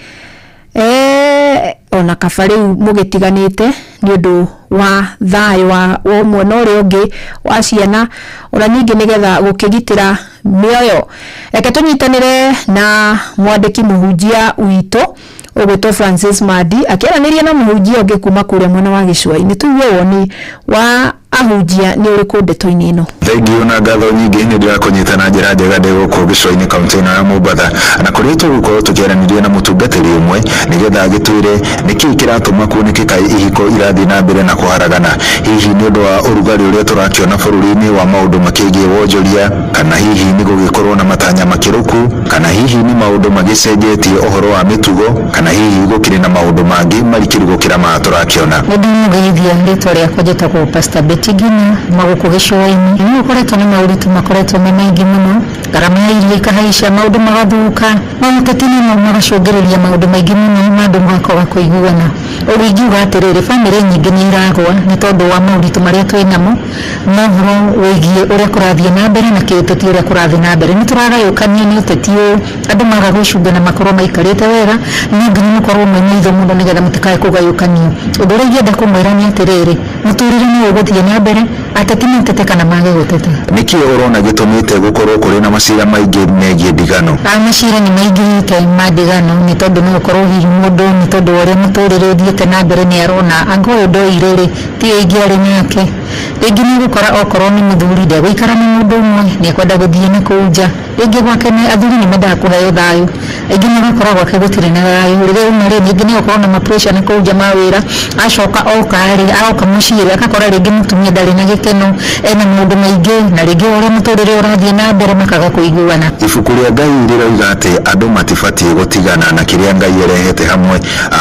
ona kaba rĩu mũgĩtiganĩte nĩ ũndũ wa thayũ wa ũmwe na ũrĩa ũngĩ, wa ciana, ona ningĩ nĩgetha gũkĩgitĩra mĩoyo. Reke tũnyitanĩre na mwandĩki mũhunjia witũ ũgwĩtwo Francis Mandi akĩaranĩria na mũhunjia ũngĩ kuma kũrĩa mwena wa gĩcũa-inĩ, tũigue woni wa ahunjia nĩ ũrĩkũ ndeto-inĩ ĩno. Thengiũ na ngatho nyingĩ, nĩ ndĩrakũnyita na njĩra njega ndĩ gũkũ gĩcũa-inĩ kaunti ĩno ya Mombatha, na kũrĩa tũgũkorwo tũkĩaranĩria na mũtungatĩri ũmwe nĩgetha agĩtwĩre nĩkĩĩ kĩratũma kuoneke kaĩ ihiko irathiĩ na mbere na kũharagana, hihi nĩ ũndũ wa ũrugarĩ ũrĩa tũrakĩona bũrũri-inĩ wa maũndũ makĩgiĩ wonjoria, kana hihi nĩ gũgĩkorwo na matanya makĩrũku, kana hihi nĩ maũndũ magĩcenjetie ũhoro wa mĩtugo, kana hihi gũkĩrĩ na maũndũ mangĩ marikĩru gũkĩra maya tũrakĩona. Nĩ ndamũgeithia, rĩtwa rĩakwa njĩtagwo Pastor Betty. maũteti nginya magũkũ gĩcũa-inĩ nĩ gũkoretwo na maũritũ makoretwo me maingĩ mũno ngarama ya irio ikahaica maũndũ magathũka maũteti nĩmo magacũngĩrĩria maũndũ maingĩ mũno na andũ magakoga kũiguana. Ũguo ingiuga atĩrĩrĩ, bamĩrĩ nyingĩ nĩ iragwa nĩ tondũ wa maũritũ marĩa twĩ namo ma ũhoro wĩgiĩ ũrĩa kũrathiĩ na mbere na kĩũteti ũrĩa kũrathiĩ na mbere. Nĩ tũragayũkanio nĩ ũteti ũyũ, andũ maga gwĩcunga na makorwo maikarĩte wega, no nginya mũkorwo mwĩ maitho mũno nĩgetha mũtikae kũgayũkanio. Ũndũ ũrĩa ingĩenda kũmwĩra nĩ atĩrĩrĩ, mũtũrĩre no ũgũthiĩ na mbere, ateti matete kana mage gũteta. Nĩkĩ ũrona gĩtũmĩte gũkorwo kũrĩ na macira maingĩ megiĩ ndigano? Macira nĩ maingĩhĩte ma ndigano nĩ tondũ no ũkorwo hihi mũndũ nĩ tondũ wa ũrĩa mũtũrĩre ũthiĩte na mbere nĩ arona anga ũyũ ndoire rĩ, tiwe ingĩarĩ nake. Rĩngĩ nĩ ũgũkora okorwo nĩ mũthuri ndegũikara na mũndũ ũmwe, nĩ ekwenda gũthiĩ na kũu nja. Rĩngĩ gwake nĩ athuri nĩ mendaga kũheo thayũ, aingĩ magakora gwake gũtirĩ na thayũ. Rĩrĩa auma rĩ, rĩngĩ nĩ egũkorwo na ma pressure na kũu nja ma wĩra, acoka oka rĩ, aroka mũciĩ rĩ, agakora rĩngĩ mũtumia ndarĩ na gĩkeno, ena maũndũ maingĩ, na rĩngĩ o ũrĩa mũtũrĩre ũrathiĩ na mbere makaga kũiguana. Ibuku rĩa Ngai rĩroiga atĩ andũ matibatiĩ gũtigana na kĩrĩa Ngai arehete hamwe,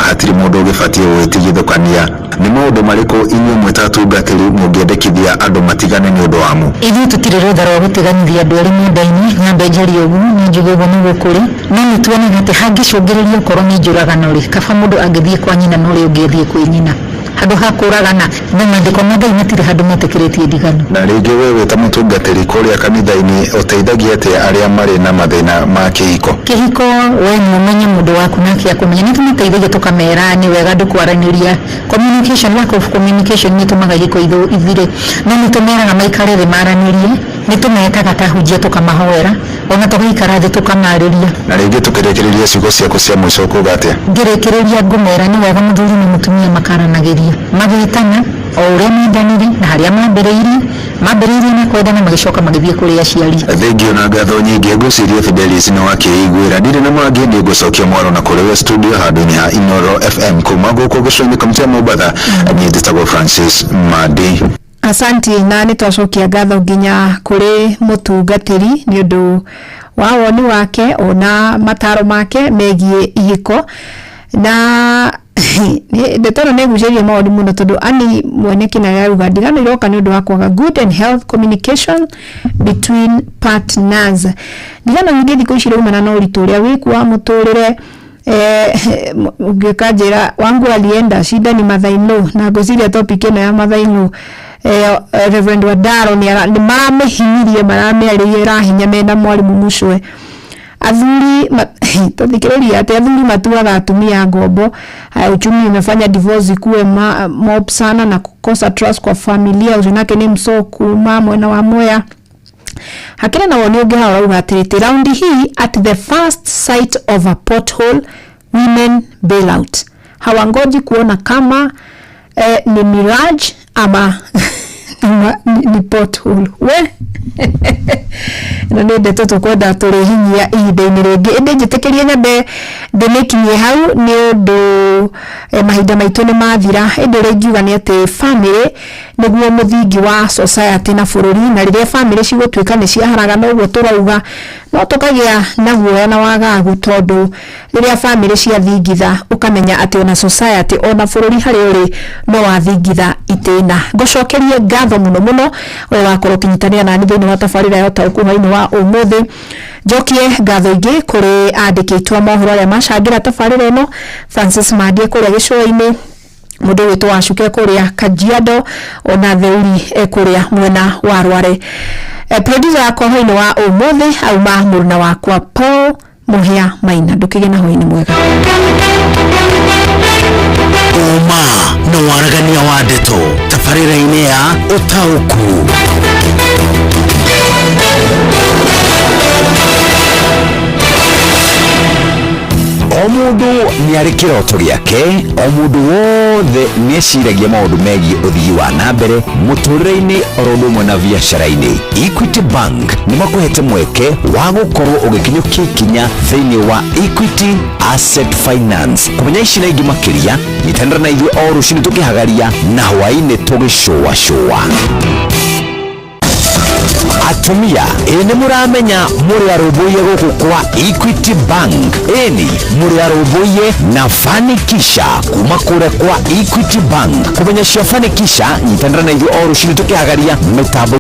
hatirĩ mũndũ ũgĩbatiĩ gũgĩtigithũkania. Nĩ maũndũ marĩkũ inyuĩ mwĩ ta atungatĩri mũngĩendekithia andũ matigane nĩ ũndũ wamo? Ithuĩ tũtirĩ rũtha rwa gũtiganithia andũ erĩ mendaine, nyambe njarie ũguo, na njuge ũguo nĩguo kũrĩ, no nĩ tuonaga atĩ hangĩcũngĩrĩria okorwo nĩ njũragano-rĩ, kaba mũndũ angĩthiĩ kwa nyina na ũrĩa ũngĩ athiĩ kwĩ nyina, handũ ha kũragana. Na maandĩko ma Ngai matirĩ handũ metĩkĩrĩtie ndigano. Na rĩngĩ wee wĩ ta mũtungatĩri kũrĩa kanitha-inĩ ũteithagia atĩa arĩa marĩ na mathĩna ma kĩhiko? Kĩhiko wee nĩ ũmenye mũndũ waku nake akũmenye. Nĩ tũmateithagia tũkamera nĩ wega andũ kwaranĩria. Communication, lack of communication nĩ ĩtũmaga ihiko ithire. No nĩ tũmeraga maikare thĩ maranĩrie. Nĩ tũmetaga ta ahunjia tũkamahoera, ona tũgaikara thĩ tũkamarĩria. Na rĩngĩ tũkĩrĩkĩrĩria ciugo ciaku cia mũico ũkuga atĩa? Ngĩrĩkĩrĩria ngũmera nĩ wega mũthuri na mũtumia makaranagĩria, magetana o ũrĩa mendanire na harĩa mambĩrĩirie, mambĩrĩirie na kwendana magĩcoka magĩthiĩ kũrĩ aciari. Thengio na ngatho nyingĩ ngwĩciria Fidelis nĩ wakĩiguĩra ndirĩ na mangĩ nĩ ngũcokia mwaro na kũrĩ we studio handũ-inĩ ha Inooro FM kuma gũkũ gĩcũa-inĩ kaunti ya Mombatha niĩ njĩtagwo Francis Mandi. Asanti na nĩ twacokia ngatho nginya kũrĩ mũtungatĩri nĩ ũndũ wa woni wake ona mataro make megiĩ ihiko na ndeto ĩno nĩ ĩgucĩrĩirie mawoni mũno tondũ ani mwene kĩnaya arauga ndigano iroka nĩ ũndũ wa kwaga good and health communication between partners. Ndigano nyingĩ thikũ ici iraumana na ũritũ ũrĩa wĩkuo wa mũtũrĩre. Ũngĩka njĩra wangu alienda shida ni mother-in-law na ngwĩciria topic ĩno ya mother-in-law Reverend Wandaro nĩ maramĩhinyirie maramĩarĩirie ĩrahinya mena mwarimũ Mucwe. Athuri tũthikĩrĩrie atĩ athuri matuaga atumia ngombo. Haya, uchumi umefanya divorce ikuwe mob sana na kukosa trust kwa familia. Ũcio nake nĩ mso kuma mwena wa Mwea. Hakĩrĩ na woni ũngĩ haha ũrauga atĩrĩ raundi hii at the first sight of a pothole women bail out, hawangoji kuona kama ni mirage ama ni pothole. We ĩno nĩ ndeto tũkwenda tũrĩhinyia ihinda-inĩ rĩngĩ, ĩndĩ njĩtĩkĩrie nyambe ndĩmĩkinyie hau nĩ ũndũ mahinda maitũ nĩ mathira. Ĩndĩ ũrĩa ingiuga nĩ atĩ family nĩguo mũthingi wa society na bũrũri, na rĩrĩa family cigũtuĩka nĩ ciaharagana ũguo tũrauga, no tũkagĩa na guoya na wagagu, tondũ rĩrĩa family ciathingitha ũkamenya atĩ ona society ona bũrũri harĩa ũrĩ no wathingitha itĩna. Ngũcokerie ngatho mũno mũno ũrĩa wakorwo ũkĩnyitanĩra nani thĩinĩ wa tabarĩra ya ũtaũku hwainĩ wa ũmũthĩ. Njokie ngatho ingĩ kũrĩ andĩki aitũ a mohoro arĩa macangĩra tabarĩra ĩno, Francis Mandie kũrĩa gĩcũa-inĩ, mũndũ ũgwĩtwo Wacuke kũrĩa Kajiado, ona Theuri kũrĩa mwena wa Rware. Producer wakwa hwainĩ wa ũmũthĩ auma mũruna wakwa Paul Mũhĩa Maina. Ndũkĩgĩe na hwainĩ mwega. Ũma na waragania wa ndeto tabarĩra-inĩ ya ũtaũku. O mũndũ nĩ arĩ kĩroto gĩake, o mũndũ wothe nĩ eciragia maũndũ megiĩ ũthii wa na mbere mũtũrĩre-inĩ oro ũndũ ũmwe na biacara-inĩ. Equity Bank nĩ makũhete mweke wa gũkorwo ũgĩkinyũkia ikinya thĩinĩ wa Equity Asset Finance. Kũmenya ici na ingĩ makĩria, nyitanĩra na ithuĩ o rũcinĩ tũkĩhagaria na hwaĩ-inĩ tũgĩcũacũa. Atumia, ĩ nĩ mũramenya mũrĩ arũmbũiye gũkũ kwa Equity Bank? Ĩni, mũrĩ arũmbũiye na Fanikisha kuma kũrĩa kwa Equity Bank. Kũmenya cia Fanikisha, nyitanĩra na ithuĩ o rũcinĩ tũkĩhagaria mĩtambo.